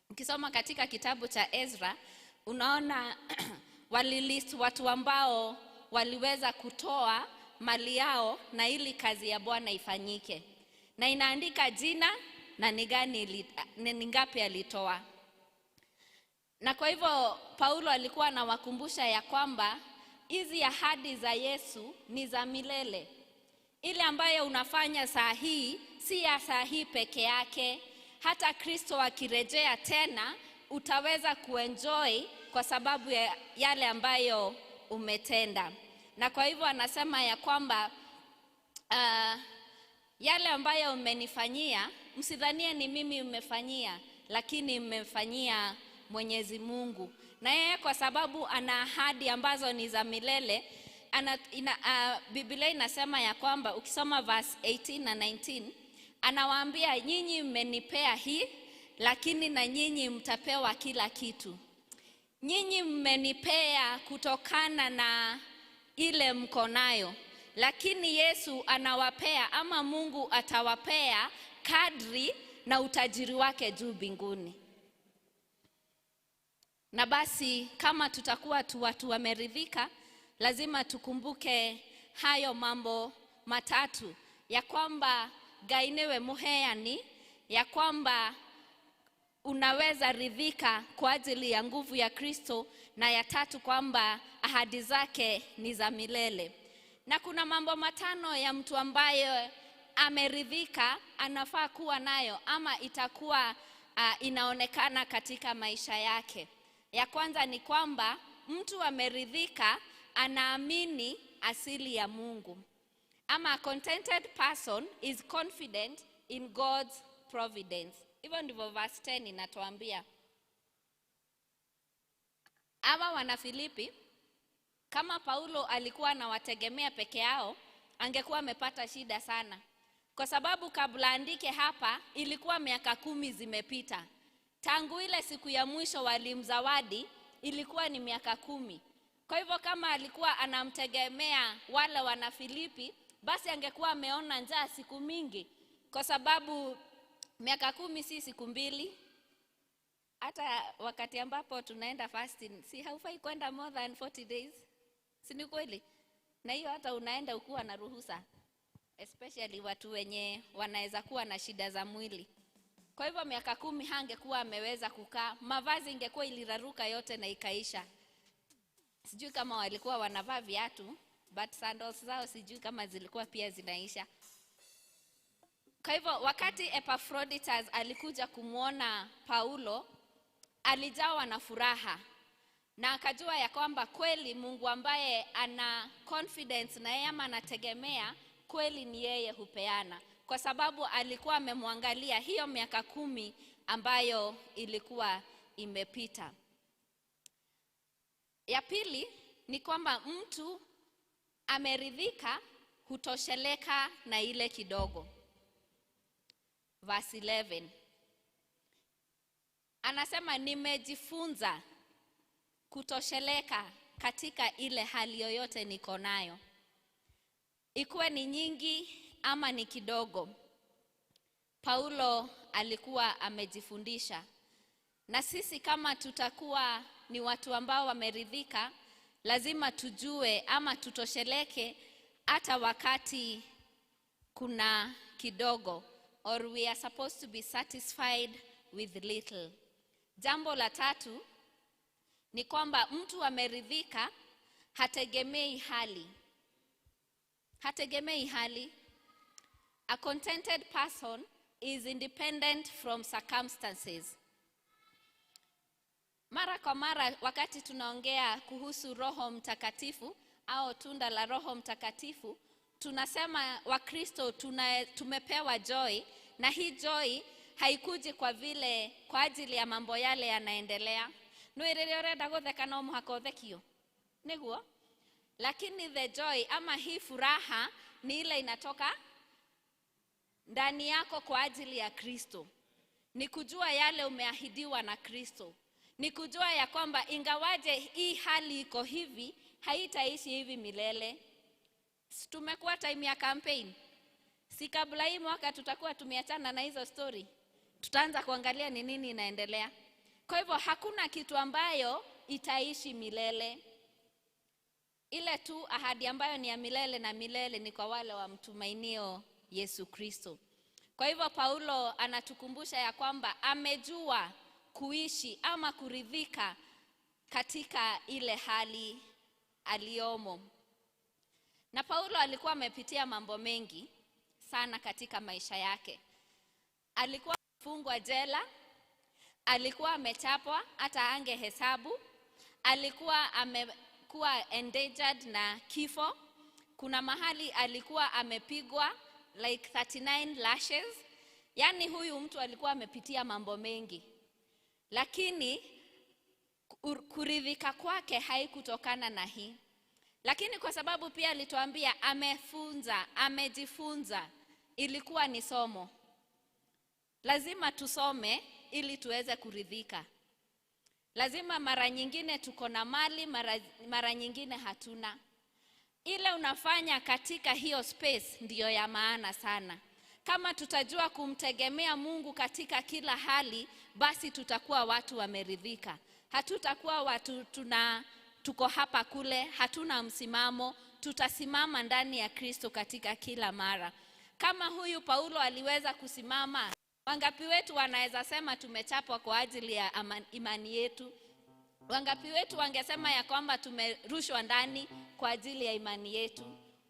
Ukisoma katika kitabu cha Ezra, unaona walilist watu ambao waliweza kutoa mali yao na ili kazi ya Bwana ifanyike. Na inaandika jina na ni gani ni ngapi alitoa. Na kwa hivyo Paulo alikuwa anawakumbusha ya kwamba hizi ahadi za Yesu ni za milele. Ile ambayo unafanya saa hii si ya saa hii peke yake. Hata Kristo akirejea tena utaweza kuenjoy kwa sababu ya yale ambayo umetenda. Na kwa hivyo anasema ya kwamba yale ambayo umenifanyia, msidhanie ni mimi umefanyia, lakini mmefanyia Mwenyezi Mungu. Na yeye kwa sababu ana ahadi ambazo ni za milele, Biblia inasema ya kwamba ukisoma verse 18 na 19, anawaambia nyinyi mmenipea hii, lakini na nyinyi mtapewa kila kitu. Nyinyi mmenipea kutokana na ile mko nayo, lakini Yesu anawapea ama Mungu atawapea kadri na utajiri wake juu mbinguni. Na basi kama tutakuwa tu watu wameridhika, lazima tukumbuke hayo mambo matatu, ya kwamba Ngai niwe muheani, ya kwamba unaweza ridhika kwa ajili ya nguvu ya Kristo, na ya tatu kwamba ahadi zake ni za milele. Na kuna mambo matano ya mtu ambaye ameridhika anafaa kuwa nayo ama itakuwa inaonekana katika maisha yake. Ya kwanza ni kwamba mtu ameridhika anaamini asili ya Mungu. Ama a contented person is confident in God's providence. Hivyo ndivyo verse 10 inatuambia. Ama wana Filipi, kama Paulo alikuwa anawategemea peke yao, angekuwa amepata shida sana. Kwa sababu kabla andike hapa, ilikuwa miaka 10 zimepita. Tangu ile siku ya mwisho walimzawadi, ilikuwa ni miaka 10. Kwa hivyo kama alikuwa anamtegemea wale wana Filipi, basi angekuwa ameona njaa siku mingi. Kwa sababu miaka 10 si siku 2. Hata wakati ambapo tunaenda fasting, si haufai kwenda more than 40 days. Si ni kweli? Na hiyo hata unaenda ukiwa na ruhusa. Especially watu wenye wanaweza kuwa na shida za mwili. Kwa hivyo miaka 10 hangekuwa ameweza kukaa, mavazi ingekuwa iliraruka yote na ikaisha. Sijui kama walikuwa wanavaa viatu, but sandals zao sijui kama zilikuwa pia zinaisha. Kwa hivyo wakati Epaphroditus alikuja kumuona Paulo, alijawa na furaha. Na akajua ya kwamba kweli Mungu ambaye ana confidence na yeye ama anategemea, kweli ni yeye hupeana. Kwa sababu alikuwa amemwangalia hiyo miaka 10 ambayo ilikuwa imepita. Ya pili ni kwamba mtu ameridhika hutosheleka na ile kidogo. Verse 11. Anasema nimejifunza kutosheleka katika ile hali yoyote niko nayo. Ikuwe ni nyingi ama ni kidogo. Paulo alikuwa amejifundisha. Na sisi kama tutakuwa ni watu ambao wameridhika, lazima tujue ama tutosheleke hata wakati kuna kidogo. Or we are supposed to be satisfied with little. Jambo la tatu ni kwamba mtu ameridhika hategemei hali. Hategemei hali. A contented person is independent from circumstances. Mara kwa mara wakati tunaongea kuhusu Roho Mtakatifu au tunda la Roho Mtakatifu, tunasema Wakristo tumepewa joy, na hii joy haikuji kwa vile kwa ajili ya mambo yale yanaendelea. Nĩ rĩrĩa ũrenda gũtheka no mũhaka ũthekio. Nĩguo? Lakini the joy ama hii furaha ni ile inatoka ndani yako kwa ajili ya Kristo. Ni kujua yale umeahidiwa na Kristo. Ni kujua ya kwamba ingawaje hii hali iko hivi, haitaishi hivi milele. Tumekuwa time ya campaign. Si kabla hii mwaka tutakuwa tumeachana na hizo story. Tutaanza kuangalia ni nini inaendelea. Kwa hivyo hakuna kitu ambayo itaishi milele. Ile tu ahadi ambayo ni ya milele na milele ni kwa wale wamtumainio Yesu Kristo. Kwa hivyo Paulo anatukumbusha ya kwamba amejua kuishi ama kuridhika katika ile hali aliomo. Na Paulo alikuwa amepitia mambo mengi sana katika maisha yake. Alikuwa amefungwa jela, alikuwa amechapwa hata angehesabu, alikuwa amekuwa endangered na kifo. Kuna mahali alikuwa amepigwa like 39 lashes. Yani huyu mtu alikuwa amepitia mambo mengi. Lakini kuridhika kwake haikutokana na hii. Lakini kwa sababu pia alituambia amefunza, amejifunza, ilikuwa ni somo. Lazima tusome ili tuweze kuridhika. Lazima mara nyingine tuko na mali, mara nyingine hatuna. Ile unafanya katika hiyo space ndiyo ya maana sana. Kama tutajua kumtegemea Mungu katika kila hali, basi tutakuwa watu wameridhika. Hatutakuwa watu tuko hapa kule, hatuna msimamo. Tutasimama ndani ya Kristo katika kila mara. Kama huyu Paulo aliweza kusimama, wangapi wetu wanaweza sema tumechapwa kwa ajili ya imani yetu? Wangapi wetu wangesema ya kwamba tumerushwa ndani kwa ajili ya imani yetu?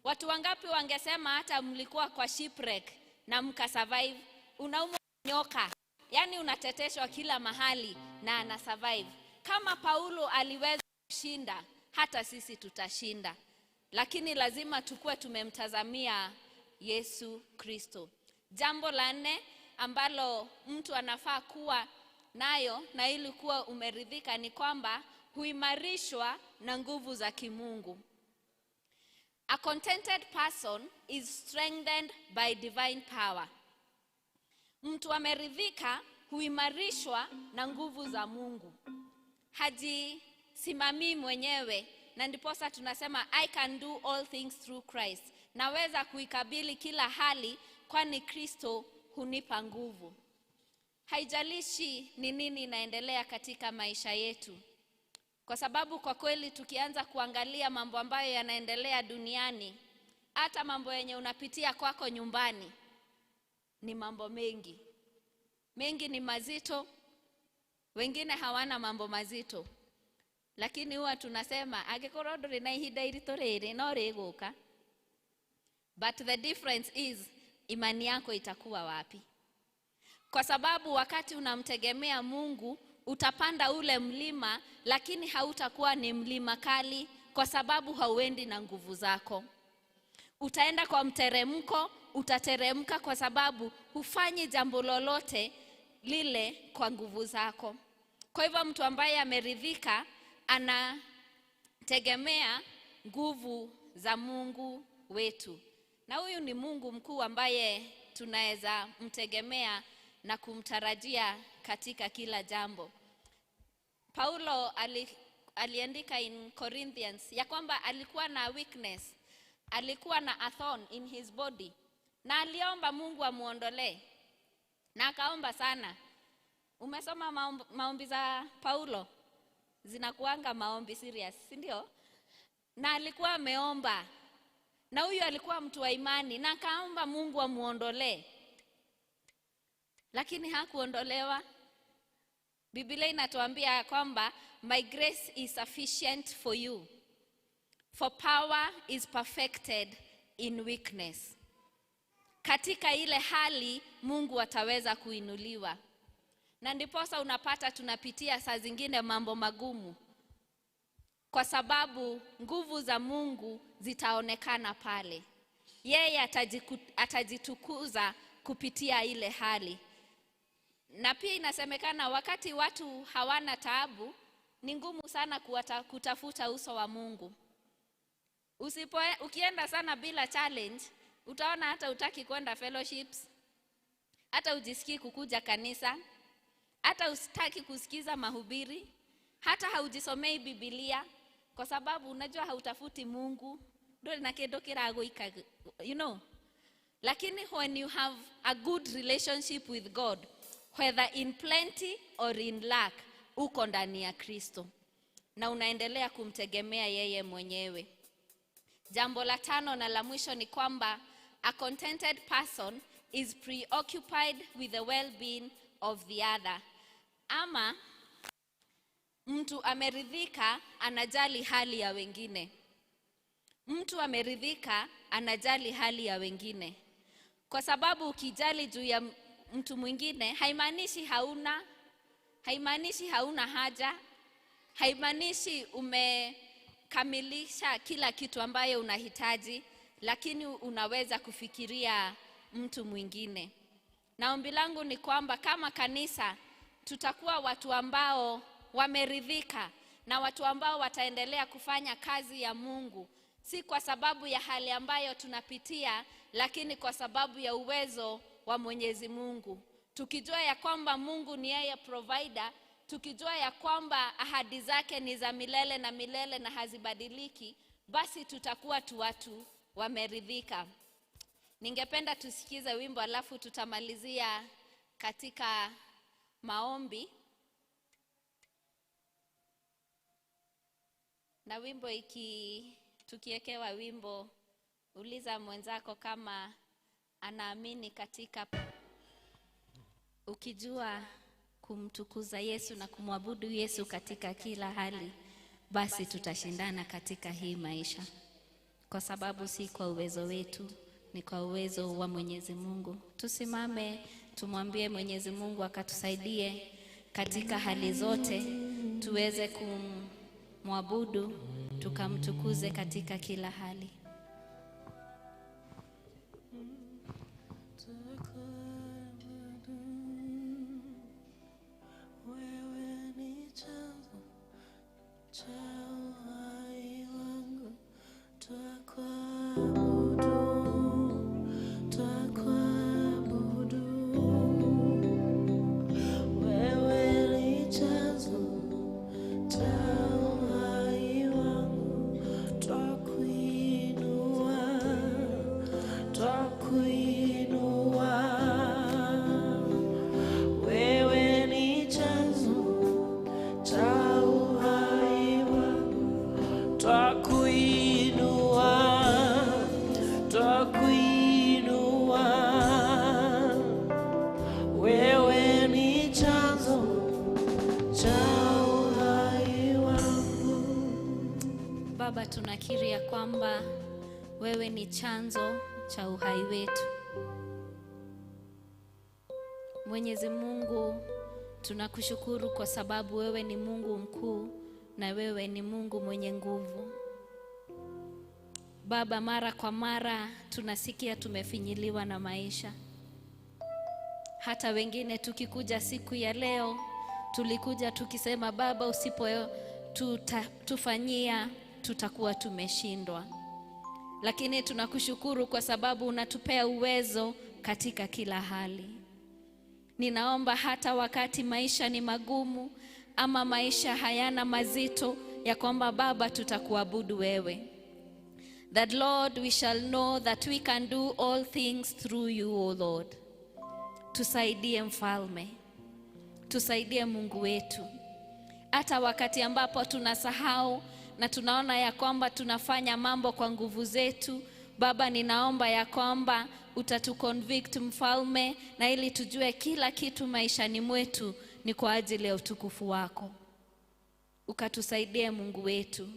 Watu wangapi wangesema hata mlikuwa kwa shipwreck na mka survive? Unaumwa nyoka, yani unateteshwa kila mahali na ana survive. Kama Paulo aliweza kushinda, hata sisi tutashinda. Lakini lazima tukue tumemtazamia Yesu Kristo. Jambo la nne ambalo mtu anafaa kuwa nayo na ili kuwa umeridhika ni kwamba huimarishwa na nguvu za kimungu. A contented person is strengthened by divine power. Mtu ameridhika huimarishwa na nguvu za Mungu. Hajisimamii mwenyewe, na ndiposa tunasema I can do all things through Christ. Naweza kuikabili kila hali kwani Kristo hunipa nguvu. Haijalishi ni nini inaendelea katika maisha yetu. Kwa sababu kwa kweli tukianza kuangalia mambo ambayo yanaendelea duniani, hata mambo yenye unapitia kwako nyumbani, ni mambo mengi. Mengi ni mazito, wengine hawana mambo mazito. Lakini huwa tunasema angĩkorwo ndũrĩ na ihinda iritũ rĩrĩ no rĩgũka. But the difference is imani yako itakuwa wapi? Kwa sababu wakati unamtegemea Mungu utapanda ule mlima, lakini hautakuwa ni mlima kali kwa sababu hauendi na nguvu zako. Utaenda kwa mteremko, utateremka kwa sababu hufanyi jambo lolote lile kwa nguvu zako. Kwa hivyo mtu ambaye ameridhika anategemea nguvu za Mungu wetu. Na huyu ni Mungu mkuu ambaye tunaweza mtegemea na kumtarajia katika kila jambo. Paulo aliandika in Corinthians ya kwamba alikuwa na weakness, alikuwa na a thorn in his body, na aliomba Mungu amuondolee, na akaomba sana. Umesoma maombi za Paulo? Zinakuanga maombi serious, si ndio? Na alikuwa ameomba, na huyu alikuwa mtu wa imani, na akaomba Mungu amuondolee, lakini hakuondolewa. Biblia inatuambia ya kwamba my grace is sufficient for you, for power is perfected in weakness. Katika ile hali Mungu ataweza kuinuliwa. Na ndiposa unapata tunapitia saa zingine mambo magumu, kwa sababu nguvu za Mungu zitaonekana pale. Yeye atajitukuza kupitia ile hali. Na pia inasemekana wakati watu hawana taabu, ni ngumu sana kutafuta uso wa Mungu. Ukienda sana bila challenge, utaona hata hutaki kwenda fellowships, hata ujisikii kukuja kanisa, hata usitaki kusikiza mahubiri, hata haujisomei Biblia, kwa sababu unajua hautafuti Mungu. Nduri na kindu kiraguika, you know. Lakini when you have a good relationship with God, whether in plenty or in lack, uko ndani ya Kristo na unaendelea kumtegemea yeye mwenyewe. Jambo la tano na la mwisho ni kwamba a contented person is preoccupied with the well-being of the other. Ama mtu ameridhika anajali hali ya wengine. Mtu ameridhika anajali hali ya wengine. Kwa sababu ukijali juu ya mtu mwingine, haimaanishi hauna haja, haimaanishi umekamilisha kila kitu ambayo unahitaji, lakini unaweza kufikiria mtu mwingine. Na ombi langu ni kwamba kama kanisa tutakuwa watu ambao wameridhika na watu ambao wataendelea kufanya kazi ya Mungu, si kwa sababu ya hali ambayo tunapitia, lakini kwa sababu ya uwezo wa Mwenyezi Mungu. Tukijua ya kwamba Mungu ni yeye provider, tukijua ya kwamba ahadi zake ni za milele na milele na hazibadiliki, basi tutakuwa tu watu wameridhika. Ningependa tusikize wimbo alafu tutamalizia katika maombi. Na wimbo tukiekewa wimbo, uliza mwenzako kama anaamini katika ukijua kumtukuza Yesu na kumwabudu Yesu katika kila hali, basi tutashindana katika hii maisha. Kwa sababu si kwa uwezo wetu, ni kwa uwezo wa Mwenyezi Mungu. Tusimame tumwambie Mwenyezi Mungu akatusaidie katika hali zote, tuweze kumwabudu, tukamtukuze katika kila hali. Wewe ni chanzo cha uhai wangu, twakuabudu, twakuabudu. Wewe ni chanzo cha uhai wangu, twakuinua, twakuinua. Wewe ni chanzo cha uhai wangu, twakuinua, twakuinua. Wewe ni chanzo cha uhai wangu. Baba, tunakiri ya kwamba wewe ni chanzo cha uhai wetu. Mwenyezi Mungu, tunakushukuru kwa sababu wewe ni Mungu mkuu na wewe ni Mungu mwenye nguvu. Baba, mara kwa mara tunasikia tumefinyiliwa na maisha. Hata wengine tukikuja siku ya leo, tulikuja tukisema Baba, usipo tufanyia tutakuwa tumeshindwa. Lakini tunakushukuru kwa sababu unatupea uwezo katika kila hali. Ninaomba hata wakati maisha ni magumu ama maisha hayana mazito, ya kwamba Baba tutakuabudu wewe. That Lord, we shall know that we can do all things through you, O Lord. Tusaidie Mfalme, tusaidie Mungu wetu. Hata wakati ambapo tunasahau na tunaona ya kwamba tunafanya mambo kwa nguvu zetu, Baba, ninaomba ya kwamba utatuconvict Mfalme, na ili tujue kila kitu maishani mwetu ni kwa ajili ya utukufu wako. Ukatusaidie Mungu wetu.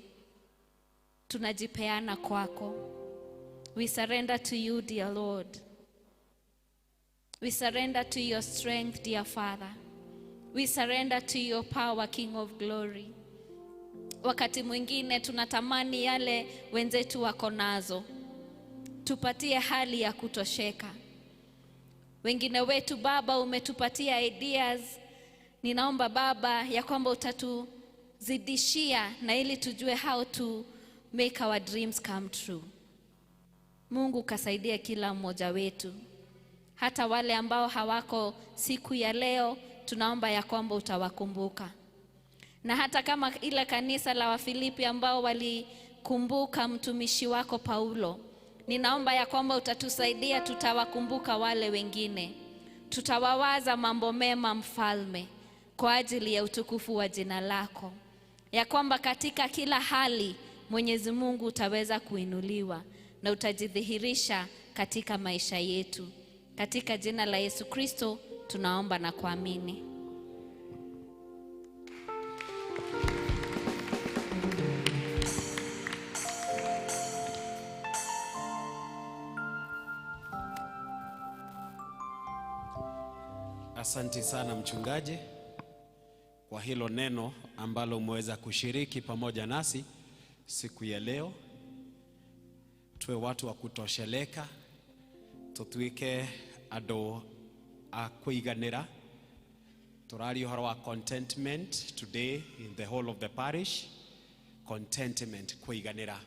Tunajipeana kwako. We surrender to you, dear Lord. We surrender to your strength, dear Father. We surrender to your power, King of Glory. Wakati mwingine tunatamani yale wenzetu wako nazo. Tupatie hali ya kutosheka. Wengine wetu Baba umetupatia ideas. Ninaomba Baba ya kwamba utatuzidishia na ili tujue how to make our dreams come true. Mungu kasaidia kila mmoja wetu. Hata wale ambao hawako siku ya leo, tunaomba ya kwamba utawakumbuka. Na hata kama ile kanisa la Wafilipi ambao walikumbuka mtumishi wako Paulo, ninaomba ya kwamba utatusaidia, tutawakumbuka wale wengine. Tutawawaza mambo mema Mfalme, kwa ajili ya utukufu wa jina lako. Ya kwamba katika kila hali Mwenyezi Mungu utaweza kuinuliwa na utajidhihirisha katika maisha yetu. Katika jina la Yesu Kristo tunaomba na kuamini. Asante sana mchungaji kwa hilo neno ambalo umeweza kushiriki pamoja nasi siku ya leo. Tuwe watu wa kutosheleka, tutuike andu a kuiganira. Turaria uhoro wa contentment today in the whole of the parish. Contentment, kuiganira.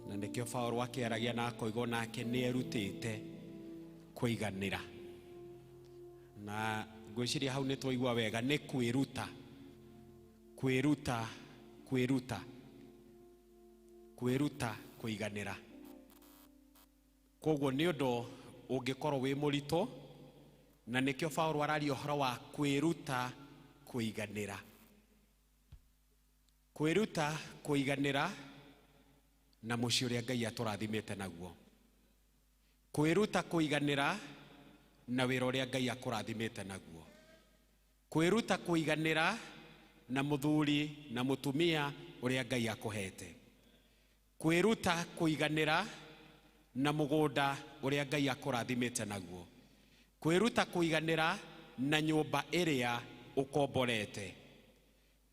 Na nikio Paul akiaragia na akoiga nake ni erutite kuiganira. Na ngwiciria hau ni twaigua wega ni kwiruta, kwiruta, kwiruta, kwiruta kuiganira. Koguo ni undu ungikorwo wi murito, na nikio Paul araria uhoro wa kwiruta kuiganira. Kwiruta kuiganira na muciĩ ũrĩa Ngai atũrathimĩte naguo. Kwiruta kuiganira na wĩra ũrĩa Ngai akũrathimĩte naguo. Kwĩruta kũiganĩra na mũthuri na mũtumia ũrĩa Ngai akũhete. Kwĩruta kũiganĩra na mũgũnda ũrĩa Ngai akũrathimĩte naguo. Kwĩruta kũiganĩra na nyũmba ĩrĩa ũkomborete.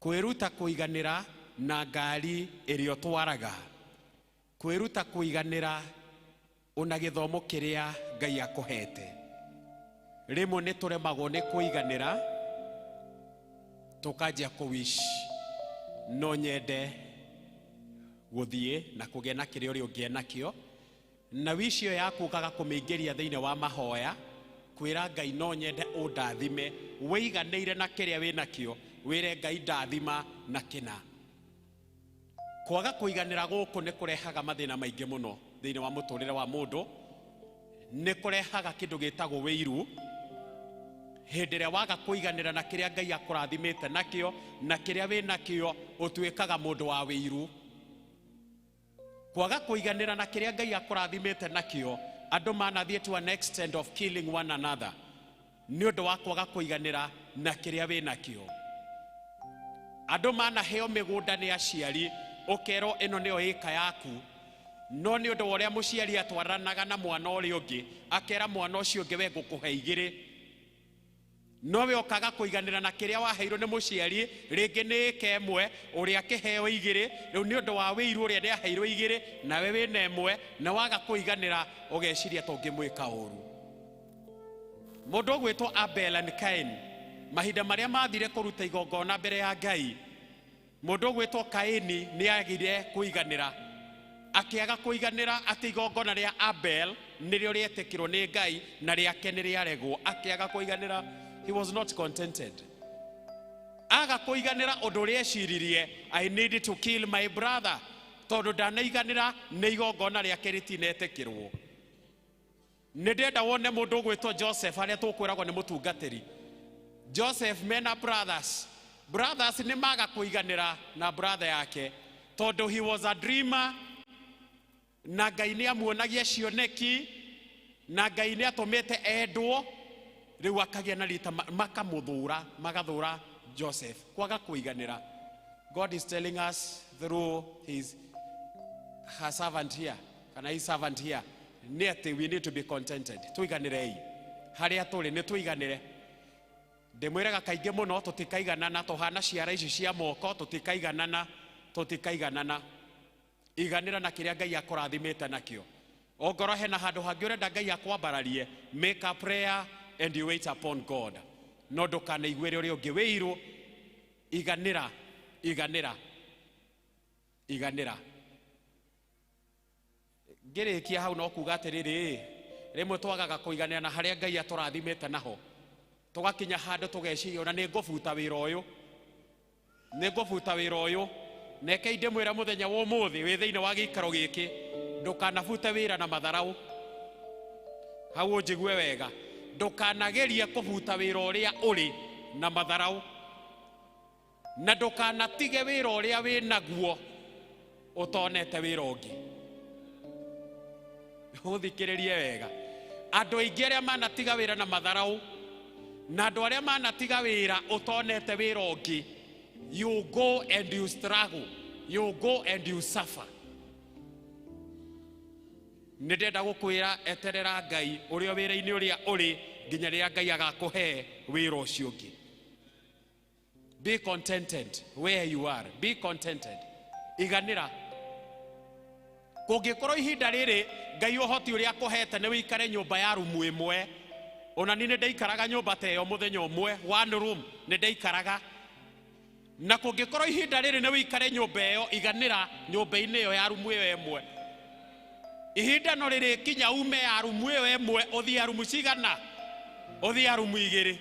Kwĩruta kũiganĩra na ngari ĩrĩa ũtwaraga. Kwĩruta kũiganĩra ona gĩthomo kĩrĩa Ngai akũhete. Rĩmwe nĩ tũremagwo nĩ kũiganĩra, tũkanjia kũwish no nyende gũthiĩ na kũgĩa na kĩrĩa ũrĩa ũngĩ enakĩo, na wish ĩyo yaku ũkaga kũmĩingĩria thĩinĩ wa mahoya, kwĩra Ngai no nyende ũndathime, wĩiganĩire na kĩrĩa wĩnakĩo, wĩre Ngai ndathima na kĩna. Kwaga kũiganĩra gũkũ nĩ kũrehaga mathĩna maingĩ mũno thĩinĩ wa mũtũrĩre wa mũndũ. Nĩ kũrehaga kĩndũ gĩtagwo wĩiru. Hĩndĩ ĩrĩa waga kũiganĩra na kĩrĩa Ngai akũrathimĩte nakĩo na kĩrĩa wĩnakĩo, ũtuĩkaga mũndũ wa wĩiru. Kwaga kũiganĩra na kĩrĩa Ngai akũrathimĩte nakĩo, andũ manathiĩ to an extent of killing one another nĩ ũndũ wa kwaga kũiganĩra na kĩrĩa wĩnakĩo. Andũ manaheo mĩgũnda nĩ aciari, ũkerwo ĩno nĩyo ĩka yaku, no nĩ ũndũ wa ũrĩa mũciari atwaranaga na mwana ũrĩa ũngĩ, akera mwana ũcio ũngĩ we ngũkũhe igĩrĩ, no we ũkaga kũiganĩra na kĩrĩa waheirwo nĩ mũciari, rĩngĩ nĩ ĩka ĩmwe, ũrĩa akĩheo igĩrĩ, rĩu nĩ ũndũ wa wĩiru ũrĩa nĩaheirwo igĩrĩ, nawe wĩna ĩmwe, na waga kũiganĩra ũgeciria ta ũngĩmwĩka ũru. Mũndũ ũgwĩtwo Abel and Cain, mahinda marĩa mathire kũruta igongona mbere ya Ngai, mũndũ ũgwĩtwo Kaini nĩagire kũiganĩra. Akĩaga kũiganĩra atĩ igongona rĩa Abel nĩrĩo rĩetĩkĩrwo nĩ Ngai na rĩake nĩ rĩaregwo. Akĩaga kũiganĩra, he was not contented. Aga kũiganĩra ũndũ ũrĩa eciririe, I need to kill my brother, tondũ ndanaiganĩra nĩ igongona rĩake rĩtinetĩkĩrwo. Nĩ ndĩrenda wone mũndũ ũgwĩtwo Joseph, arĩa tũkwĩragwo nĩ mũtungatĩri. Joseph mena brothers. Brothers nĩ maga kũiganĩra na brother yake, tondũ he was a dreamer, na Ngai nĩ amuonagia cioneki, na Ngai nĩ atũmĩte endwo. Rĩu akagĩa na rita makamũthũra, magathũra Joseph kwaga kũiganĩra. God is telling us through his her servant here, kana his servant here, nĩ atĩ we need to be contented. Tũiganĩrei harĩa tũrĩ, nĩ tũiganĩre. Ndĩmwĩraga kaingĩ mũno tũtikaiganana, tũhana ciara ici cia moko, tũtikaiganana, tũtikaiganana. Iganĩra na kĩrĩa Ngai akũrathimĩte nakĩo. Ongorwo hena handũ hangĩ ũrenda Ngai akwambararie, make a prayer and you wait upon God. No ndũkanaiguĩre ũrĩa ũngĩ wĩirwo. Iganĩra, iganĩra, iganĩra. Ngĩrĩkia hau no kuga atĩrĩrĩ, rĩmwe twagaga kũiganĩra na harĩa Ngai atũrathimĩte naho, tũgakinya handũ tũgeciria ona nĩ ngũbuta wĩra ũyũ, nĩ ngũbuta wĩra ũyũ. Neke ndĩmwĩra mũthenya wa ũmũthĩ wĩ thĩinĩ wa gĩikaro gĩkĩ, ndũkanabute wĩra na matharau. Hau ũnjigue wega, ndũkanagerie kũbuta wĩra ũrĩa ũrĩ na matharau, na ndũkanatige wĩra ũrĩa wĩ naguo ũtonete wĩra ũngĩ. Ũthikĩrĩrie wega, andũ aingĩ arĩa manatiga wĩra na matharau na andũ arĩa manatiga wĩra ũtonete wĩra ũngĩ, you go and you struggle, you go and you suffer. Nĩ ndĩrenda gũkwĩra eterera Ngai ũrĩa wĩra-inĩ ũrĩa ũrĩ nginya rĩrĩa Ngai agakũhe wĩra ũcio ũngĩ. Be contented where you are, be contented. Iganĩra. Kũngĩkorwo ihinda rĩrĩ Ngai ũhoti ũrĩa akũhete nĩ wĩikare nyũmba ya rumu ĩmwe, ona niĩ nĩ ndaikaraga nyũmba ta ĩyo mũthenya ũmwe, one room nĩ ndaikaraga. Na kũngĩkorwo ihinda rĩrĩ nĩ wĩikare nyũmba ĩyo, iganĩra nyũmba-inĩ ĩyo ya rumu ĩyo ĩmwe. Ihinda no rĩrĩkinya ume ya rumu ĩyo ĩmwe ũthiĩ ya rumu cigana, ũthiĩ ya rumu igĩrĩ.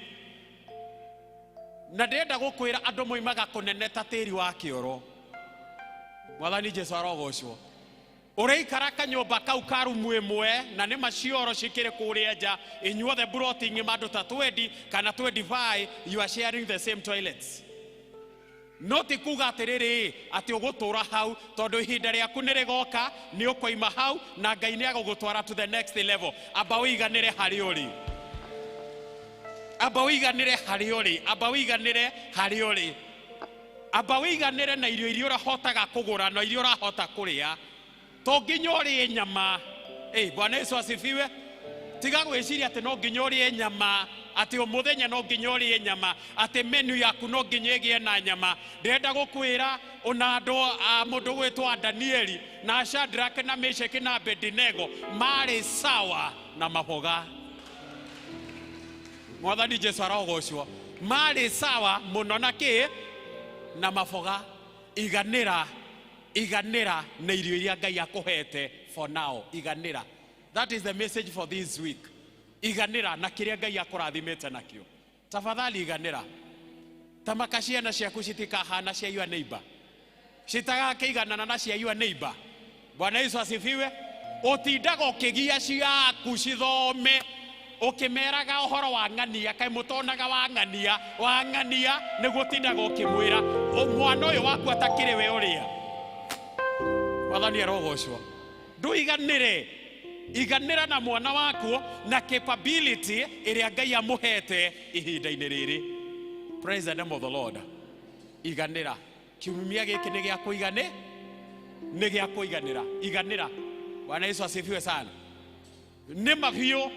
Na ndĩrenda gũkwĩra andũ moimaga kũnene ta tĩri wa kĩoro. Mwathani Jesu arogocwo. Ũraikara kanyũmba kau ka rumu ĩmwe na nĩ macioro cikĩrĩ kũrĩa nja, inyuothe mburoti ng'ima andũ ta 20 kana 25, you are sharing the same toilets. No ti kuga atĩrĩrĩ atĩ ũgũtũra hau, tondũ ihinda rĩaku nĩ rĩgoka, nĩ ũkoima hau na Ngai nĩ agũgũtwara to the next level. Amba ũiganĩre harĩa ũrĩ, amba ũiganĩre harĩa ũrĩ, amba ũiganĩre harĩa ũrĩ, amba ũiganĩre na irio iria ũrahotaga kũgũra na iria ũrahota kũrĩa. To nginya ũrĩe nyama. Bwana Yesu asifiwe. Tiga gwĩciria atĩ no nginya ũrĩe nyama, atĩ ũmũthenya no nginya ũrĩe nyama, atĩ menu yaku no nginya ĩgĩe na nyama. Ndĩrenda gũkwĩra ona andũ a mũndũ gwĩtwo Danieli na Shadrach na Meshach na Abednego marĩ sawa na maboga. Mwathani Jesu arogocwo. Marĩ sawa mũno na kĩ? Na maboga. Iganĩra, iganĩra na irio iria Ngai akũhete for now. Iganĩra. That is the message for this week. Iganĩra na kĩrĩa Ngai akũrathimĩte nakĩo. Tafadhali iganĩra. Tamaka ciana ciaku citikahana cia your neighbor, citagakĩiganana na cia your neighbor. Bwana Yesu asifiwe. Ũtindaga ũkĩgia ciaku cithome, ũkĩmeraga ũhoro wa ng'ania, kaĩ mũtonaga wa ng'ania, wa ng'ania nĩguo ũtindaga ũkĩmwĩra mwana ũyũ waku atakĩrĩ we ũrĩa. Mwathani arogocwo. Ndũiganĩre, iganĩra na mwana waku na capability ĩrĩa Ngai amũhete ihinda-inĩ rĩrĩ. Praise the name of the Lord. Iganĩra. Kiumia gĩkĩ nĩ gĩa kũigane, nĩ gĩa kũiganĩra. Iganĩra. Bwana Yesu asifiwe sana. Nĩ mabiũ,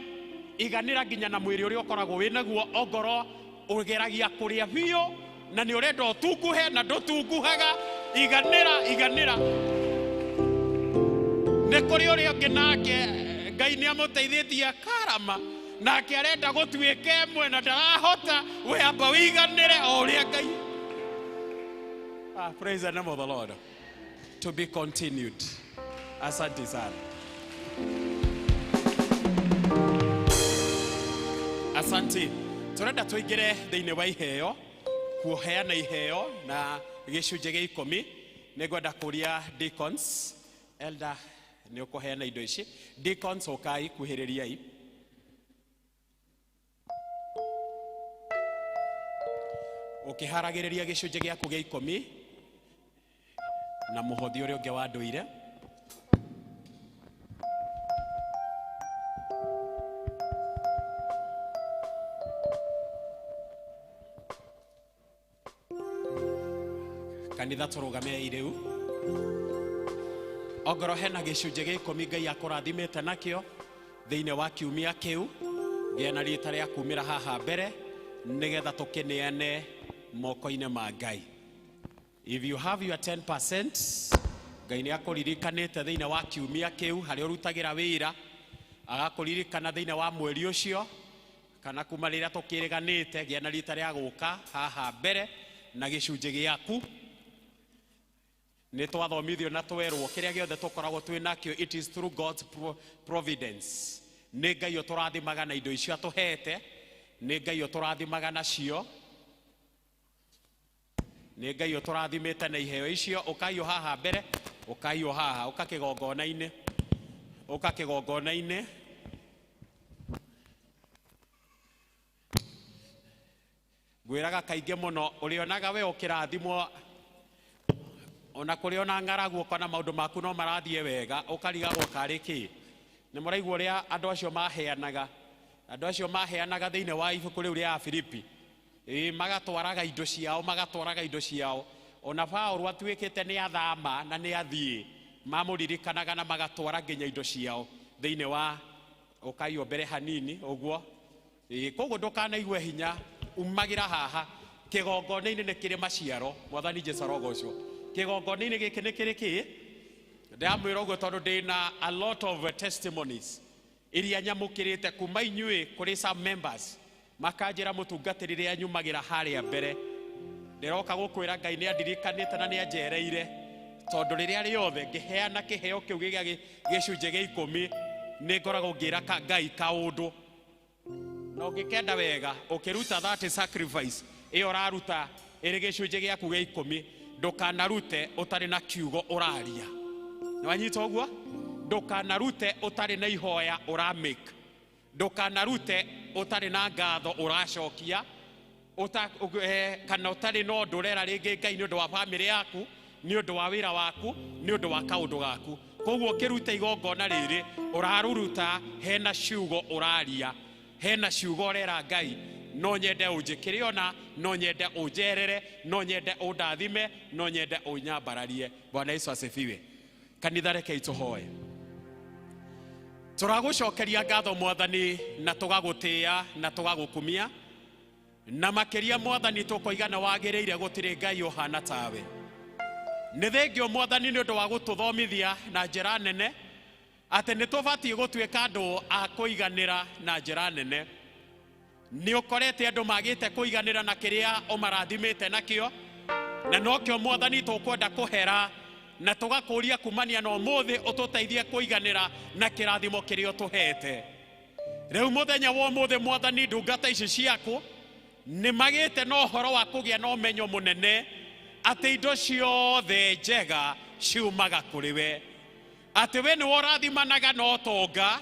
iganĩra nginya na mwĩrĩ ũrĩa ũkoragwo wĩ naguo, ongorwo ũgeragia kũrĩa biũ na nĩ ũrenda ũtunguhe na ndũtunguhaga. Iganĩra, iganĩra. Nĩ kũrĩ ũrĩa ũngĩ nake Ngai nĩ amũteithĩtie akarama, nake arenda gũtuĩka ĩmwe na ndarahota. We amba ũiganĩre o ũrĩa Ngai. Praise the name of the Lord. To be continued. Asante sana. Asante. Turenda tuingire thiini wa iheo, kuheana iheo na gĩcunjĩ gĩa ikũmi. Nĩngwenda kũria deacons, elder nĩ ũkũheana indo ici. Deacons ũkai kuhĩrĩriai. Ũkĩharagĩrĩria gĩcunjĩ gĩaku gĩa ikũmi na mũhothi ũrĩa ũngĩ wa ndũire. Kanitha tũrũgamei rĩu. Ongorwo hena gĩcunjĩ gĩa ikũmi Ngai akũrathimĩte nakĩo thĩinĩ wa kiumia kĩu, gĩa na rita rĩa kumĩra haha mbere nĩgetha tũkĩneane moko-inĩ ma Ngai. If you have your 10%, Ngai nĩ akũririkanĩte thĩinĩ wa kiumia kĩu harĩa ũrutagĩra wĩra, agakũririkana thĩinĩ wa mweri ũcio kana kuma rĩrĩa tũkĩrĩganĩte, gĩa na rita rĩa gũka haha mbere na gĩcunjĩ gĩaku. Nĩ twathomithio na twerwo kĩrĩa gĩothe tũkoragwo twĩ nakĩo, it is through God's providence. Nĩ Ngai ũtũrathimaga na indo icio atũhete, nĩ Ngai ũtũrathimaga nacio, nĩ Ngai ũtũrathimĩte na iheo icio. Ũkaiyũ haha mbere, ũkaiyũ haha, ũka kĩgongona-inĩ, ũka kĩgongona-inĩ. Ngwĩraga kaingĩ mũno, ũrĩonaga we ũkĩrathimwo ona kũrĩ ona ng'aragu ũkona maũndũ maku no marathiĩ wega, ũkarigagwo karĩ kĩ. Nĩ mũraigua ũrĩa andũ acio maheanaga, andũ acio maheanaga thĩinĩ wa ibuku rĩu rĩa Afilipi. Ĩĩ, magatwaraga indo ciao, magatwaraga indo ciao. Ona Paũlũ atuĩkĩte nĩ athama na nĩ athiĩ, mamũririkanaga na magatwara nginya indo ciao thĩinĩ wa ũkaiywo mbere hanini ũguo. Ĩĩ, koguo ndũkanaigue hinya, umagĩra haha. Kĩgongona-inĩ nĩ kĩrĩ maciaro. Mwathani Jesũ arogocwo. Kĩgongona-inĩ gĩkĩ nĩ kĩrĩ kĩ? Ndĩramwĩra ũguo tondũ ndĩna a lot of testimonies iria nyamũkĩrĩte kuma inyuĩ kũrĩ some members, makanjĩra mũtungatĩri rĩrĩa nyumagĩra harĩa mbere. Ndĩroka gũkwĩra Ngai nĩ andirikanĩte na nĩ anjereire, tondũ rĩrĩa rĩothe ngĩheana kĩheo kĩu gĩa gĩcunjĩ gĩa ikũmi, nĩ ngoragwo ngĩra Ngai kaũndũ. Na ũngĩkenda wega, ũkĩruta that sacrifice ĩyo ũraruta ĩrĩ gĩcunjĩ gĩaku gĩa ikũmi, ndũkanarute ũtarĩ na kiugo ũraria. Nĩwanyita ũguo? Ndũkanarute ũtarĩ na ihoya ũramake. Ndũkanarute ũtarĩ na ngatho ũracokia, kana ũtarĩ na ũndũ ũrera rĩngĩ Ngai nĩ ũndũ wa bamĩrĩ yaku, nĩ ũndũ wa wĩra waku, nĩ ũndũ wa kaũndũ gaku. Koguo ũkĩruta igongona rĩrĩ, ũraruruta hena ciugo ũraria, hena ciugo ũrera Ngai, no nyende ũnjĩkĩre ona, no nyende ũnjerere, no nyende ũndathime, no nyende ũnyambararie. Bwana Yesu asifiwe. Kanitha rekei tũhoe. Tũragũcokeria ngatho Mwathani, na tũgagũtĩĩa na tũgagũkumia, na makĩria Mwathani tũkoiga na wagĩrĩire, gũtirĩ Ngai ũhana tawe. Nĩ thengio Mwathani nĩ ũndũ wa gũtũthomithia na njĩra nene atĩ nĩ tũbatiĩ gũtuĩka andũ a kũiganĩra na njĩra nene. Nĩ ũkorete andũ magĩte kũiganĩra na kĩrĩa ũmarathimĩte nakĩo, na nokĩo Mwathani tũkwenda kũhera na tũgakũria kumania na ũmũthĩ ũtũteithie kũiganĩra na kĩrathimo kĩrĩa ũtũhete. Rĩu mũthenya wa ũmũthĩ Mwathani, ndungata ici ciaku nĩ magĩte na ũhoro wa kũgĩa na ũmenyo mũnene atĩ indo ciothe njega ciumaga kũrĩ we, atĩ we nĩwe ũrathimanaga na ũtonga,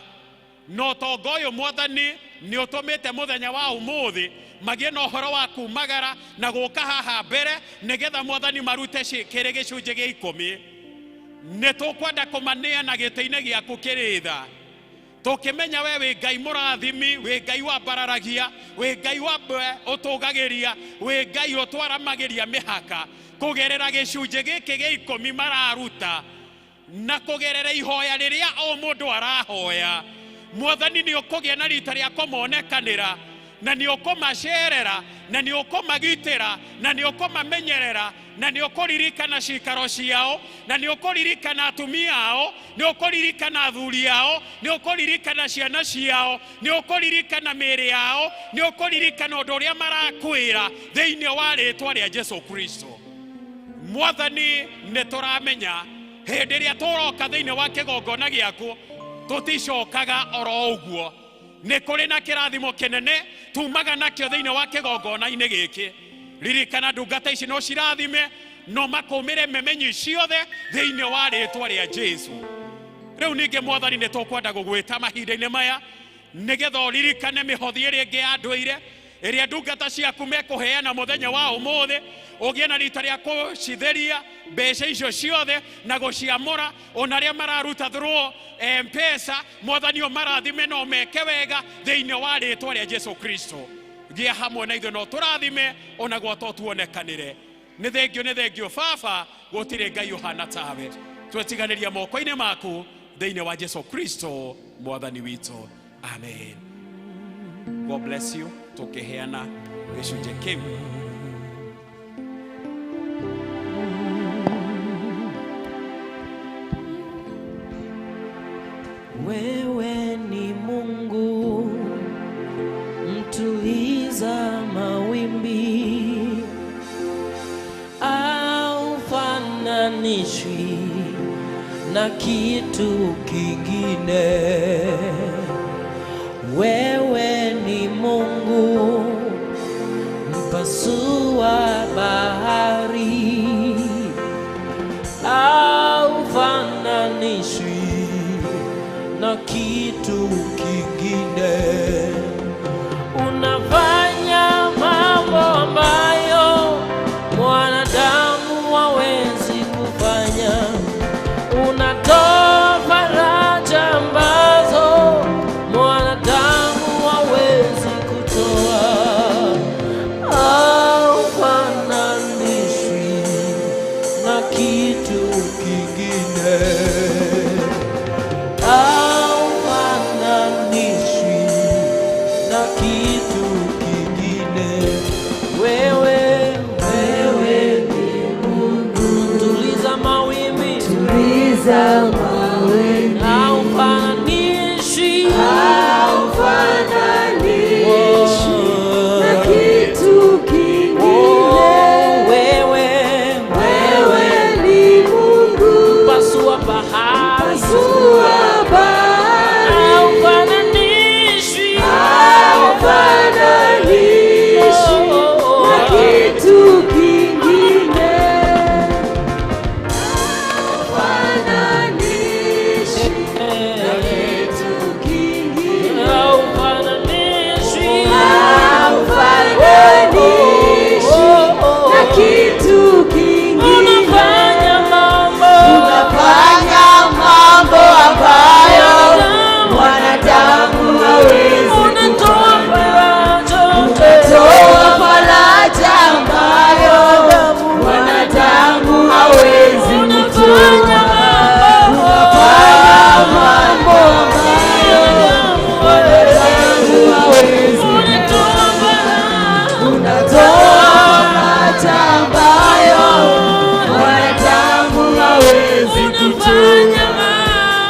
na ũtonga ũyũ Mwathani nĩ ũtũmĩte mũthenya wa ũmũthĩ magĩe na ũhoro wa kumagara na gũka haha mbere nĩgetha Mwathani marute kĩrĩ gĩcunjĩ gĩa ikũmi. Nĩ tũkwenda kũmaneana gĩtĩ-inĩ gĩaku kĩrĩ tha, tũkĩmenya we wĩ Ngai mũrathimi, wĩ Ngai wambararagia, wĩ Ngai wa ũtũgagĩria, wĩ Ngai ũtwaramagĩria mĩhaka kũgerera gĩcunjĩ gĩkĩ gĩa ikũmi mararuta na kũgerera ihoya rĩrĩa o mũndũ arahoya. Mwathani nĩ ũkũgĩa na rita rĩa kũmonekanĩra, na nĩ ũkũmacerera, na nĩ ũkũmagitĩra, na nĩ ũkũmamenyerera, na nĩ ũkũririkana cikaro ciao, na nĩ ũkũririkana atumia ao, nĩ ũkũririkana athuri ao, nĩ ũkũririkana ciana ciao, nĩ ũkũririkana mĩĩrĩ yao, nĩ ũkũririkana ũndũ ũrĩa marakwĩra thĩinĩ wa rĩtwa rĩa Jesu Kristo. Mwathani nĩ tũramenya hĩndĩ ĩrĩa tũroka thĩinĩ wa kĩgongona gĩaku tũticokaga oro ũguo. Nĩ kũrĩ na kĩrathimo kĩnene tumaga nakĩo thĩinĩ wa kĩgongona-inĩ gĩkĩ. Ririkana ndungata ici no cirathime, no makũmĩre memenyi ciothe thĩinĩ wa rĩtwa rĩa Jesu. Rĩu ningĩ Mwathani nĩ tũkwenda gũgwĩta mahinda-inĩ maya nĩgetha ũririkane mĩhothi ĩrĩa ĩngĩ ya ndũire ĩrĩa ndungata ciaku mekũheana mũthenya wa ũmũthĩ, ũgĩe na rita rĩa kũcitheria mbeca icio ciothe na gũciamũra, ona arĩa mararuta through M-Pesa, Mwathani ũmarathime na ũmeke wega thĩinĩ wa rĩtwa rĩa Jesu Kristo. Gĩa hamwe na ithuĩ na ũtũrathime ona gwata ũtuonekanĩre. Nĩ thengio, nĩ thengio baba, gũtirĩ Ngai ũhana tawe. Twetiganĩria moko-inĩ maku thĩinĩ wa Jesu Kristo mwathani witũ, amen. God bless you. Tũkĩheana gĩcunjĩ kĩu. Wewe ni Mungu mtuliza mawimbi, haufananishwi na kitu kingine. Wewe ni Mungu mpasua bahari, haufananishwi na kitu kingine. Unafanya mambo ambayo mwanadamu hawezi kufanya. Unatoa faraja ambazo mwanadamu hawezi kutoa. Haufananishwi na kitu kingine. Haufananishwi na kitu kingine. Wewe, wewe ni Mungu tuliza mawimbi, Tuliza mawimbi. Haufananishwi, Haufananishwi na kitu kingine. Wewe, Wewe ni Mungu pasua bahari, pasua bahari. Haufananishwi, Haufananishwi na kitu kingine. Haufananishwi na kitu kingine. Haufananishwi, Haufananishwi na kitu kingine. Unafanya mambo, Unafanya mambo ambayo mwanadamu hawezi unatoa faraja, Unatoa faraja ambayo mwanadamu hawezi kutoa. Unafanya mambo ambayo mwanadamu hawezi Unatoa faraja ambayo mwanadamu hawezi kutoa.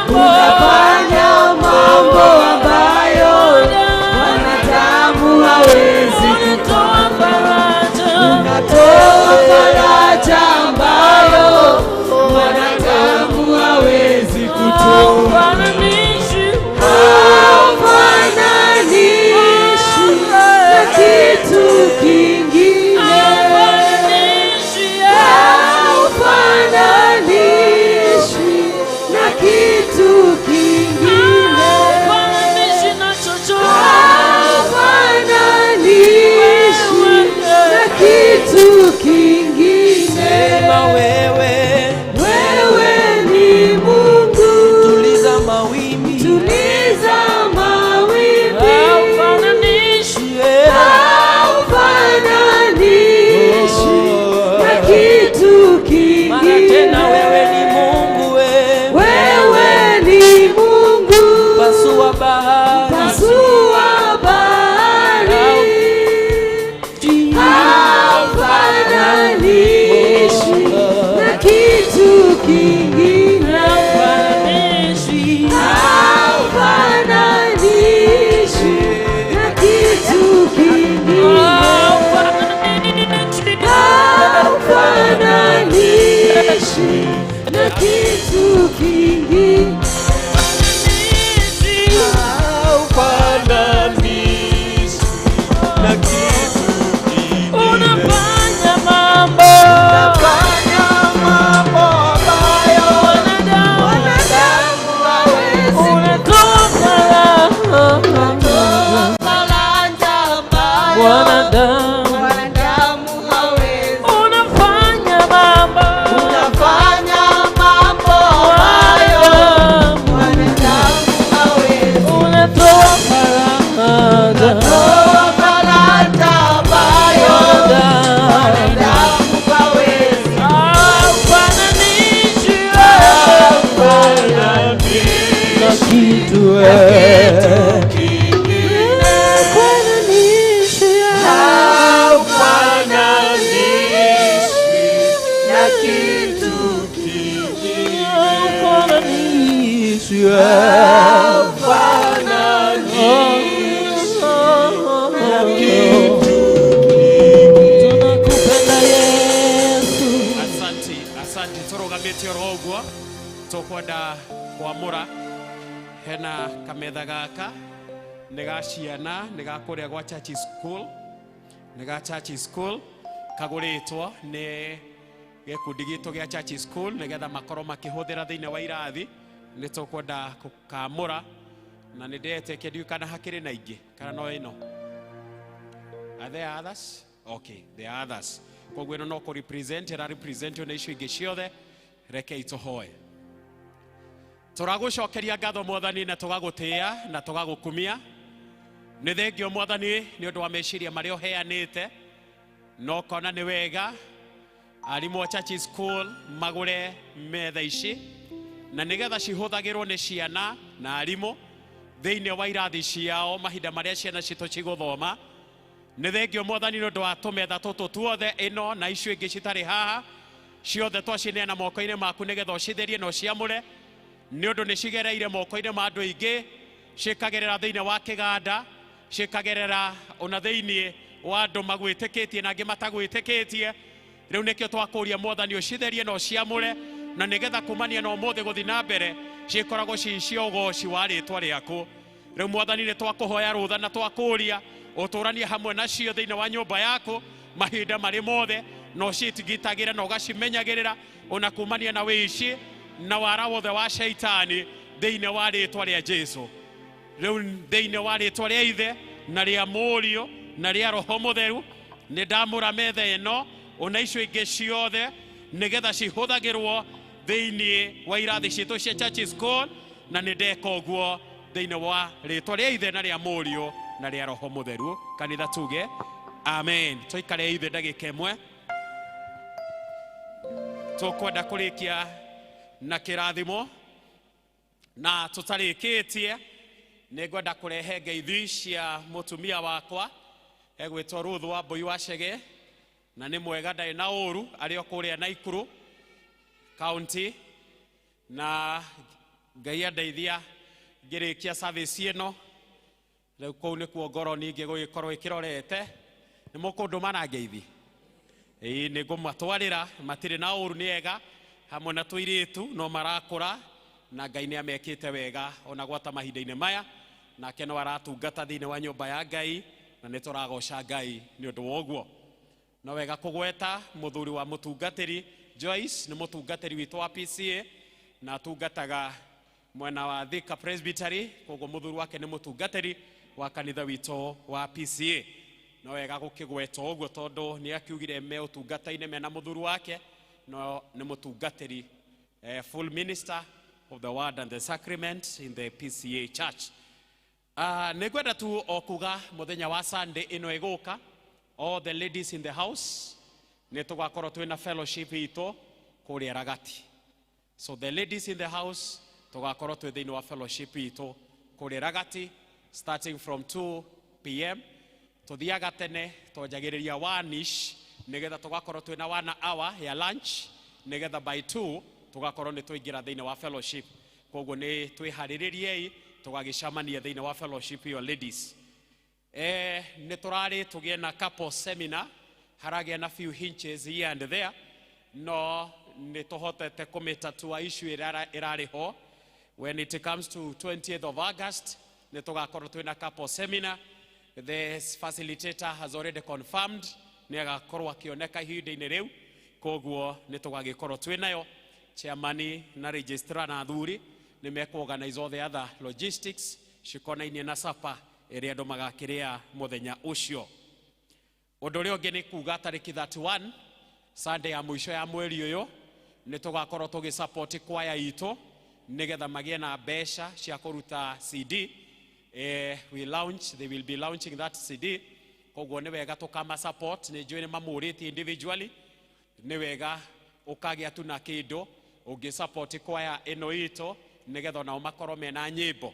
Unafanya mambo ambayo mwanadamu hawezi unatoa faraja, Unatoa faraja ambayo mwanadamu hawezi kutoa. Haufananishwi, Haufananishwi na kitu kingine. Haufananishwi, Haufananishwi na kitu kingine. haufananishwi na chochote. Haufananishwi na kitu kingine. Sema wewe, Wewe ni Mungu tuliza mawimbi, tuliza mawimbi. Haufananishwi, Haufananishwi na kitu mara kingine. tena wewe ni Mungu, wewe Wewe ni Mungu pasua bahari, pasua bahari. Haufananishwi na kitu kingine. Haufananishwi, Haufananishwi na kitu kingine. Haufananishwi, Haufananishwi na kitu kingine. Haufananishwi na kitu kingine. Unafanya mambo, Unafanya mambo ambayo mwanadamu mwanadamu hawezi unatoa faraja, faraja ambayo mwanadamu mwanadamu hawezi. unafanya mambo, Unafanya mambo ambayo Hafananishwi na kitu. Tunakupenda Yesu. Asanti, asanti. Tũrũgamĩte oro ũguo, tũkwenda kwamũra hena kametha gaka nĩ ga ciana, nĩ ga kũrĩa gwa church school, nĩ ga church school, kagũrĩtwo nĩ gĩkundi gitũ gĩa church school nĩgetha makorwo makĩhũthĩra thĩinĩ wa irathi. Nĩ tũkwenda gũkamũra na nĩ ndĩretĩkia, ndiũĩ kana hakĩrĩ na ingĩ kana no ĩno. Are there others? Okay, there are others. Koguo ĩno no kũ represent ĩra represent na icio ingĩ ciothe. Rekei tũhoe. Tũragũcokeria ngatho Mwathani, na tũgagũtĩĩa na tũgagũkumia. Nĩ thengio Mwathani nĩ ũndũ wa meciria marĩa ũheanĩte na ũkona nĩ wega arimũ a church school magũre metha ici na nĩgetha cihũthagĩrwo nĩ ciana na arimũ thĩinĩ wa irathi ciao mahinda marĩa ciana citũ cigũthoma. Nĩ thengio Mwathani nĩ ũndũ wa tũmetha tũtũ tuothe, ĩno na icio ingĩ citarĩ haha ciothe, twacineana moko-inĩ maku nĩgetha ũcitherie na ũciamũre, nĩ ũndũ nĩ cigereire moko-inĩ ma andũ aingĩ, cikagerera thĩinĩ wa kĩganda, cikagerera ona thĩinĩ wa andũ magwĩtĩkĩtie na angĩ matagwĩtĩkĩtie. Rĩu nĩkĩo twakũria Mwathani ũcitherie na ũciamũre, na nĩgetha kumania na ũmũthĩ gũthiĩ na mbere cikoragwo ci cia ũgoci wa rĩtwa rĩaku. Rĩu Mwathani nĩ twakũhoya rũtha na twakũria ũtũranie hamwe nacio thĩinĩ wa nyũmba yaku mahinda marĩ mothe, na ũcitigitagĩra na ũgacimenyagĩrĩra ona kumania na wĩici na wara wothe wa shaitani thĩinĩ wa rĩtwa rĩa Jesu. Rĩu thĩinĩ wa rĩtwa rĩa Ithe na rĩa Mũriũ na rĩa Roho Mũtheru, nĩ ndamũra metha ĩno ona icio ingĩ ciothe nĩgetha cihũthagĩrwo thĩinĩ wa irathi citũ cia church school, na nĩ ndeka ũguo thĩinĩ wa rĩtwa rĩa Ithe na rĩa Mũriũ na rĩa Roho Mũtheru. Kanitha tuge amen. Tũikare ithe ndagĩka ĩmwe, tũkwenda kũrĩkia na kĩrathimo, na tũtarĩkĩtie nĩ ngwenda kũrehe ngeithi cia mũtumia wakwa egwĩtwo Ruth wa Mbui wa Chege, na nĩ mwega, ndarĩ na ũru, arĩ o kũrĩa Naikuru County, na Ngai andeithia ngĩrĩkia service ĩno rĩu kũu nĩkuo ngoro ningĩ gũgĩkorwo ĩkĩrorete. Nĩ mũkũndũma na ngeithi? Ĩĩ, nĩ ngũmatwarĩra, matirĩ na ũru, nĩ ega hamwe na tũirĩtu no marakũra, na Ngai nĩ amekĩte wega ona gwata mahinda-inĩ maya, nake no aratungata thĩinĩ wa nyũmba ya Ngai, na nĩ tũragoca Ngai nĩ ũndũ wa ũguo. No wega kũgweta mũthuri wa mũtungatĩri Joyce, nĩ mũtungatĩri witũ wa PCA na atungataga mwena wa Thika Presbytery, koguo mũthuri wake nĩ mũtungatĩri wa kanitha witũ wa PCA. No wega gũkĩgweta ũguo tondũ nĩ akiugire me ũtungata-inĩ mena mũthuri wake, no nĩ mũtungatĩri, full minister of the word and the sacrament in the PCA church. Nĩ ngwenda tu o kuga mũthenya wa Sunday ĩno ĩgũka, all the ladies in the house nĩ tũgakorwo twĩna fellowship itũ kũrĩa Ragati. So the ladies in the house, tũgakorwo twĩ thĩinĩ wa fellowship itũ kũrĩa Ragati starting from 2 p.m. Tũthiaga tene, twanjagĩrĩria 1 ish nĩgetha tũgakorwo twĩna one hour ya lunch, nĩgetha by 2 tũgakorwo nĩ twaingĩra thĩinĩ wa fellowship. Koguo nĩ twĩharĩrĩriei tũgagĩcemania thĩinĩ wa fellowship ĩyo, ladies. Nĩ tũrarĩ tũgĩe na couple seminar, haragĩa na few hitches here and there, no nĩ tũhotete kũmĩtatua issue ĩrĩa ĩrarĩ ho. When it comes to 20th of August, nĩ tũgakorwo twĩna couple seminar. The facilitator has already confirmed nĩ agakorwo akĩoneka ihinda-inĩ rĩu, koguo nĩ tũgagĩkorwo twĩnayo. Chairman na registrar na athuri nĩ mekũ-organize all the other logistics cikonainie na sapa ĩrĩa andũ magakĩrĩa mũthenya ũcio. Ũndũ ũrĩa ũngĩ nĩ kuga tarĩki 31, Sunday ya mũico ya mweri ũyũ, nĩ tũgakorwo tũgĩ kwaya itũ nĩgetha magĩe na mbeca cia kũruta CD. We launch they will be launching that CD, koguo nĩ wega tũkama support. Nĩ njũĩ nĩ mamũrĩtie individually, nĩ wega ũkagĩa tu na kĩndũ ũngĩ support kwaya ĩno itũ nĩgetha onao makorwo mena nyĩmbo.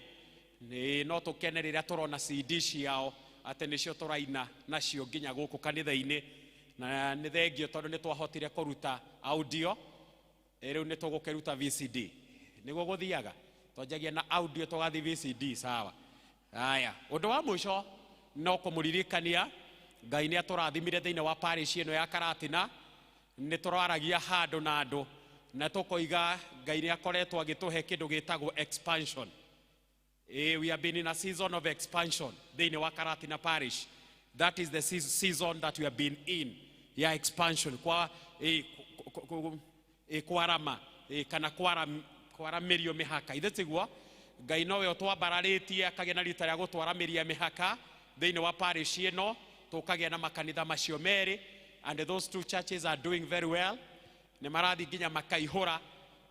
Nĩ no tũkene rĩrĩa tũrona CD ciao atĩ nĩcio tũraina nacio nginya gũkũ kanitha-inĩ, na nĩ thengio tondũ nĩ twahotire kũruta audio. Rĩu nĩ tũgũkĩruta VCD nĩguo gũthiaga. Twanjagia na audio tũgathiĩ VCD, sawa. Haya, ũndũ wa mũico no kũmũririkania Ngai nĩ atũrathimire thĩinĩ wa parish ĩno ya Karatina. Nĩ tũraragia handũ na andũ na tũkoiga Ngai nĩ akoretwo agĩtũhe kĩndũ gĩtagwo expansion. We have been in a season of expansion thĩinĩ wa Karatina parish. That is the season that we have been in, ya expansion kwa kwarama kana kwaramĩrio mĩhaka. Ithe tiguo Ngai nowe ũtwambararĩtie akagĩa na rita rĩa gũtwaramĩria mĩhaka thĩinĩ wa parish ĩno, tũkagĩa na makanitha macio merĩ, and those two churches are doing very well. Nĩ marathiĩ nginya makaihũra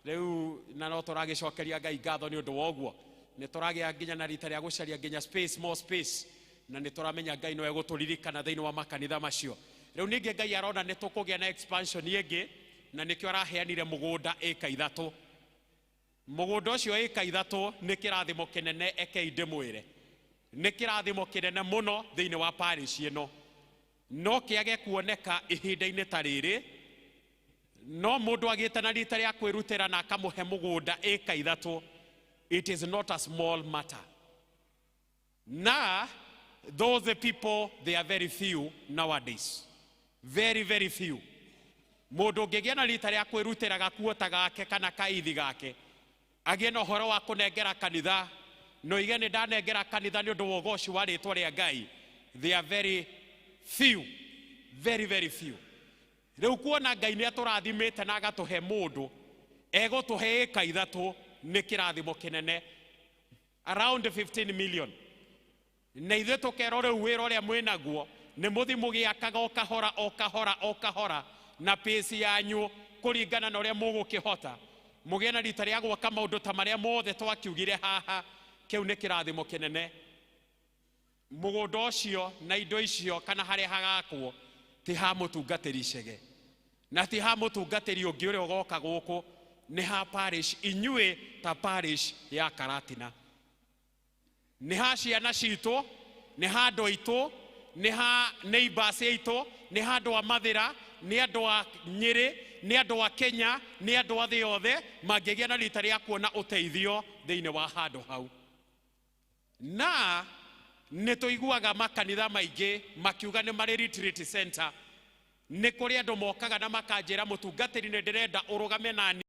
rĩu, na no tũragĩcokeria Ngai ngatho nĩ ũndũ wa ũguo. Nĩ tũragĩa nginya na rita rĩa gũcaria nginya space, more space, na nĩ tũramenya Ngai nowe gũtũririkana thĩinĩ wa makanitha macio. Rĩu ningĩ Ngai arona nĩ tũkũgĩa na expansion ĩngĩ, na nĩkĩo araheanire mũgũnda ĩka 3. Mũgũnda ũcio ĩka 3 nĩ kĩrathimo kĩnene, ekei ndĩmwĩre nĩ kĩrathimo kĩnene mũno thĩinĩ wa parish ĩno. No kĩage kuoneka ihinda-inĩ ta rĩrĩ, no mũndũ agĩte na rita rĩa kwĩrutĩra na akamũhe mũgũnda ĩka 3, it is not a small matter. Na those people, they are very few nowadays, very very few. Mũndũ ũngĩgĩa na rita rĩa kwĩrutĩra gakuo ta gake kana kaithi gake, agĩe na ũhoro wa kũnengera kanitha, no ige nĩ ndanengera kanitha nĩ ũndũ wa ũgoci wa rĩtwa rĩa Ngai, they are very few, very very few. Rĩu kuona Ngai nĩ atũrathimĩte na agatũhe mũndũ egũtũhe ĩka 3 nĩ kĩrathimo kĩnene, around 15 million. Na ithuĩ tũkerwo rĩu wĩra ũrĩa mwĩnaguo nĩ mũthiĩ mũgĩakaga o kahora o kahora o kahora na pace yanyu kũringana na ũrĩa mũgũkĩhota, mũgĩe na rita rĩa gwaka maũndũ ta marĩa mothe twakiugire haha. Kĩu nĩ kĩrathimo kĩnene. Mũgũnda ũcio na indo icio kana harĩa hagakwo ti ha mũtungatĩri Chege na ti ha mũtungatĩri ũngĩ ũrĩa ũgoka gũkũ, nĩ ha parish inyuĩ ta parish ya Karatina, nĩ ha ciana citũ, nĩ ha andũ aitũ, nĩ ha neighbors aitũ, nĩ ha andũ a Mathĩra, nĩ andũ a Nyĩrĩ, nĩ andũ a Kenya, nĩ andũ a thĩ yothe mangĩgĩa na rita rĩa kuona ũteithio thĩinĩ wa handũ hau. Na nĩ tũiguaga makanitha maingĩ makiuga nĩ marĩ retreat center. Nĩ kũrĩ andũ mokaga na makanjĩra, mũtungatĩri nĩ ndĩrenda ũrũgame nani.